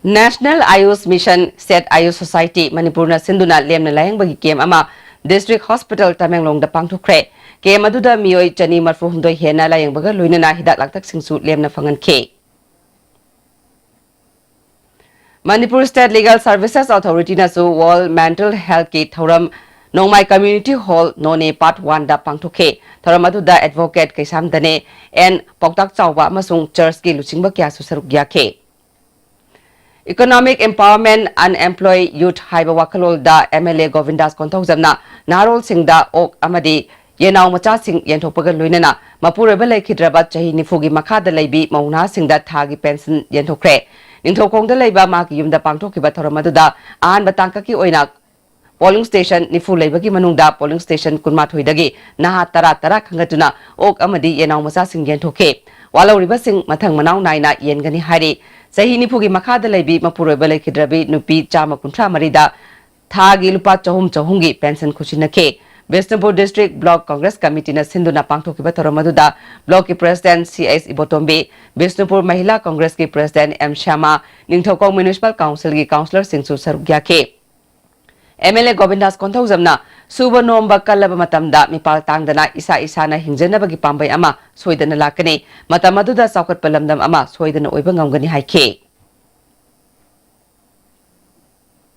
National Ayush Mission, State Ayush Society, ꯃꯅꯤꯄꯨꯔꯅ ꯁꯤꯟꯗꯨꯅ ꯂꯦꯝꯅ ꯂꯥꯌꯦꯡꯕꯒꯤ ꯀꯦꯝ ꯑꯃ District Hospital ꯇꯃꯦꯡꯂꯣꯡꯗ ꯄꯥꯡꯊꯣꯛꯈ꯭ꯔꯦ꯫ ꯀꯦꯝ ꯑꯗꯨꯗ ꯃꯤꯑꯣꯏ ꯆꯅꯤ ꯃꯔꯐꯨ ꯍꯨꯝꯗꯣꯏ ꯍꯦꯟꯅ ꯂꯥꯌꯦꯡꯕꯒ ꯂꯣꯏꯅꯅ ꯍꯤꯗꯥꯛ ꯂꯥꯡꯊꯛꯁꯤꯡꯁꯨ ꯂꯦꯝꯅ ꯐꯪꯍꯟꯈꯤ꯫ Manipur State Legal Services Authority ꯅꯁꯨ World Mental Health ꯀꯤ ꯊꯧꯔꯝ ꯅꯣꯡꯃꯥꯏ Community Hall ꯅꯣꯅꯦ Part One ꯗ ꯄꯥꯡꯊꯣꯛꯈꯤ꯫ ꯊꯧꯔꯝ ꯑꯗꯨꯗ Advocate ꯀꯩꯁꯥꯝ ꯗꯅꯦ, ꯑꯦꯟ ꯄꯥꯎꯇꯥꯛ ꯆꯥꯎꯕ ꯑꯃꯁꯨꯡ ꯆꯔꯆꯀꯤ ꯂꯨꯆꯤꯡꯕ ꯀꯌꯥꯁꯨ ꯁꯔꯨꯛ ꯌꯥꯈꯤ꯫ Economic Empowerment, Unemployed Youth ꯍꯥꯏꯕ ꯋꯥꯈꯜꯂꯣꯟꯗ ꯑꯦꯝ ꯑꯦꯜ ꯑꯦ ꯒꯣꯕꯤꯟꯗꯥꯁ ꯀꯣꯟꯊꯧꯖꯝꯅ ꯅꯍꯥꯔꯣꯜꯁꯤꯡꯗ ꯑꯣꯛ ꯑꯃꯗꯤ ꯌꯦꯅꯥꯎ ꯃꯆꯥꯁꯤꯡ ꯌꯦꯟꯊꯣꯛꯄꯒ ꯂꯣꯏꯅꯅ ꯃꯄꯨꯔꯣꯏꯕ ꯂꯩꯈꯤꯗ꯭ꯔꯕ ꯆꯍꯤ ꯅꯤꯐꯨꯒꯤ ꯃꯈꯥꯗ ꯂꯩꯕꯤ ꯃꯧ ꯅꯍꯥꯁꯤꯡꯗ ꯊꯥꯒꯤ ꯄꯦꯟꯁꯟ ꯌꯦꯟꯊꯣꯛꯈ꯭ꯔꯦ꯫ ꯅꯤꯡꯊꯧꯈꯣꯡꯗ ꯂꯩꯕ ꯃꯍꯥꯛꯀꯤ ꯌꯨꯝꯗ ꯄꯥꯡꯊꯣꯛꯈꯤꯕ ꯊꯧꯔꯝ ꯑꯗꯨꯗ ꯑꯍꯥꯟꯕ ꯇꯥꯡꯀꯛꯀꯤ ꯑꯣꯏꯅ ꯄꯣꯂꯤꯡ ꯁ꯭ꯇꯦꯁꯟ ꯅꯤꯐꯨ ꯂꯩꯕꯒꯤ ꯃꯅꯨꯡꯗ ꯄꯣꯂꯤꯡ ꯁ꯭ꯇꯦꯁꯟ ꯀꯨꯟꯃꯥꯊꯣꯏꯗꯒꯤ ꯅꯍꯥ ꯇꯔꯥ ꯇꯔꯥ ꯈꯟꯒꯠꯇꯨꯅ ꯑꯣꯛ ꯑꯃꯗꯤ ꯌꯦꯅꯥꯎ ꯃꯆꯥꯁꯤꯡ ꯌꯦꯟꯊꯣꯛꯈꯤ꯫ ꯋꯥꯂꯧꯔꯤꯕꯁꯤꯡ ꯃꯊꯪ ꯃꯅꯥꯎ ꯅꯥꯏꯅ ꯌꯦꯟꯒꯅꯤ ꯍꯥꯏꯔꯤ꯫ ꯆꯍꯤ ꯅꯤꯐꯨꯒꯤ ꯃꯈꯥꯗ ꯂꯩꯕꯤ ꯃꯄꯨꯔꯣꯏꯕ ꯂꯩꯈꯤꯗ꯭ꯔꯕꯤ ꯅꯨꯄꯤ ꯆꯥꯝꯃ ꯀꯨꯟꯊ꯭ꯔꯥ ꯃꯔꯤꯗ ꯊꯥꯒꯤ ꯂꯨꯄꯥ ꯆꯍꯨꯝ ꯆꯍꯨꯝꯒꯤ ꯄꯦꯟꯁꯟ ꯈꯨꯠꯁꯤꯟꯅꯈꯤ꯫ Bishnupur District Block Congress Committee ꯅ ꯁꯤꯟꯗꯨꯅ ꯄꯥꯡꯊꯣꯛꯈꯤꯕ ꯊꯧꯔꯝ ꯑꯗꯨꯗ block ꯀꯤ President ꯁꯤ ꯑꯩꯆ ꯏꯕꯣꯇꯣꯝꯕꯤ, ꯕꯤꯁꯅꯨꯄꯨꯔ ꯃꯍꯤꯂꯥ Congress ꯀꯤ President M ꯁ꯭ꯌꯥꯃꯥ, Ningthoukhong Municipal Council ꯒꯤ councillor ꯁꯤꯡꯁꯨ ꯁꯔꯨꯛ ꯌꯥꯈꯤ꯫ ꯑꯦꯝ ꯑꯦꯜ ꯑꯦ ꯒꯣꯕꯤꯟꯗꯥꯁ ꯀꯣꯟꯊꯧꯖꯝꯅ ꯁꯨꯕ ꯅꯣꯝꯕ ꯀꯜꯂꯕ ꯃꯇꯝꯗ ꯃꯤꯄꯥꯜ ꯇꯥꯡꯗꯅ ꯏꯁꯥ ꯏꯁꯥꯅ ꯍꯤꯡꯖꯅꯕꯒꯤ ꯄꯥꯝꯕꯩ ꯑꯃ ꯁꯣꯏꯗꯅ ꯂꯥꯛꯀꯅꯤ꯫ ꯃꯇꯝ ꯑꯗꯨꯗ ꯆꯥꯎꯈꯠꯄ ꯂꯝꯗꯝ ꯑꯃ ꯁꯣꯏꯗꯅ ꯑꯣꯏꯕ ꯉꯝꯒꯅꯤ ꯍꯥꯏꯈꯤ꯫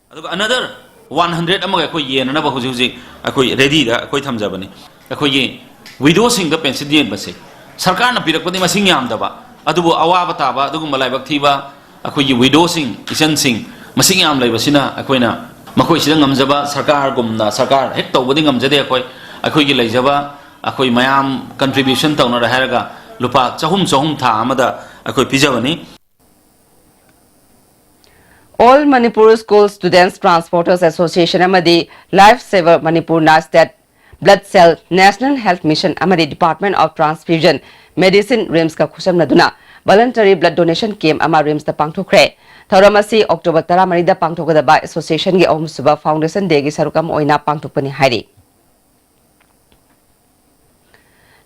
ꯑꯗꯨꯒ another one hundred ꯑꯃꯒ ꯑꯩꯈꯣꯏ ꯌꯦꯟꯅꯅꯕ ꯍꯧꯖꯤꯛ ꯍꯧꯖꯤꯛ ꯑꯩꯈꯣꯏ ready ꯗ ꯑꯩꯈꯣꯏ ꯊꯝꯖꯕꯅꯤ꯫ ꯑꯩꯈꯣꯏꯒꯤ widow ꯁꯤꯡꯗ ꯄꯦꯟꯁꯟ ꯌꯦꯟꯕꯁꯦ ꯁꯔꯀꯥꯔꯅ ꯄꯤꯔꯛꯄꯗꯤ ꯃꯁꯤꯡ ꯌꯥꯝꯗꯕ, ꯑꯗꯨꯕꯨ ꯑꯋꯥꯕ ꯇꯥꯕ ꯑꯗꯨꯒꯨꯝꯕ ꯂꯥꯏꯕꯛ ꯊꯤꯕ ꯑꯩꯈꯣꯏꯒꯤ widow ꯁꯤꯡ, ꯏꯆꯟꯁꯤꯡ ꯃꯁꯤꯡ ꯌꯥꯝ ꯂꯩꯕꯁꯤꯅ ꯑꯩꯈꯣꯏꯅ ꯃꯈꯣꯏꯁꯤꯗ ꯉꯝꯖꯕ ꯁꯔꯀꯥꯔꯒꯨꯝꯅ, ꯁꯔꯀꯥꯔ ꯍꯦꯛ ꯇꯧꯕꯗꯤ ꯉꯝꯖꯗꯦ ꯑꯩꯈꯣꯏ, ꯑꯩꯈꯣꯏꯒꯤ ꯂꯩꯖꯕ ꯑꯩꯈꯣꯏ ꯃꯌꯥꯝ contribution ꯇꯧꯅꯔꯦ ꯍꯥꯏꯔꯒ ꯂꯨꯄꯥ ꯆꯍꯨꯝ ꯆꯍꯨꯝ ꯊꯥ ꯑꯃꯗ ꯑꯩꯈꯣꯏ ꯄꯤꯖꯕꯅꯤ꯫ All Manipur School Students Transporters Association ꯑꯃꯗꯤ Life Saver Manipurꯅ State Blood Cell, National Health Mission ꯑꯃꯗꯤ Department of Transfusion Medicine, RIMSꯀ ꯈꯨꯠꯁꯝꯅꯗꯨꯅ Voluntary Blood Donation Camp ꯑꯃ RIMSꯇ ꯄꯥꯡꯊꯣꯛꯈ꯭ꯔꯦ꯫ ꯊꯧꯔꯝ ꯑꯁꯤ October ꯇꯔꯥꯃꯔꯤꯗ ꯄꯥꯡꯊꯣꯛꯀꯗꯕ Associationꯒꯤ ꯑꯍꯨꯝꯁꯨꯕ Foundation Dayꯒꯤ ꯁꯔꯨꯛ ꯑꯃ ꯑꯣꯏꯅ ꯄꯥꯡꯊꯣꯛꯄꯅꯤ ꯍꯥꯏꯔꯤ꯫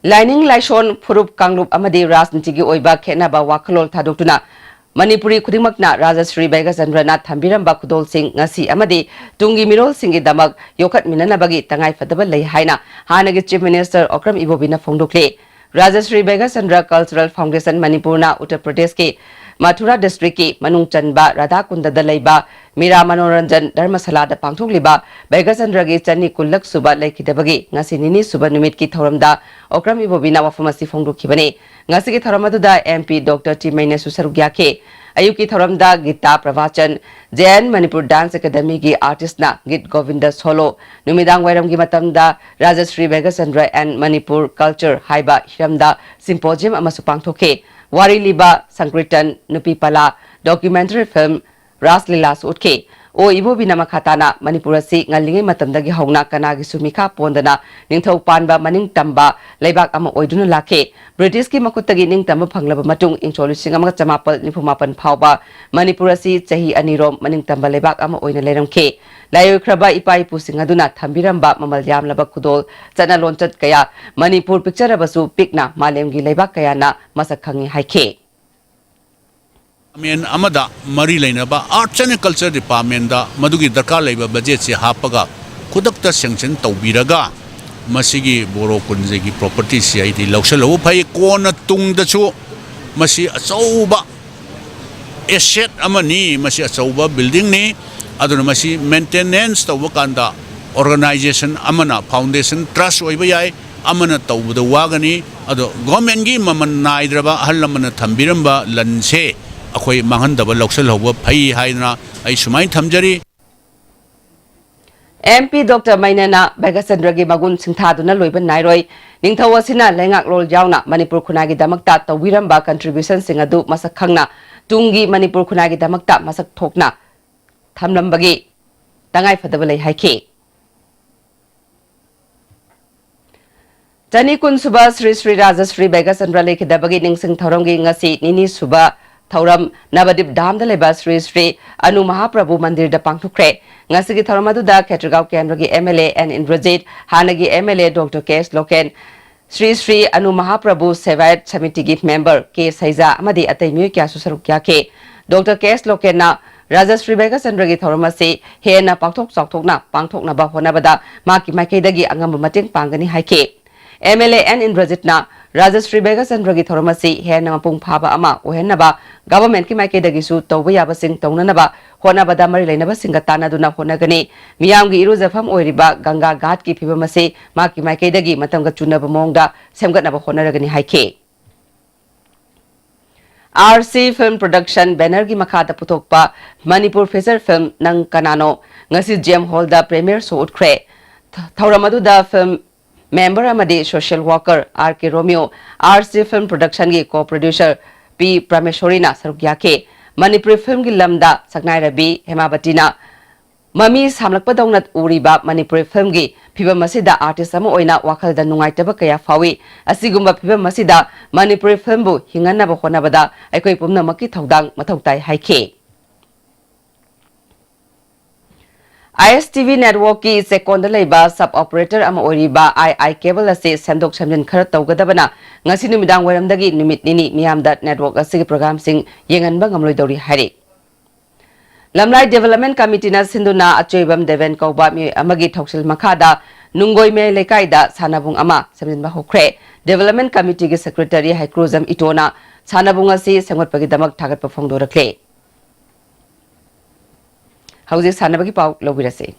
ꯂꯥꯏꯅꯤꯡ ꯂꯥꯏꯁꯣꯟ, ꯐꯨꯔꯨꯞ, ꯀꯥꯡꯂꯨꯞ ꯑꯃꯗꯤ ꯔꯥꯖꯅꯤꯇꯤꯒꯤ ꯑꯣꯏꯕ ꯈꯦꯠꯅꯕ ꯋꯥꯈꯜꯂꯣꯟ ꯊꯥꯗꯣꯛꯇꯨꯅ ꯃꯅꯤꯄꯨꯔꯤ ꯈꯨꯗꯤꯡꯃꯛꯅ ꯔꯥꯖꯁ꯭ꯔꯤ ꯕꯩꯒꯆꯟꯗ꯭ꯔꯅ ꯊꯝꯕꯤꯔꯝꯕ ꯈꯨꯗꯣꯜꯁꯤꯡ ꯉꯁꯤ ꯑꯃꯗꯤ ꯇꯨꯡꯒꯤ ꯃꯤꯔꯣꯜꯁꯤꯡꯒꯤꯗꯃꯛ ꯌꯣꯛꯈꯠꯃꯤꯟꯅꯅꯕꯒꯤ ꯇꯉꯥꯏꯐꯗꯕ ꯂꯩ ꯍꯥꯏꯅ ꯍꯥꯟꯅꯒꯤ Chief Minister ꯑꯣꯀ꯭ꯔꯝ ꯏꯕꯣꯕꯤꯅ ꯐꯣꯡꯗꯣꯛꯂꯤ꯫ ꯔꯥꯖꯁ꯭ꯔꯤ ꯕꯩꯒꯆꯟꯗ꯭ꯔ Cultural Foundation ꯃꯅꯤꯄꯨꯔꯅ ꯎꯠꯇꯔ ꯄ꯭ꯔꯗꯦꯁꯀꯤ ꯃꯊꯨꯔꯥ districtꯀꯤ ꯃꯅꯨꯡ ꯆꯟꯕ ꯔꯥꯙꯥꯀꯨꯟꯗꯗ ꯂꯩꯕ ꯃꯤꯔꯥ ꯃꯅꯣꯔꯟꯖꯟ ꯙꯔꯃꯁꯥꯂꯥꯗ ꯄꯥꯡꯊꯣꯛꯂꯤꯕ ꯕꯩꯒꯆꯟꯗ꯭ꯔꯒꯤ ꯆꯅꯤ ꯀꯨꯟꯂꯛ ꯁꯨꯕ ꯂꯩꯈꯤꯗꯕꯒꯤ ꯉꯁꯤ ꯅꯤꯅꯤ ꯁꯨꯕ ꯅꯨꯃꯤꯠꯀꯤ ꯊꯧꯔꯝꯗ ꯑꯣꯀ꯭ꯔꯝ ꯏꯕꯣꯕꯤꯅ ꯋꯥꯐꯝ ꯑꯁꯤ ꯐꯣꯡꯗꯣꯛꯈꯤꯕꯅꯤ꯫ ꯉꯁꯤꯒꯤ ꯊꯧꯔꯝ ꯑꯗꯨꯗ MP Doctor ꯇꯤꯃꯩꯅꯁꯨ ꯁꯔꯨꯛ ꯌꯥꯈꯤ꯫ ꯑꯌꯨꯛꯀꯤ ꯊꯧꯔꯝꯗ Gita Pravachan, J N Manipur Dance Academyꯒꯤ artistꯅ ꯒꯤꯠ ꯒꯣꯕꯤꯟꯗ solo, ꯅꯨꯃꯤꯗꯥꯡ ꯋꯥꯏꯔꯝꯒꯤ ꯃꯇꯝꯗ ꯔꯥꯖꯁ꯭ꯔꯤ ꯕꯩꯒꯆꯟꯗ꯭ꯔ and Manipur Culture ꯍꯥꯏꯕ ꯍꯤꯔꯝꯗ symposium ꯑꯃꯁꯨ ꯄꯥꯡꯊꯣꯛꯈꯤ꯫ ꯋꯥꯔꯤ ꯂꯤꯕ, ꯁꯪꯀ꯭ꯔꯤꯇꯟ, ꯅꯨꯄꯤ ꯄꯂꯥ, documentary film, ꯔꯥꯁ ꯂꯤꯂꯥꯁꯨ ꯎꯠꯈꯤ꯫ ꯑꯣ ꯏꯕꯣꯕꯤꯅ ꯃꯈꯥ ꯇꯥꯅ ꯃꯅꯤꯄꯨꯔ ꯑꯁꯤ ꯉꯜꯂꯤꯉꯩ ꯃꯇꯝꯗꯒꯤ ꯍꯧꯅ ꯀꯅꯥꯒꯤꯁꯨ ꯃꯤꯈꯥ ꯄꯣꯟꯗꯅ ꯅꯤꯡꯊꯧ ꯄꯥꯟꯕ ꯃꯅꯤꯡ ꯇꯝꯕ ꯂꯩꯕꯥꯛ ꯑꯃ ꯑꯣꯏꯗꯨꯅ ꯂꯥꯛꯈꯤ꯫ ꯕ꯭ꯔꯤꯇꯤꯁꯀꯤ ꯃꯈꯨꯠꯇꯒꯤ ꯅꯤꯡꯇꯝꯕ ꯐꯪꯂꯕ ꯃꯇꯨꯡ ꯏꯪꯁꯣꯛ ꯂꯤꯁꯤꯡ ꯑꯃꯒ ꯆꯃꯥꯄꯜ ꯅꯤꯐꯨ ꯃꯥꯄꯟ ꯐꯥꯎꯕ ꯃꯅꯤꯄꯨꯔ ꯑꯁꯤ ꯆꯍꯤ ꯑꯅꯤꯔꯣꯝ ꯃꯅꯤꯡꯇꯝꯕ ꯂꯩꯕꯥꯛ ꯑꯃ ꯑꯣꯏꯅ ꯂꯩꯔꯝꯈꯤ꯫ ꯂꯥꯏꯑꯣꯏꯈ꯭ꯔꯕ ꯏꯄꯥ ꯏꯄꯨꯁꯤꯡ ꯑꯗꯨꯅ ꯊꯝꯕꯤꯔꯝꯕ ꯃꯃꯜ ꯌꯥꯝꯂꯕ ꯈꯨꯗꯣꯜ ꯆꯠꯅ ꯂꯣꯟꯆꯠ ꯀꯌꯥ ꯃꯅꯤꯄꯨꯔ ꯄꯤꯛꯆꯔꯕꯁꯨ ꯄꯤꯛꯅ ꯃꯥꯂꯦꯝꯒꯤ ꯂꯩꯕꯥꯛ ꯀꯌꯥꯅ ꯃꯁꯛ ꯈꯪꯉꯤ ꯍꯥꯏꯈꯤ꯫ ꯗꯤꯄꯥꯔꯠꯃꯦꯟ ꯑꯃꯗ ꯃꯔꯤ ꯂꯩꯅꯕ Arts and Culture Departmentꯇ ꯃꯗꯨꯒꯤ ꯗꯔꯀꯥꯔ ꯂꯩꯕ ꯕꯖꯦꯠꯁꯤ ꯍꯥꯞꯄꯒ ꯈꯨꯗꯛꯇ sanction ꯇꯧꯕꯤꯔꯒ ꯃꯁꯤꯒꯤ ꯕꯣꯔꯣ ꯀꯨꯟꯖꯒꯤ propertyꯁꯤ ꯑꯩꯗꯤ ꯂꯧꯁꯤꯜꯍꯧꯕ ꯐꯩ꯫ ꯀꯣꯟꯅ ꯇꯨꯡꯗꯁꯨ ꯃꯁꯤ ꯑꯆꯧꯕ asset ꯑꯃꯅꯤ, ꯃꯁꯤ ꯑꯆꯧꯕ buildingꯅꯤ꯫ ꯑꯗꯨꯅ ꯃꯁꯤ maintenance ꯇꯧꯕ ꯀꯥꯟꯗ organization ꯑꯃꯅ, foundation trust ꯑꯣꯏꯕ ꯌꯥꯏ, ꯑꯃꯅ ꯇꯧꯕꯗ ꯋꯥꯒꯅꯤ꯫ ꯑꯗꯣ governmentꯀꯤ ꯃꯃꯜ ꯅꯥꯏꯗ꯭ꯔꯕ ꯑꯍꯜ ꯂꯃꯟꯅ ꯊꯝꯕꯤꯔꯝꯕ ꯂꯟꯁꯦ ꯑꯩꯈꯣꯏ ꯃꯥꯡꯍꯟꯗꯕ ꯂꯧꯁꯤꯜꯍꯧꯕ ꯐꯩ ꯍꯥꯏꯗꯅ ꯑꯩ ꯁꯨꯃꯥꯏꯅ ꯊꯝꯖꯔꯤ꯫ ꯑꯦꯝ ꯄꯤ ꯗꯣꯛꯇꯔ ꯃꯩꯅꯦꯅ ꯚꯥꯒ꯭ꯌꯆꯟꯗ꯭ꯔꯒꯤ ꯃꯒꯨꯟ ꯁꯤꯡꯊꯥꯗꯨꯅ ꯂꯣꯏꯕ ꯅꯥꯏꯔꯣꯏ꯫ ꯅꯤꯡꯊꯧ ꯑꯁꯤꯅ ꯂꯩꯉꯥꯛꯂꯣꯜ ꯌꯥꯎꯅ ꯃꯅꯤꯄꯨꯔ ꯈꯨꯟꯅꯥꯏꯒꯤꯗꯃꯛꯇ ꯇꯧꯕꯤꯔꯝꯕ contributionꯁꯤꯡ ꯑꯗꯨ ꯃꯁꯛ ꯈꯪꯅ ꯇꯨꯡꯒꯤ ꯃꯅꯤꯄꯨꯔ ꯈꯨꯟꯅꯥꯏꯒꯤꯗꯃꯛꯇ ꯃꯁꯛ ꯊꯣꯛꯅ ꯊꯝꯂꯝꯕꯒꯤ ꯇꯉꯥꯏꯐꯗꯕ ꯂꯩ ꯍꯥꯏꯈꯤ꯫ ꯆꯅꯤ ꯀꯨꯟ ꯁꯨꯕ ꯁ꯭ꯔꯤ ꯁ꯭ꯔꯤ ꯔꯥꯖꯁ꯭ꯔꯤ ꯚꯥꯒ꯭ꯌꯆꯟꯗ꯭ꯔ ꯂꯩꯈꯤꯗꯕꯒꯤ ꯅꯤꯡꯁꯤꯡ ꯊꯧꯔꯝꯒꯤ ꯉꯁꯤ ꯅꯤꯅꯤ ꯁꯨꯕ ꯊꯧꯔꯝ ꯅꯕꯗꯤꯞ ꯙꯥꯝꯗ ꯂꯩꯕ ꯁ꯭ꯔꯤ ꯁ꯭ꯔꯤ ꯑꯅꯨ ꯃꯍꯥꯄ꯭ꯔꯚꯨ ꯃꯟꯗꯤꯔꯗ ꯄꯥꯡꯊꯣꯛꯈ꯭ꯔꯦ꯫ ꯉꯁꯤꯒꯤ ꯊꯧꯔꯝ ꯑꯗꯨꯗ ꯈꯦꯇ꯭ꯔꯤꯒꯥꯎ ꯀꯦꯟꯗ꯭ꯔꯒꯤ M L A N Indrajit, ꯍꯥꯟꯅꯒꯤ M L A doctor K S Loken, Shri Shri Anu Mahaprabhu Sewayat ꯁꯃꯤꯇꯤꯒꯤ ꯃꯦꯝꯕꯔ ꯀꯦ ꯁꯩꯖꯥ ꯑꯃꯗꯤ ꯑꯇꯩ ꯃꯤꯑꯣꯏ ꯀꯌꯥꯁꯨ ꯁꯔꯨꯛ ꯌꯥꯈꯤ꯫ ꯗꯣꯛꯇꯔ ꯀꯦ ꯑꯦꯁ ꯂꯣꯀꯦꯟꯅ ꯔꯥꯖꯁ꯭ꯔꯤ ꯚꯥꯒ꯭ꯌꯆꯟꯗ꯭ꯔꯒꯤ ꯊꯧꯔꯝ ꯑꯁꯤ ꯍꯦꯟꯅ ꯄꯥꯛꯊꯣꯛ ꯆꯥꯎꯊꯣꯛꯅ ꯄꯥꯡꯊꯣꯛꯅꯕ ꯍꯣꯠꯅꯕꯗ ꯃꯍꯥꯛꯀꯤ ꯃꯥꯏꯀꯩꯗꯒꯤ ꯑꯉꯝꯕ ꯃꯇꯦꯡ ꯄꯥꯡꯒꯅꯤ ꯍꯥꯏꯈꯤ꯫ M L A and ꯏꯟꯗ꯭ꯔꯖꯤꯠꯅ Rajshri ꯚꯥꯒ꯭ꯌꯆꯟꯗ꯭ꯔꯒꯤ ꯊꯧꯔꯝ ꯑꯁꯤ ꯍꯦꯟꯅ ꯃꯄꯨꯡ ꯐꯥꯕ ꯑꯃ ꯑꯣꯏꯍꯟꯅꯕ ꯒꯚꯔꯟꯃꯦꯟꯠꯀꯤ ꯃꯥꯏꯀꯩꯗꯒꯤꯁꯨ ꯇꯧꯕ ꯌꯥꯕꯁꯤꯡ ꯇꯧꯅꯅꯕ ꯍꯣꯠꯅꯕꯗ ꯃꯔꯤ ꯂꯩꯅꯕꯁꯤꯡꯒ ꯇꯥꯟꯅꯗꯨꯅ ꯍꯣꯠꯅꯒꯅꯤ꯫ ꯃꯤꯌꯥꯝꯒꯤ ꯏꯔꯨꯖꯐꯝ ꯑꯣꯏꯔꯤꯕ ꯒꯪꯒꯥ ꯘꯥꯠꯀꯤ ꯐꯤꯕꯝ ꯑꯁꯤ ꯃꯍꯥꯛꯀꯤ ꯃꯥꯏꯀꯩꯗꯒꯤ ꯃꯇꯝꯒ ꯆꯨꯅꯕ ꯃꯑꯣꯡꯗ ꯁꯦꯝꯒꯠꯅꯕ ꯍꯣꯠꯅꯔꯒꯅꯤ ꯍꯥꯏꯈꯤ꯫ ꯑꯥꯔ ꯁꯤ ꯐꯤꯜꯝ ꯄ꯭ꯔꯣꯗꯛꯁꯟ ꯕꯦꯅꯔꯒꯤ ꯃꯈꯥꯗ ꯄꯨꯊꯣꯛꯄ ꯃꯅꯤꯄꯨꯔ ꯐꯤꯆꯔ ꯐꯤꯜꯝ ꯅꯪ ꯀꯅꯥꯅꯣ ꯉꯁꯤ ꯖꯤ ꯑꯦꯝ ꯍꯣꯜꯗ ꯄ꯭ꯔꯤꯃꯤꯌꯔ ꯁꯣ ꯎꯠꯈ꯭ꯔꯦ꯫ ꯊ-, ꯊꯧꯔꯝ ꯑꯗꯨꯗ ꯐꯤꯜꯝ ꯃꯦꯝꯕꯔ ꯑꯃꯗꯤ ꯁꯣꯁꯤꯌꯦꯜ ꯋꯥꯔꯀꯔ ꯑꯥꯔ ꯀꯦ ꯔꯣꯃꯤꯌꯣ, ꯑꯥꯔ ꯁꯤ ꯐꯤꯜꯝ ꯄ꯭ꯔꯣꯗꯛꯁꯟꯒꯤ ꯀꯣ ꯄ꯭ꯔꯣꯗ꯭ꯌꯨꯁꯔ ꯄꯤ ꯄ꯭ꯔꯃꯦꯁꯣꯔꯤꯅ ꯁꯔꯨꯛ ꯌꯥꯈꯤ꯫ ꯃꯅꯤꯄꯨꯔꯤ ꯐꯤꯜꯝꯒꯤ ꯂꯝꯗ ꯁꯛꯅꯥꯏꯔꯕꯤ ꯍꯦꯃꯥꯕꯇꯤꯅ ꯃꯃꯤ ꯁꯥꯝꯂꯛꯄꯗꯧꯅ ꯎꯔꯤꯕ ꯃꯅꯤꯄꯨꯔꯤ ꯐꯤꯜꯝꯒꯤ ꯐꯤꯕꯝ ꯑꯁꯤꯗ ꯑꯥꯔꯇꯤꯁ ꯑꯃ ꯑꯣꯏꯅ ꯋꯥꯈꯜꯗ ꯅꯨꯡꯉꯥꯏꯇꯕ ꯀꯌꯥ ꯐꯥꯎꯏ꯫ ꯑꯁꯤꯒꯨꯝꯕ ꯐꯤꯕꯝ ꯑꯁꯤꯗ ꯃꯅꯤꯄꯨꯔꯤ ꯐꯤꯜꯝꯕꯨ ꯍꯤꯡꯍꯟꯅꯕ ꯍꯣꯠꯅꯕꯗ ꯑꯩꯈꯣꯏ ꯄꯨꯝꯅꯃꯛꯀꯤ ꯊꯧꯗꯥꯡ ꯃꯊꯧ ꯇꯥꯏ ꯍꯥꯏꯈꯤ꯫ ꯑꯥꯏ ꯑꯦꯁ ꯇꯤ ꯚꯤ ꯅꯦꯠꯋꯥꯔꯛꯀꯤ ꯆꯦꯛꯀꯣꯟꯗ ꯂꯩꯕ ꯁꯕ ꯑꯣꯄꯔꯦꯇꯔ ꯑꯃ ꯑꯣꯏꯔꯤꯕ ꯑꯥꯏ ꯑꯥꯏ ꯀꯦꯕꯜ ꯑꯁꯤ ꯁꯦꯝꯗꯣꯛ ꯁꯦꯝꯖꯤꯟ ꯈꯔ ꯇꯧꯒꯗꯕꯅ ꯉꯁꯤ ꯅꯨꯃꯤꯗꯥꯡ ꯋꯥꯏꯔꯝꯗꯒꯤ ꯅꯨꯃꯤꯠ ꯅꯤꯅꯤ ꯃꯤꯌꯥꯝꯗ ꯅꯦꯠꯋꯥꯔꯛ ꯑꯁꯤꯒꯤ ꯄ꯭ꯔꯣꯒ꯭ꯔꯥꯝꯁꯤꯡ ꯌꯦꯡꯍꯟꯕ ꯉꯝꯂꯣꯏꯗꯧꯔꯤ ꯍꯥꯏꯔꯤ꯫ ꯂꯝꯂꯥꯏ ꯗꯤꯚꯦꯂꯞꯃꯦꯟꯠ ꯀꯃꯤꯇꯤꯅ ꯁꯤꯟꯗꯨꯅ ꯑꯆꯣꯏꯕꯝ ꯗꯦꯕꯦꯟ ꯀꯧꯕ ꯃꯤꯑꯣꯏ ꯑꯃꯒꯤ ꯊꯧꯁꯤꯜ ꯃꯈꯥꯗ ꯅꯨꯡꯒꯣꯏꯃꯌꯥꯏ ꯂꯩꯀꯥꯏꯗ ꯁꯥꯟꯅꯕꯨꯡ ꯑꯃ ꯁꯦꯝꯖꯤꯟꯕ ꯍꯧꯈ꯭ꯔꯦ꯫ ꯗꯤꯚꯦꯂꯞꯃꯦꯟꯠ ꯀꯃꯤꯇꯤꯒꯤ ꯁꯦꯀ꯭ꯔꯦꯇꯔꯤ ꯍꯩꯀ꯭ꯔꯨꯖꯝ ꯏꯇꯣꯅ ꯁꯥꯟꯅꯕꯨꯡ ꯑꯁꯤ ꯁꯦꯝꯒꯠꯄꯒꯤꯗꯃꯛ ꯊꯥꯒꯠꯄ ꯐꯣꯡꯗꯣꯔꯛꯂꯦ꯫ ꯍꯧꯖꯤꯛ ꯁꯥꯟꯅꯕꯒꯤ ꯄꯥꯎ ꯂꯧꯕꯤꯔꯁꯤ꯫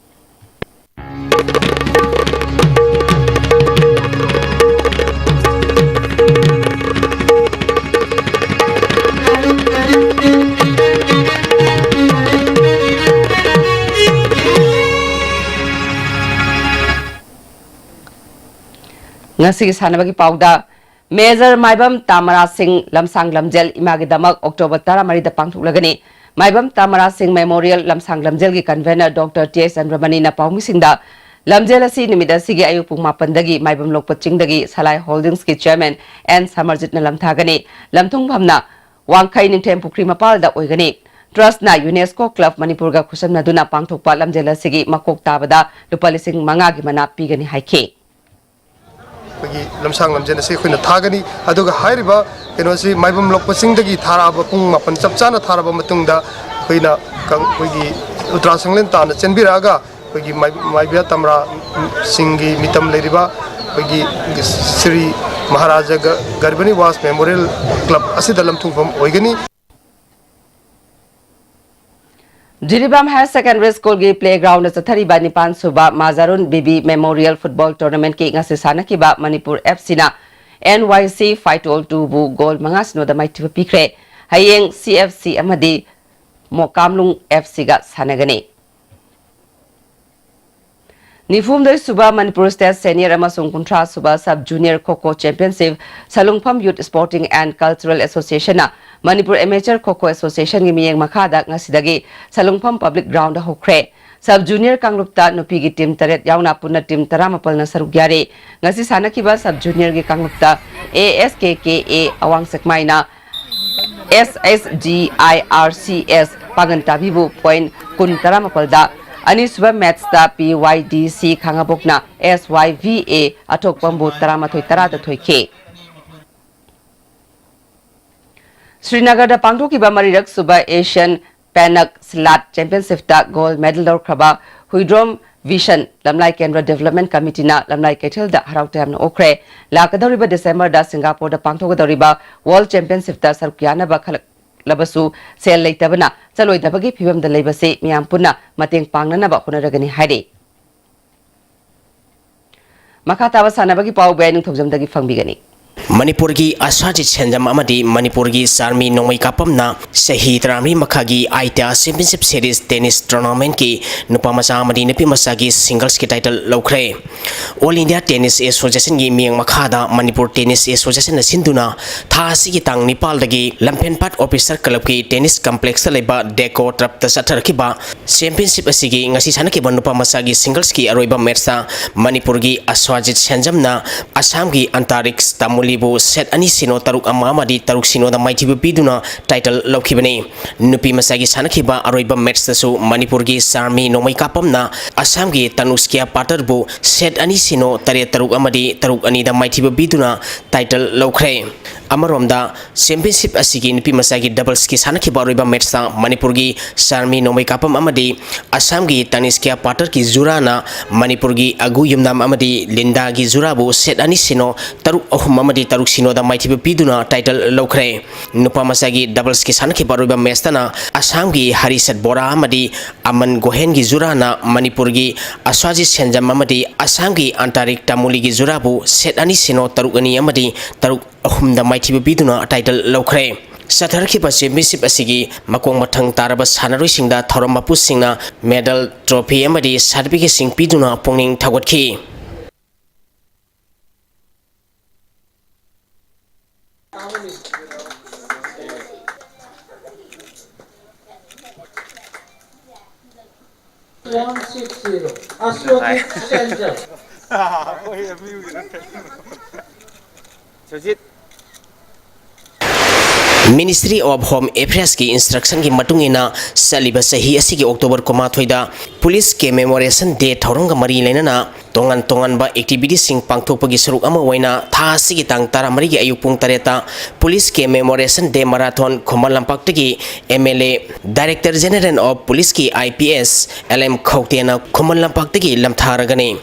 ꯉꯁꯤꯒꯤ ꯁꯥꯟꯅꯕꯒꯤ ꯄꯥꯎꯗ, ꯃꯦꯖꯔ ꯃꯥꯏꯕꯝ ꯇꯥꯃꯔꯥ ꯁꯤꯡ ꯂꯝꯁꯥꯡ ꯂꯝꯖꯦꯜ ꯏꯃꯥꯒꯤꯗꯃꯛ ꯑꯣꯛꯇꯣꯕꯔ ꯇꯔꯥꯃꯔꯤꯗ ꯄꯥꯡꯊꯣꯛꯂꯒꯅꯤ꯫ ꯃꯥꯏꯕꯝ ꯇꯥꯃꯔꯥ ꯁꯤꯡ ꯃꯦꯃꯣꯔꯤꯌꯦꯜ ꯂꯝꯁꯥꯡ ꯂꯝꯖꯦꯜꯒꯤ ꯀꯟꯚꯦꯅꯔ ꯗꯣꯛꯇꯔ ꯇꯤ ꯑꯦꯁ ꯆꯟꯗ꯭ꯔꯃꯅꯤꯅ ꯄꯥꯎꯃꯤꯁꯤꯡꯗ ꯂꯝꯖꯦꯜ ꯑꯁꯤ ꯅꯨꯃꯤꯠ ꯑꯁꯤꯒꯤ ꯑꯌꯨꯛ ꯄꯨꯡ ꯃꯥꯄꯟꯗꯒꯤ ꯃꯥꯏꯕꯝ ꯂꯣꯛꯄ ꯆꯤꯡꯗꯒꯤ ꯁꯂꯥꯏ ꯍꯣꯜꯗꯤꯡꯁꯀꯤ ꯆꯦꯌꯔꯃꯦꯟ ꯑꯦꯟ ꯁꯃꯔꯖꯤꯠꯅ ꯂꯝꯊꯥꯒꯅꯤ꯫ ꯂꯝꯊꯨꯡꯐꯝꯅ ꯋꯥꯡꯈꯩ ꯅꯤꯡꯊꯦꯝ ꯄꯨꯈ꯭ꯔꯤ ꯃꯄꯥꯜꯗ ꯑꯣꯏꯒꯅꯤ꯫ ꯇ꯭ꯔꯁꯅ ꯌꯨꯅꯦꯁꯀꯣ ꯀ꯭ꯂꯕ ꯃꯅꯤꯄꯨꯔꯒ ꯈꯨꯠꯁꯝꯅꯗꯨꯅ ꯄꯥꯡꯊꯣꯛꯄ ꯂꯝꯖꯦꯜ ꯑꯁꯤꯒꯤ ꯃꯀꯣꯛ ꯇꯥꯕꯗ ꯂꯨꯄꯥ ꯂꯤꯁꯤꯡ ꯃꯉꯥꯒꯤ ꯃꯅꯥ ꯄꯤꯒꯅꯤ ꯍꯥꯏꯈꯤ꯫ ꯑꯩꯈꯣꯏꯒꯤ ꯂꯝꯁꯥꯡ ꯂꯝꯖꯦꯜ ꯑꯁꯤ ꯑꯩꯈꯣꯏꯅ ꯊꯥꯒꯅꯤ꯫ ꯑꯗꯨꯒ ꯍꯥꯏꯔꯤꯕ ꯀꯩꯅꯣꯁꯤ ꯃꯥꯏꯕꯝ ꯂꯣꯛꯄ ꯆꯤꯡꯗꯒꯤ ꯊꯥꯔꯛꯑꯕ, ꯄꯨꯡ ꯃꯥꯄꯟ ꯆꯞ ꯆꯥꯅ ꯊꯥꯔꯕ ꯃꯇꯨꯡꯗ ꯑꯩꯈꯣꯏꯅ ꯀꯪ-, ꯑꯩꯈꯣꯏꯒꯤ ꯎꯇ꯭ꯔꯥ ꯁꯪꯂꯦꯟ ꯇꯥꯟꯅ ꯆꯦꯟꯕꯤꯔꯛꯑꯒ ꯑꯩꯈꯣꯏꯒꯤ ꯃꯥꯏ-, ꯃꯥꯏꯕꯤꯌꯥ ꯇꯝꯔꯥꯁꯤꯡꯒꯤ ꯃꯤꯇꯝ ꯂꯩꯔꯤꯕ ꯑꯩꯈꯣꯏꯒꯤ ꯁ꯭ꯔꯤ ꯃꯍꯥꯔꯥꯖꯥ ꯒ-, ꯒꯔꯤꯕꯅꯤꯋꯥꯁ ꯃꯦꯃꯣꯔꯤꯌꯦꯜ ꯀ꯭ꯂꯕ ꯑꯁꯤꯗ ꯂꯝꯊꯨꯡꯐꯝ ꯑꯣꯏꯒꯅꯤ꯫ ꯖꯤꯔꯤꯕꯥꯝ ꯍꯥꯌꯔ ꯁꯦꯀꯦꯟꯗꯔꯤ ꯁ꯭ꯀꯨꯜꯒꯤ ꯄ꯭ꯂꯦꯒ꯭ꯔꯥꯎꯟꯗ ꯆꯠꯊꯔꯤꯕ ꯅꯤꯄꯥꯟ ꯁꯨꯕ ꯃꯥꯖꯥꯔꯨꯟ ꯕꯤꯕꯤ ꯃꯦꯃꯣꯔꯤꯌꯦꯜ ꯐꯨꯠꯕꯣꯜ ꯇꯣꯔꯅꯥꯃꯦꯟꯠꯀꯤ ꯉꯁꯤ ꯁꯥꯟꯅꯈꯤꯕ ꯃꯅꯤꯄꯨꯔ ꯑꯦꯐ ꯁꯤꯅ ꯑꯦꯟ ꯋꯥꯏ ꯁꯤ ꯐꯥꯏꯇꯣꯜ ꯇꯨꯕꯨ ꯒꯣꯜ ꯃꯉꯥ ꯁꯤꯅꯣꯗ ꯃꯥꯏꯊꯤꯕ ꯄꯤꯈ꯭ꯔꯦ꯫ ꯍꯌꯦꯡ ꯁꯤ ꯑꯦꯐ ꯁꯤ ꯑꯃꯗꯤ ꯃꯣꯀꯥꯝꯂꯨꯡ ꯑꯦꯐ ꯁꯤꯒ ꯁꯥꯟꯅꯒꯅꯤ꯫ ꯅꯤꯐꯨꯍꯨꯝꯗꯣꯏ ꯁꯨꯕ ꯃꯅꯤꯄꯨꯔ ꯁ꯭ꯇꯦꯠ ꯁꯦꯅꯤꯌꯔ ꯑꯃꯁꯨꯡ ꯀꯨꯟꯊ꯭ꯔꯥ ꯁꯨꯕ sub junior kho kho championship ꯁꯂꯨꯡꯐꯝ ꯌꯨꯠ ꯁ꯭ꯄꯣꯔꯇꯤꯡ ꯑꯦꯟ ꯀꯜꯆꯔꯦꯜ ꯑꯦꯁꯣꯁꯤꯌꯦꯁꯟꯅ ꯃꯅꯤꯄꯨꯔ ꯑꯦꯃꯦꯆꯔ ꯈꯣ ꯈꯣ ꯑꯦꯁꯣꯁꯤꯌꯦꯁꯟꯒꯤ ꯃꯤꯠꯌꯦꯡ ꯃꯈꯥꯗ ꯉꯁꯤꯗꯒꯤ ꯁꯂꯨꯡꯐꯝ ꯄꯕ꯭ꯂꯤꯛ ꯒ꯭ꯔꯥꯎꯟꯗ ꯍꯧꯈ꯭ꯔꯦ꯫ ꯁꯕ ꯖꯨꯅꯤꯌꯔ ꯀꯥꯡꯂꯨꯞꯇ ꯅꯨꯄꯤꯒꯤ ꯇꯤꯝ ꯇꯔꯦꯠ ꯌꯥꯎꯅ ꯄꯨꯟꯅ ꯇꯤꯝ ꯇꯔꯥꯃꯥꯄꯜꯅ ꯁꯔꯨꯛ ꯌꯥꯔꯤ꯫ ꯉꯁꯤ ꯁꯥꯟꯅꯈꯤꯕ sub ꯖꯨꯅꯤꯌꯔꯒꯤ ꯀꯥꯡꯂꯨꯞꯇ A S K K A ꯑꯋꯥꯡ ꯁꯦꯛꯃꯥꯏꯅ ꯑꯦꯁ ꯑꯦꯁ ꯖꯤ ꯑꯥꯏ ꯑꯥꯔ ꯁꯤ ꯑꯦꯁ ꯄꯥꯡꯒꯟ ꯇꯥꯕꯤꯕꯨ ꯄꯣꯏꯟꯠ ꯀꯨꯟ ꯇꯔꯥꯃꯥꯄꯜꯗ, ꯑꯅꯤꯁꯨꯕ ꯃꯦꯠꯁꯇ ꯄꯤ ꯋꯥꯏ ꯗꯤ ꯁꯤ ꯈꯥꯉꯕꯣꯛꯅ ꯑꯦꯁ ꯋꯥꯏ ꯚꯤ ꯑꯦ ꯑꯊꯣꯛꯄꯝꯕꯨ ꯇꯔꯥꯃꯥꯊꯣꯏ ꯇꯔꯥꯗ ꯊꯣꯏꯈꯤ꯫ ꯁ꯭ꯔꯤꯅꯒꯔꯗ ꯄꯥꯡꯊꯣꯛꯈꯤꯕ ꯃꯔꯤꯔꯛ ꯁꯨꯕ ꯑꯦꯁꯤꯌꯥꯟ ꯄꯦꯅꯛ ꯁꯤꯂꯥꯠ ꯆꯦꯝꯄꯤꯌꯟꯁꯤꯞꯇ ꯒꯣꯜꯗ ꯃꯦꯗꯜ ꯂꯧꯈ꯭ꯔꯕ ꯍꯨꯏꯗ꯭ꯔꯣꯝ ꯚꯤꯁꯟ ꯂꯝꯂꯥꯏ ꯀꯦꯟꯗ꯭ꯔ ꯗꯤꯕꯦꯂꯞꯃꯦꯟꯠ ꯀꯃꯤꯇꯤꯅ ꯂꯝꯂꯥꯏ ꯀꯩꯊꯦꯜꯗ ꯍꯔꯥꯎ ꯇꯌꯥꯝꯅ ꯑꯣꯛꯈ꯭ꯔꯦ꯫ ꯂꯥꯛꯀꯗꯧꯔꯤꯕ ꯗꯤꯁꯦꯝꯕꯔꯗ ꯁꯤꯡꯒꯥꯄꯨꯔꯗ ꯄꯥꯡꯊꯣꯛꯀꯗꯧꯔꯤꯕ ꯋꯥꯔꯜꯗ ꯆꯦꯝꯄꯤꯌꯟꯁꯤꯞꯇ ꯁꯔꯨꯛ ꯌꯥꯅꯕ ꯈꯜꯂꯛꯂꯕꯁꯨ ꯁꯦꯜ ꯂꯩꯇꯕꯅ ꯆꯠꯂꯣꯏꯗꯕꯒꯤ ꯐꯤꯕꯝꯗ ꯂꯩꯕꯁꯤ ꯃꯤꯌꯥꯝ ꯄꯨꯟꯅ ꯃꯇꯦꯡ ꯄꯥꯡꯅꯅꯕ ꯍꯣꯠꯅꯔꯒꯅꯤ ꯍꯥꯏꯔꯤ꯫ ꯃꯈꯥ ꯇꯥꯕ ꯁꯥꯟꯅꯕꯒꯤ ꯄꯥꯎ ꯕꯦꯟ ꯅꯤꯡꯊꯧꯖꯝꯗꯒꯤ ꯐꯪꯕꯤꯒꯅꯤ꯫ ꯃꯅꯤꯄꯨꯔꯒꯤ ꯑꯁ꯭ꯋꯥꯖꯤꯠ ꯁꯦꯟꯖꯝ ꯑꯃꯗꯤ ꯃꯅꯤꯄꯨꯔꯒꯤ ꯆꯥꯔꯃꯤ ꯅꯣꯡꯃꯩ ꯀꯥꯄꯝꯅ ꯆꯍꯤ ꯇꯔꯥꯃꯔꯤ ꯃꯈꯥꯒꯤ ꯑꯥꯏꯇꯤꯌꯥ ꯆꯦꯝꯄꯤꯌꯟꯁꯤꯞ ꯁꯦꯔꯤꯁ ꯇꯦꯅꯤꯁ ꯇꯣꯔꯅꯥꯃꯦꯟꯠꯀꯤ ꯅꯨꯄꯥ ꯃꯆꯥ ꯑꯃꯗꯤ ꯅꯨꯄꯤ ꯃꯆꯥꯒꯤ ꯁꯤꯡꯒꯜꯁꯀꯤ ꯇꯥꯏꯇꯜ ꯂꯧꯈ꯭ꯔꯦ꯫ ꯑꯣꯜ ꯏꯟꯗꯤꯌꯥ ꯇꯦꯅꯤꯁ ꯑꯦꯁꯣꯁꯤꯌꯦꯁꯟꯒꯤ ꯃꯤꯠꯌꯦꯡ ꯃꯈꯥꯗ ꯃꯅꯤꯄꯨꯔ ꯇꯦꯅꯤꯁ ꯑꯦꯁꯣꯁꯤꯌꯦꯁꯟꯅ ꯁꯤꯟꯗꯨꯅ ꯊꯥ ꯑꯁꯤꯒꯤ ꯇꯥꯡ ꯅꯤꯄꯥꯜꯗꯒꯤ ꯂꯝꯐꯦꯟꯄꯥꯠ ꯑꯣꯐꯤꯁꯔ ꯀ꯭ꯂꯕꯀꯤ ꯇꯦꯅꯤꯁ ꯀꯝꯄ꯭ꯂꯦꯛꯁꯇ ꯂꯩꯕ ꯗꯦꯀꯣ ꯇꯔꯞꯇ ꯆꯠꯊꯔꯛꯈꯤꯕ ꯆꯦꯝꯄꯤꯌꯟꯁꯤꯞ ꯑꯁꯤꯒꯤ ꯉꯁꯤ ꯁꯥꯟꯅꯈꯤꯕ ꯅꯨꯄꯥ ꯃꯆꯥꯒꯤ ꯁꯤꯡꯒꯜꯁꯀꯤ ꯑꯔꯣꯏꯕ ꯃꯦꯠꯁꯇ ꯃꯅꯤꯄꯨꯔꯒꯤ ꯑꯁ꯭ꯋꯥꯖꯤꯠ ꯁꯦꯟꯖꯝꯅ ꯑꯁꯥꯝꯒꯤ ꯑꯟꯇꯥꯔꯤꯛꯁ ꯇꯥꯃꯨꯂꯤꯕꯨ ꯁꯦꯠ ꯑꯅꯤ ꯁꯤꯅꯣ, ꯇꯔꯨꯛ ꯑꯃ ꯑꯃꯗꯤ ꯇꯔꯨꯛ ꯁꯤꯅꯣꯗ ꯃꯥꯏꯊꯤꯕ ꯄꯤꯗꯨꯅ ꯇꯥꯏꯇꯜ ꯂꯧꯈꯤꯕꯅꯤ꯫ ꯅꯨꯄꯤ ꯃꯆꯥꯒꯤ ꯁꯥꯟꯅꯈꯤꯕ ꯑꯔꯣꯏꯕ ꯃꯦꯠꯁꯇꯁꯨ ꯃꯅꯤꯄꯨꯔꯒꯤ ꯆꯥꯔꯃꯤ ꯅꯣꯡꯃꯩ ꯀꯥꯄꯝꯅ ꯑꯁꯥꯝꯒꯤ ꯇꯅꯨꯁꯀꯤꯌꯥ ꯄꯥꯇꯔꯕꯨ ꯁꯦꯠ ꯑꯅꯤ ꯁꯤꯅꯣ, ꯇꯔꯦꯠ ꯇꯔꯨꯛ ꯑꯃꯗꯤ ꯇꯔꯨꯛ ꯑꯅꯤꯗ ꯃꯥꯏꯊꯤꯕ ꯄꯤꯗꯨꯅ ꯇꯥꯏꯇꯜ ꯂꯧꯈ꯭ꯔꯦ꯫ ꯑꯃꯔꯣꯝꯗ, ꯆꯦꯝꯄꯤꯌꯟꯁꯤꯞ ꯑꯁꯤꯒꯤ ꯅꯨꯄꯤ ꯃꯆꯥꯒꯤ ꯗꯕꯜꯁꯀꯤ ꯁꯥꯟꯅꯈꯤꯕ ꯑꯔꯣꯏꯕ ꯃꯦꯠꯁꯇ ꯃꯅꯤꯄꯨꯔꯒꯤ ꯆꯥꯔꯃꯤ ꯅꯣꯡꯃꯩ ꯀꯥꯄꯝ ꯑꯃꯗꯤ ꯑꯁꯥꯝꯒꯤ ꯇꯅꯤꯁꯀꯤꯌꯥ ꯄꯥꯇꯔꯒꯤ ꯖꯨꯔꯥꯅ ꯃꯅꯤꯄꯨꯔꯒꯤ ꯑꯒꯨ ꯌꯨꯝꯅꯥꯝ ꯑꯃꯗꯤ ꯂꯤꯟꯗꯥꯒꯤ ꯖꯨꯔꯥꯕꯨ ꯁꯦꯠ ꯑꯅꯤ ꯁꯤꯅꯣ, ꯇꯔꯨꯛ ꯑꯍꯨꯝ ꯑꯃꯗꯤ ꯇꯔꯨꯛ ꯁꯤꯅꯣꯗ ꯃꯥꯏꯊꯤꯕ ꯄꯤꯗꯨꯅ ꯇꯥꯏꯇꯜ ꯂꯧꯈ꯭ꯔꯦ꯫ ꯅꯨꯄꯥ ꯃꯆꯥꯒꯤ ꯗꯕꯜꯁꯀꯤ ꯁꯥꯟꯅꯈꯤꯕ ꯑꯔꯣꯏꯕ ꯃꯦꯠꯁꯇꯅ ꯑꯁꯥꯝꯒꯤ ꯍꯔꯤꯁꯠ ꯕꯣꯔꯥ ꯑꯃꯗꯤ ꯑꯃꯟ ꯒꯣꯍꯦꯟꯒꯤ ꯖꯨꯔꯥꯅ ꯃꯅꯤꯄꯨꯔꯒꯤ ꯑꯁ꯭ꯋꯥꯖꯤꯠ ꯁꯦꯟꯖꯝ ꯑꯃꯗꯤ ꯑꯁꯥꯝꯒꯤ ꯑꯟꯇꯥꯔꯤꯛ ꯇꯥꯃꯨꯂꯤꯒꯤ ꯖꯨꯔꯥꯕꯨ ꯁꯦꯠ ꯑꯅꯤ ꯁꯤꯅꯣ, ꯇꯔꯨꯛ ꯑꯅꯤ ꯑꯃꯗꯤ ꯇꯔꯨꯛ ꯑꯍꯨꯝꯗ ꯃꯥꯏꯊꯤꯕ ꯄꯤꯗꯨꯅ ꯇꯥꯏꯇꯜ ꯂꯧꯈ꯭ꯔꯦ꯫ ꯆꯠꯊꯔꯛꯈꯤꯕ ꯆꯦꯝꯄꯤꯌꯟꯁꯤꯞ ꯑꯁꯤꯒꯤ ꯃꯈꯣꯡ ꯃꯊꯪ ꯇꯥꯔꯕ ꯁꯥꯟꯅꯔꯣꯏꯁꯤꯡꯗ ꯊꯧꯔꯝ ꯃꯄꯨꯁꯤꯡꯅ ꯃꯦꯗꯜ, ꯇ꯭ꯔꯣꯐꯤ ꯑꯃꯗꯤ ꯁꯥꯔꯇꯤꯐꯤꯀꯦꯠꯁꯤꯡ ꯄꯤꯗꯨꯅ ꯄꯨꯛꯅꯤꯡ ꯊꯧꯒꯠꯈꯤ꯫ One six zero. Ashwajit Shanjam. Sujit. Ministry of Home Affairsꯀꯤ instructionꯒꯤ ꯃꯇꯨꯡ ꯏꯟꯅ, ꯆꯠꯂꯤꯕ ꯆꯍꯤ ꯑꯁꯤꯒꯤ October ꯀꯨꯟꯃꯥꯊꯣꯏꯗ Police Commemoration Day ꯊꯧꯔꯝꯒ ꯃꯔꯤ ꯂꯩꯅꯅ ꯇꯣꯉꯥꯟ ꯇꯣꯉꯥꯟꯕ activityꯁꯤꯡ ꯄꯥꯡꯊꯣꯛꯄꯒꯤ ꯁꯔꯨꯛ ꯑꯃ ꯑꯣꯏꯅ ꯊꯥ ꯑꯁꯤꯒꯤ ꯇꯥꯡ ꯇꯔꯥꯃꯔꯤꯒꯤ ꯑꯌꯨꯛ ꯄꯨꯡ ꯇꯔꯦꯠꯇ Police Commemoration Day Marathon Khuman ꯂꯝꯄꯥꯛꯇꯒꯤ MLA, Director General of Policeꯀꯤ IPS LM ꯈꯧꯇꯦꯅ ꯈꯨꯃꯟ ꯂꯝꯄꯥꯛꯇꯒꯤ ꯂꯝꯊꯥꯔꯒꯅꯤ꯫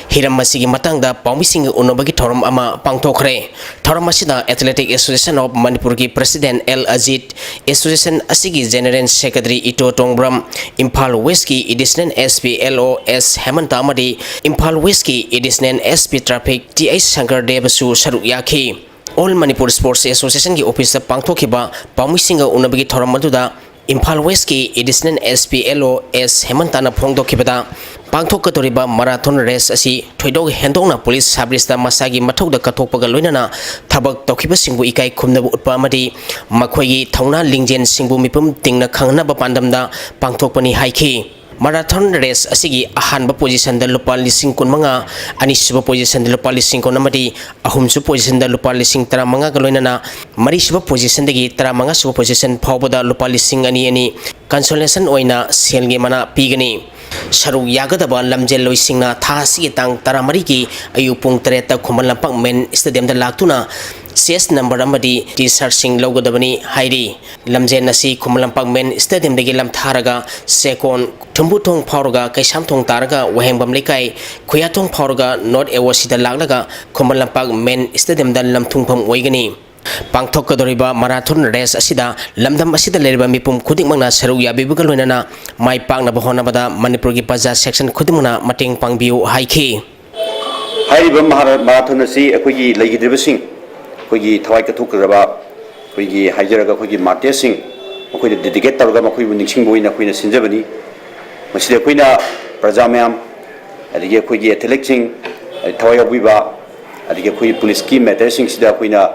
ꯍꯤꯔꯝ ꯑꯁꯤꯒꯤ ꯃꯇꯥꯡꯗ ꯄꯥꯎꯃꯤꯁꯤꯡꯒ ꯎꯅꯕꯒꯤ ꯊꯧꯔꯝ ꯑꯃ ꯄꯥꯡꯊꯣꯛꯈ꯭ꯔꯦ꯫ ꯊꯧꯔꯝ ꯑꯁꯤꯗ Athletic Association of Manipurꯒꯤ President L Ajit, Association ꯑꯁꯤꯒꯤ General Secretary ꯏꯇꯣ ꯇꯣꯡꯕ꯭ꯔꯝ, Imphal Westꯀꯤ Additional SP L O S ꯍꯦꯃꯟꯇ ꯑꯃꯗꯤ Imphal Westꯀꯤ Additional SP Traffic T I Shankar ꯗꯦꯕꯁꯨ ꯁꯔꯨꯛ ꯌꯥꯈꯤ꯫ All Manipur Sports Associationꯒꯤ officeꯇ ꯄꯥꯡꯊꯣꯛꯈꯤꯕ ꯄꯥꯎꯃꯤꯁꯤꯡꯒ ꯎꯅꯕꯒꯤ ꯊꯧꯔꯝ ꯑꯗꯨꯗ Imphal Westꯀꯤ Additional SP L O S ꯍꯦꯃꯟꯇꯅ ꯐꯣꯡꯗꯣꯛꯈꯤꯕꯗ, ꯄꯥꯡꯊꯣꯛꯀꯗꯧꯔꯤꯕ marathon race ꯑꯁꯤ ꯊꯣꯏꯗꯣꯛ ꯍꯦꯟꯗꯣꯛꯅ police serviceꯇ ꯃꯁꯥꯒꯤ ꯃꯊꯧꯗ ꯀꯠꯊꯣꯛꯄꯒ ꯂꯣꯏꯅꯅ ꯊꯕꯛ ꯇꯧꯈꯤꯕꯁꯤꯡꯕꯨ ꯏꯀꯥꯏ ꯈꯨꯝꯅꯕ ꯎꯠꯄ ꯑꯃꯗꯤ ꯃꯈꯣꯏꯒꯤ ꯊꯧꯅꯥ ꯂꯤꯡꯖꯦꯜꯁꯤꯡꯕꯨ ꯃꯤꯄꯨꯝ ꯇꯤꯡꯅ ꯈꯪꯍꯟꯅꯕ ꯄꯥꯟꯗꯝꯗ ꯄꯥꯡꯊꯣꯛꯄꯅꯤ ꯍꯥꯏꯈꯤ꯫ Marathon race ꯑꯁꯤꯒꯤ ꯑꯍꯥꯟꯕ positionꯗ ꯂꯨꯄꯥ ꯂꯤꯁꯤꯡ ꯀꯨꯟꯃꯉꯥ, ꯑꯅꯤꯁꯨꯕ positionꯗ ꯂꯨꯄꯥ ꯂꯤꯁꯤꯡ ꯀꯨꯟ ꯑꯃꯗꯤ ꯑꯍꯨꯝꯁꯨꯕ positionꯗ ꯂꯨꯄꯥ ꯂꯤꯁꯤꯡ ꯇꯔꯥꯃꯉꯥꯒ ꯂꯣꯏꯅꯅ ꯃꯔꯤꯁꯨꯕ positionꯗꯒꯤ ꯇꯔꯥꯃꯉꯥꯁꯨꯕ position ꯐꯥꯎꯕꯗ ꯂꯨꯄꯥ ꯂꯤꯁꯤꯡ ꯑꯅꯤ ꯑꯅꯤ consolation ꯑꯣꯏꯅ ꯁꯦꯜꯒꯤ ꯃꯅꯥ ꯄꯤꯒꯅꯤ꯫ ꯁꯔꯨꯛ ꯌꯥꯒꯗꯕ ꯂꯝꯖꯦꯜꯂꯣꯏꯁꯤꯡꯅ ꯊꯥ ꯑꯁꯤꯒꯤ ꯇꯥꯡ ꯇꯔꯥꯃꯔꯤꯒꯤ ꯑꯌꯨꯛ ꯄꯨꯡ ꯇꯔꯦꯠꯇ ꯈꯨꯃꯟ ꯂꯝꯄꯥꯛ main stadiumꯗ ꯂꯥꯛꯇꯨꯅ chest number ꯑꯃꯗꯤ T-shirtꯁꯤꯡ ꯂꯧꯒꯗꯕꯅꯤ ꯍꯥꯏꯔꯤ꯫ ꯂꯝꯖꯦꯜ ꯑꯁꯤ ꯈꯨꯃꯟ ꯂꯝꯄꯥꯛ main stadiumꯗꯒꯤ ꯂꯝꯊꯥꯔꯒ ꯆꯦꯛꯀꯣꯟ ꯊꯨꯝꯕꯨꯊꯣꯡ ꯐꯥꯎꯔꯒ ꯀꯩꯁꯥꯝꯊꯣꯡ ꯇꯥꯔꯒ ꯋꯥꯍꯦꯡꯕꯝ ꯂꯩꯀꯥꯏ ꯈꯨꯌꯥꯊꯣꯡ ꯐꯥꯎꯔꯒ North AOCꯗ ꯂꯥꯛꯂꯒ ꯈꯨꯃꯟ ꯂꯝꯄꯥꯛ main stadiumꯗ ꯂꯝꯊꯨꯡꯐꯝ ꯑꯣꯏꯒꯅꯤ꯫ ꯄꯥꯡꯊꯣꯛꯀꯗꯧꯔꯤꯕ marathon race ꯑꯁꯤꯗ ꯂꯝꯗꯝ ꯑꯁꯤꯗ ꯂꯩꯔꯤꯕ ꯃꯤꯄꯨꯝ ꯈꯨꯗꯤꯡꯃꯛꯅ ꯁꯔꯨꯛ ꯌꯥꯕꯤꯕꯒ ꯂꯣꯏꯅꯅ ꯃꯥꯏ ꯄꯥꯛꯅꯕ ꯍꯣꯠꯅꯕꯗ ꯃꯅꯤꯄꯨꯔꯒꯤ ꯄ꯭ꯔꯖꯥ section ꯈꯨꯗꯤꯡꯃꯛꯅ ꯃꯇꯦꯡ ꯄꯥꯡꯕꯤꯌꯨ ꯍꯥꯏꯈꯤ꯫ ꯍꯥꯏꯔꯤꯕ ꯃꯍꯥꯔ-, marathon ꯑꯁꯤ ꯑꯩꯈꯣꯏꯒꯤ ꯂꯩꯈꯤꯗ꯭ꯔꯤꯕꯁꯤꯡ, ꯑꯩꯈꯣꯏꯒꯤ ꯊꯋꯥꯏ ꯀꯠꯊꯣꯛꯈ꯭ꯔꯕ, ꯑꯩꯈꯣꯏꯒꯤ ꯍꯥꯏꯖꯔꯒ ꯑꯩꯈꯣꯏꯒꯤ martyrsꯁꯤꯡ, ꯃꯈꯣꯏꯗ dedicate ꯇꯧꯔꯒ ꯃꯈꯣꯏꯕꯨ ꯅꯤꯡꯁꯤꯡꯕ ꯑꯣꯏꯅ ꯑꯩꯈꯣꯏꯅ ꯁꯤꯟꯖꯕꯅꯤ꯫ ꯃꯁꯤꯗ ꯑꯩꯈꯣꯏꯅ ꯄ꯭ꯔꯖꯥ ꯃꯌꯥꯝ, ꯑꯗꯒꯤ ꯑꯩꯈꯣꯏꯒꯤ athleteꯁꯤꯡ, ꯊꯋꯥꯏ ꯌꯥꯎꯕꯤꯕ, ꯑꯗꯒꯤ ꯑꯩꯈꯣꯏꯒꯤ policeꯀꯤ matterꯁꯤꯡꯁꯤꯗ ꯑꯩꯈꯣꯏꯅ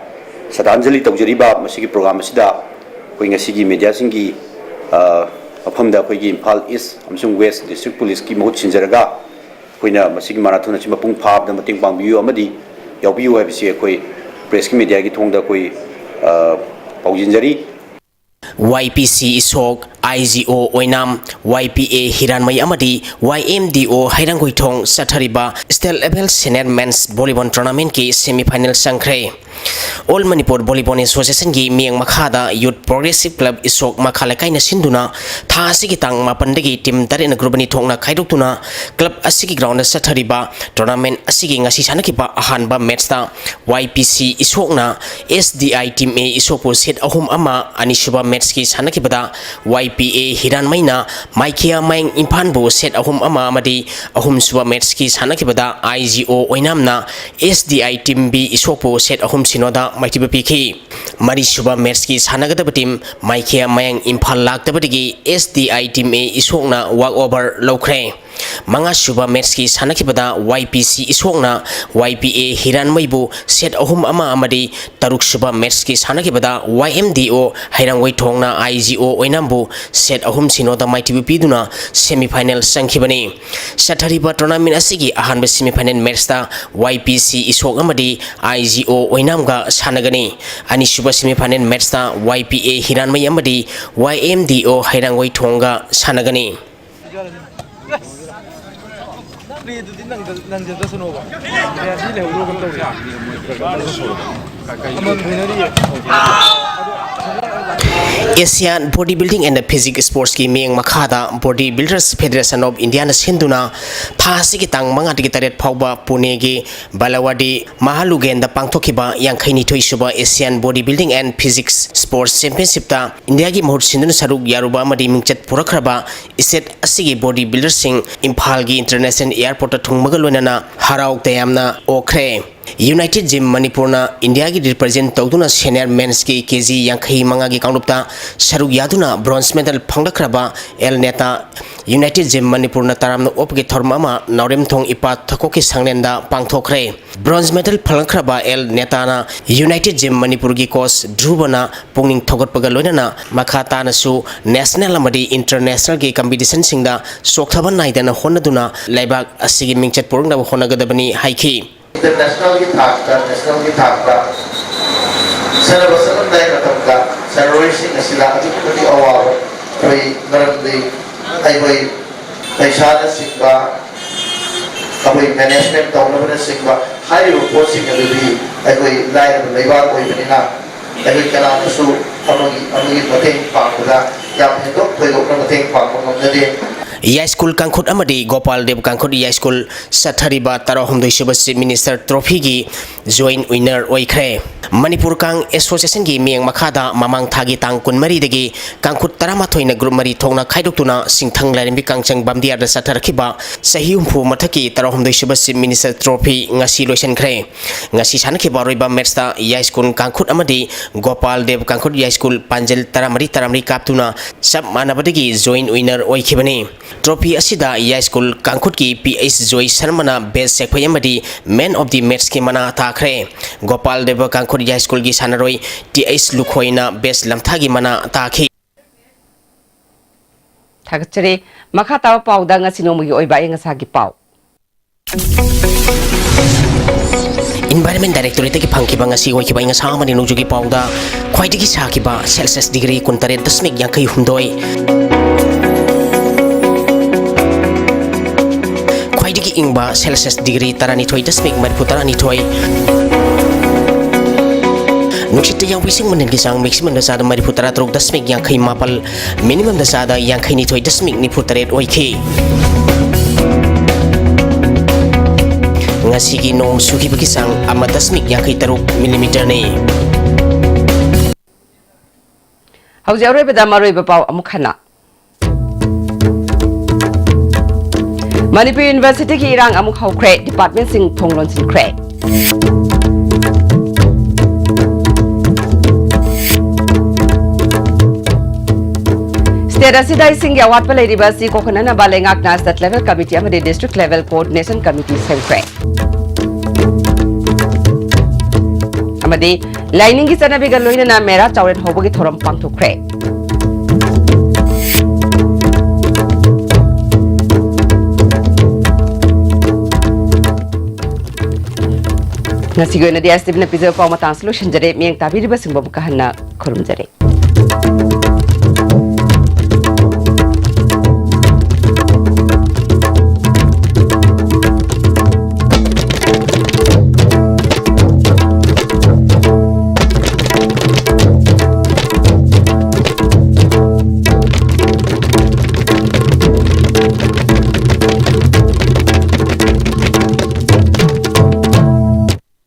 ꯁ꯭ꯔꯗꯥꯟꯖꯂꯤ ꯇꯧꯖꯔꯤꯕ ꯃꯁꯤꯒꯤ program ꯑꯁꯤꯗ ꯑꯩꯈꯣꯏ ꯉꯁꯤꯒꯤ mediaꯁꯤꯡꯒꯤ, ꯑ, ꯃꯐꯝꯗ ꯑꯩꯈꯣꯏꯒꯤ ꯏꯝꯐꯥꯜ East ꯑꯃꯁꯨꯡ West district policeꯀꯤ ꯃꯍꯨꯠ ꯁꯤꯟꯖꯔꯒ ꯑꯩꯈꯣꯏꯅ ꯃꯁꯤꯒꯤ marathon ꯑꯁꯤ ꯃꯄꯨꯡ ꯐꯥꯕꯗ ꯃꯇꯦꯡ ꯄꯥꯡꯕꯤꯌꯨ ꯑꯃꯗꯤ ꯌꯥꯎꯕꯤꯌꯨ ꯍꯥꯏꯕꯁꯤ ꯑꯩꯈꯣꯏ pressꯀꯤ mediaꯒꯤ ꯊꯣꯡꯗ ꯑꯩꯈꯣꯏ, ꯑ, ꯄꯥꯎꯖꯦꯟꯖꯔꯤ꯫ YPC ꯏꯁꯣꯛ, IGO ꯑꯣꯏꯅꯥꯝ, YPA ꯍꯤꯔꯥꯟꯃꯩ ꯑꯃꯗꯤ YMDO ꯍꯩꯔꯥꯡꯒꯣꯏꯊꯣꯡ ꯆꯠꯊꯔꯤꯕ state level senior men's volleyball tournamentꯀꯤ semifinal ꯆꯪꯈ꯭ꯔꯦ꯫ All Manipur Volleyball Association ꯒꯤ ꯃꯤꯠꯌꯦꯡ ꯃꯈꯥꯗ Youth Progressive Club ꯏꯁꯣꯛ ꯃꯈꯥ ꯂꯩꯀꯥꯏꯅ ꯁꯤꯟꯗꯨꯅ ꯊꯥ ꯑꯁꯤꯒꯤ ꯇꯥꯡ ꯃꯥꯄꯟꯗꯒꯤ team ꯇꯔꯦꯠꯅ group ꯑꯅꯤ ꯊꯣꯛꯅ ꯈꯥꯏꯗꯣꯛꯇꯨꯅ club ꯑꯁꯤꯒꯤ ground ꯗ ꯆꯠꯊꯔꯤꯕ tournament ꯑꯁꯤꯒꯤ ꯉꯁꯤ ꯁꯥꯟꯅꯈꯤꯕ ꯑꯍꯥꯟꯕ match ꯇ Y P C ꯏꯁꯣꯛꯅ S D I Team A ꯏꯁꯣꯛꯄꯨ set ꯑꯍꯨꯝ ꯑꯃ, ꯑꯅꯤꯁꯨꯕ match ꯀꯤ ꯁꯥꯟꯅꯈꯤꯕꯗ Y P A ꯍꯤꯔꯥꯟꯃꯩꯅ ꯃꯥꯏꯈꯤꯌꯥ ꯃꯌꯥꯡ ꯏꯝꯐꯥꯜꯕꯨ set ꯑꯍꯨꯝ ꯑꯃ ꯑꯃꯗꯤ ꯑꯍꯨꯝꯁꯨꯕ match ꯀꯤ ꯁꯥꯟꯅꯈꯤꯕꯗ I G O ꯑꯣꯏꯅꯥꯝꯅ S D I Team B ꯏꯁꯣꯛꯄꯨ set ꯑꯍꯨꯝ ꯁꯤꯅꯣꯗ ꯃꯥꯏꯊꯤꯕ ꯄꯤꯈꯤ꯫ ꯃꯔꯤꯁꯨꯕ match ꯀꯤ ꯁꯥꯟꯅꯒꯗꯕ team ꯃꯥꯏꯈꯤꯌꯥ ꯃꯌꯥꯡ Imphal ꯂꯥꯛꯇꯕꯗꯒꯤ S D I Team A ꯏꯁꯣꯛꯅ walk over ꯂꯧꯈ꯭ꯔꯦ꯫ ꯃꯉꯥꯁꯨꯕ match ꯀꯤ ꯁꯥꯟꯅꯈꯤꯕꯗ Y P C ꯏꯁꯣꯛꯅ Y P A ꯍꯤꯔꯥꯟꯃꯩꯕꯨ set ꯑꯍꯨꯝ ꯑꯃ ꯑꯃꯗꯤ ꯇꯔꯨꯛꯁꯨꯕ match ꯀꯤ ꯁꯥꯟꯅꯈꯤꯕꯗ Y M D O ꯍꯩꯔꯥꯡꯒꯣꯏꯊꯣꯡꯅ I G O ꯑꯣꯏꯅꯥꯝꯕꯨ set ꯑꯍꯨꯝ ꯁꯤꯅꯣꯗ ꯃꯥꯏꯊꯤꯕ ꯄꯤꯗꯨꯅ semi final ꯆꯪꯈꯤꯕꯅꯤ꯫ ꯆꯠꯊꯔꯤꯕ tournament ꯑꯁꯤꯒꯤ ꯑꯍꯥꯟꯕ semi final match ꯇ Y P C ꯏꯁꯣꯛ ꯑꯃꯗꯤ I G O ꯑꯣꯏꯅꯥꯝꯒ ꯁꯥꯟꯅꯒꯅꯤ꯫ ꯑꯅꯤꯁꯨꯕ semi final match ꯇ Y P A ꯍꯤꯔꯥꯟꯃꯩ ꯑꯃꯗꯤ Y M D O ꯍꯩꯔꯥꯡꯒꯣꯏꯊꯣꯡꯒ ꯁꯥꯟꯅꯒꯅꯤ꯫ Asian Body Building and Physique Sports ꯀꯤ ꯃꯤꯠꯌꯦꯡ ꯃꯈꯥꯗ Body Builders Federation of India ꯅ ꯁꯤꯟꯗꯨꯅ ꯊꯥ ꯑꯁꯤꯒꯤ ꯇꯥꯡ ꯃꯉꯥꯗꯒꯤ ꯇꯔꯦꯠ ꯐꯥꯎꯕ ꯄꯨꯅꯦꯒꯤ ꯕꯥꯂꯥꯋꯥꯗꯤ ꯃꯍꯥꯂꯨꯒꯦꯟꯗ ꯄꯥꯡꯊꯣꯛꯈꯤꯕ ꯌꯥꯡꯈꯩꯅꯤꯊꯣꯏ ꯁꯨꯕ Asian Body Building and Physique Sports Championship ꯇ ꯏꯟꯗꯤꯌꯥꯒꯤ ꯃꯍꯨꯠ ꯁꯤꯟꯗꯨꯅ ꯁꯔꯨꯛ ꯌꯥꯔꯨꯕ ꯑꯃꯗꯤ ꯃꯤꯡꯆꯠ ꯄꯨꯔꯛꯈ꯭ꯔꯕ state ꯑꯁꯤꯒꯤ body builder ꯁꯤꯡ ꯏꯝꯐꯥꯜꯒꯤ International Airport ꯇ ꯊꯨꯡꯕꯒ ꯂꯣꯏꯅꯅ ꯍꯔꯥꯎ ꯇꯌꯥꯝꯅ ꯑꯣꯛꯈ꯭ꯔꯦ꯫ United Gym ꯃꯅꯤꯄꯨꯔꯅ ꯏꯟꯗꯤꯌꯥꯒꯤ represent ꯇꯧꯗꯨꯅ senior men's ꯀꯤ K G ꯌꯥꯡꯈꯩ ꯃꯉꯥꯒꯤ ꯀꯥꯡꯂꯨꯞꯇ ꯁꯔꯨꯛ ꯌꯥꯗꯨꯅ bronze medal ꯐꯪꯂꯛꯈ꯭ꯔꯕ ꯑꯦꯜ ꯅꯦꯇꯥ United Gym ꯃꯅꯤꯄꯨꯔꯅ ꯇꯔꯥꯝꯅ ꯑꯣꯛꯄꯒꯤ ꯊꯧꯔꯝ ꯑꯃ ꯅꯥꯎꯔꯦꯝꯊꯣꯡ ꯏꯄꯥ ꯊꯀꯣꯛꯀꯤ ꯁꯪꯂꯦꯟꯗ ꯄꯥꯡꯊꯣꯛꯈ꯭ꯔꯦ꯫ Bronze medal ꯐꯪꯂꯛꯈ꯭ꯔꯕ ꯑꯦꯜ ꯅꯦꯇꯥꯅ United Gym ꯃꯅꯤꯄꯨꯔꯒꯤ coach ꯙ꯭ꯔꯨꯕꯅ ꯄꯨꯛꯅꯤꯡ ꯊꯧꯒꯠꯄꯒ ꯂꯣꯏꯅꯅ ꯃꯈꯥ ꯇꯥꯅꯁꯨ national ꯑꯃꯗꯤ international ꯒꯤ competition ꯁꯤꯡꯗ ꯆꯣꯛꯊꯕ ꯅꯥꯏꯗꯅ ꯍꯣꯠꯅꯗꯨꯅ ꯂꯩꯕꯥꯛ ꯑꯁꯤꯒꯤ ꯃꯤꯡꯆꯠ ꯄꯨꯔꯛꯅꯕ ꯍꯣꯠꯅꯒꯗꯕꯅꯤ ꯍꯥꯏꯈꯤ꯫ International ꯒꯤ ꯊꯥꯛꯇ, national ꯒꯤ ꯊꯥꯛꯇ ꯁꯥꯟꯅꯕ ꯆꯠꯂꯝꯗꯥꯏ ꯃꯇꯝꯗ ꯁꯥꯟꯅꯔꯣꯏꯁꯤꯡ ꯑꯁꯤꯗ ꯑꯗꯨꯛꯀꯤ ꯃꯇꯤꯛ ꯑꯋꯥꯕ ꯊꯣꯛꯏ꯫ ꯃꯔꯝꯗꯤ ꯑꯩꯈꯣꯏ ꯄꯩꯁꯥꯅꯆꯤꯡꯕ, ꯑꯩꯈꯣꯏ management ꯇꯧꯅꯕꯅꯆꯤꯡꯕ ꯍꯥꯏꯔꯤꯕ ꯄꯣꯠꯁꯤꯡ ꯑꯗꯨꯗꯤ ꯑꯩꯈꯣꯏ ꯂꯥꯏꯔꯕ ꯂꯩꯕꯥꯛ ꯑꯣꯏꯕꯅꯤꯅ ꯑꯩꯈꯣꯏ ꯀꯅꯥꯅꯁꯨ ꯑꯃꯒꯤ ꯑꯃꯒꯤ ꯃꯇꯦꯡ ꯄꯥꯡꯕꯗ ꯌꯥꯝ ꯍꯦꯟꯗꯣꯛ ꯊꯣꯏꯗꯣꯛꯅ ꯃꯇꯦꯡ ꯄꯥꯡꯕ ꯉꯝꯖꯗꯦ꯫ ꯌꯥꯏꯁ꯭ꯀꯨꯜ ꯀꯥꯡꯈꯨꯠ ꯑꯃꯗꯤ ꯒꯣꯄꯥꯜ ꯗꯦꯕ ꯀꯥꯡꯈꯨꯠ ꯌꯥꯏꯁ꯭ꯀꯨꯜ ꯆꯠꯊꯔꯤꯕ ꯇꯔꯥꯍꯨꯝꯗꯣꯏ ꯁꯨꯕ Chief Minister Trophyꯒꯤ joint winner ꯑꯣꯏꯈ꯭ꯔꯦ꯫ ꯃꯅꯤꯄꯨꯔ ꯀꯥꯡ Associationꯒꯤ ꯃꯤꯠꯌꯦꯡ ꯃꯈꯥꯗ ꯃꯃꯥꯡ ꯊꯥꯒꯤ ꯇꯥꯡ ꯀꯨꯟꯃꯔꯤꯗꯒꯤ ꯀꯥꯡꯈꯨꯠ ꯇꯔꯥꯃꯥꯊꯣꯏꯅ group ꯃꯔꯤ ꯊꯣꯛꯅ ꯈꯥꯏꯗꯣꯛꯇꯨꯅ ꯁꯤꯡꯊꯪ ꯂꯥꯏꯔꯦꯝꯕꯤ ꯀꯥꯡꯆꯪ ꯕꯝꯗꯤꯌꯥꯔꯗ ꯆꯠꯊꯔꯛꯈꯤꯕ ꯆꯍꯤ ꯍꯨꯝꯐꯨ ꯃꯊꯛꯀꯤ ꯇꯔꯥꯍꯨꯝꯗꯣꯏ ꯁꯨꯕ Chief Minister Trophy ꯉꯁꯤ ꯂꯣꯏꯁꯤꯟꯈ꯭ꯔꯦ꯫ ꯉꯁꯤ ꯁꯥꯟꯅꯈꯤꯕ ꯑꯔꯣꯏꯕ matchꯇ ꯌꯥꯏꯁ꯭ꯀꯨꯜ ꯀꯥꯡꯈꯨꯠ ꯑꯃꯗꯤ ꯒꯣꯄꯥꯜ ꯗꯦꯕ ꯀꯥꯡꯈꯨꯠ ꯌꯥꯏꯁ꯭ꯀꯨꯜ ꯄꯥꯟꯖꯜ ꯇꯔꯥꯃꯔꯤ ꯇꯔꯥꯃꯔꯤ ꯀꯥꯞꯇꯨꯅ ꯆꯞ ꯃꯥꯟꯅꯕꯗꯒꯤ joint winner ꯑꯣꯏꯈꯤꯕꯅꯤ꯫ Trophy ꯑꯁꯤꯗ ꯌꯥꯏꯁ꯭ꯀꯨꯜ ꯀꯥꯡꯈꯨꯠꯀꯤ P H ꯖꯣꯏ ꯁꯔꯃꯅ best ꯁꯦꯛꯐꯩ ꯑꯃꯗꯤ man of the matchꯀꯤ ꯃꯅꯥ ꯇꯥꯈ꯭ꯔꯦ꯫ ꯒꯣꯄꯥꯜ ꯗꯦꯕ ꯀꯥꯡꯈꯨꯠ ꯌꯥꯏꯁ꯭ꯀꯨꯜꯒꯤ ꯁꯥꯟꯅꯔꯣꯏ T H ꯂꯨꯈꯣꯏꯅ best ꯂꯝꯊꯥꯒꯤ ꯃꯅꯥ ꯇꯥꯈꯤ꯫ ꯊꯥꯒꯠꯆꯔꯤ꯫ ꯃꯈꯥ ꯇꯥꯕ ꯄꯥꯎꯗ ꯉꯁꯤ ꯅꯣꯡꯃꯒꯤ ꯑꯣꯏꯕ ꯑꯏꯪ ꯑꯁꯥꯒꯤ ꯄꯥꯎ꯫ Environment Directorateꯇꯒꯤ ꯐꯪꯈꯤꯕ ꯉꯁꯤ ꯑꯣꯏꯈꯤꯕ ꯑꯏꯪ ꯑꯁꯥ ꯑꯃꯗꯤ ꯅꯣꯡꯖꯨꯒꯤ ꯄꯥꯎꯗ ꯈ꯭ꯋꯥꯏꯗꯒꯤ ꯁꯥꯈꯤꯕ Celsius degree ꯀꯨꯟꯇꯔꯦꯠ ꯗꯁꯃꯤꯛ ꯌꯥꯡꯈꯩ ꯍꯨꯝꯗꯣꯏ, ꯈ꯭ꯋꯥꯏꯗꯒꯤ ꯏꯪꯕ Celsius degree ꯇꯔꯥꯅꯤꯊꯣꯏ ꯗꯁꯃꯤꯛ ꯃꯔꯤꯐꯨ ꯇꯔꯥꯅꯤꯊꯣꯏ, ꯅꯨꯡꯁꯤꯠꯇ ꯌꯥꯎꯕ ꯏꯁꯤꯡ ꯃꯅꯤꯜꯒꯤ ꯆꯥꯡ maximumꯗ ꯆꯥꯗ ꯃꯔꯤꯐꯨ ꯇꯔꯥ ꯇꯔꯨꯛ ꯗꯁꯃꯤꯛ ꯌꯥꯡꯈꯩ ꯃꯥꯄꯜ, minimumꯗ ꯆꯥꯗ ꯌꯥꯡꯈꯩ ꯅꯤꯊꯣꯏ ꯗꯁꯃꯤꯛ ꯅꯤꯐꯨ ꯇꯔꯦꯠ ꯑꯣꯏꯈꯤ꯫ ꯉꯁꯤꯒꯤ ꯅꯣꯡ ꯆꯨꯈꯤꯕꯒꯤ ꯆꯥꯡ ꯑꯃ ꯗꯁꯃꯤꯛ ꯌꯥꯡꯈꯩ ꯇꯔꯨꯛ millimeterꯅꯤ꯫ ꯍꯧꯖꯤꯛ ꯑꯔꯣꯏꯕꯗ ꯃꯔꯨꯑꯣꯏꯕ ꯄꯥꯎ ꯑꯃꯨꯛ ꯍꯟꯅ꯫ ꯃꯅꯤꯄꯨꯔ Universityꯒꯤ ꯏꯔꯥꯡ ꯑꯃꯨꯛ ꯍꯧꯈ꯭ꯔꯦ, departmentꯁꯤꯡ ꯊꯣꯡ ꯂꯣꯟꯁꯤꯟꯈ꯭ꯔꯦ꯫ State ꯑꯁꯤꯗ ꯏꯁꯤꯡꯒꯤ ꯑꯋꯥꯠꯄ ꯂꯩꯔꯤꯕ ꯑꯁꯤ ꯀꯣꯛꯍꯟꯅꯅꯕ ꯂꯩꯉꯥꯛꯅ State Level Committee ꯑꯃꯗꯤ District Level Coordination Committee ꯁꯦꯝꯈ꯭ꯔꯦ꯫ ꯑꯃꯗꯤ ꯂꯥꯏꯅꯤꯡꯒꯤ ꯆꯠꯅꯕꯤꯒ ꯂꯣꯏꯅꯅ ꯃꯦꯔꯥ ꯆꯥꯎꯔꯦꯟ ꯍꯧꯕꯒꯤ ꯊꯧꯔꯝ ꯄꯥꯡꯊꯣꯛꯈ꯭ꯔꯦ꯫ ꯉꯁꯤꯒꯤ ꯑꯣꯏꯅꯗꯤ S T Vꯅ ꯄꯤꯖꯕ ꯄꯥꯎ ꯃꯇꯥꯡꯁꯤ ꯂꯣꯏꯁꯤꯟꯖꯔꯦ꯫ ꯃꯤꯠꯌꯦꯡ ꯇꯥꯕꯤꯔꯤꯕꯁꯤꯡꯕꯨ ꯑꯃꯨꯛꯀ ꯍꯟꯅ ꯈꯨꯔꯨꯝꯖꯔꯤ꯫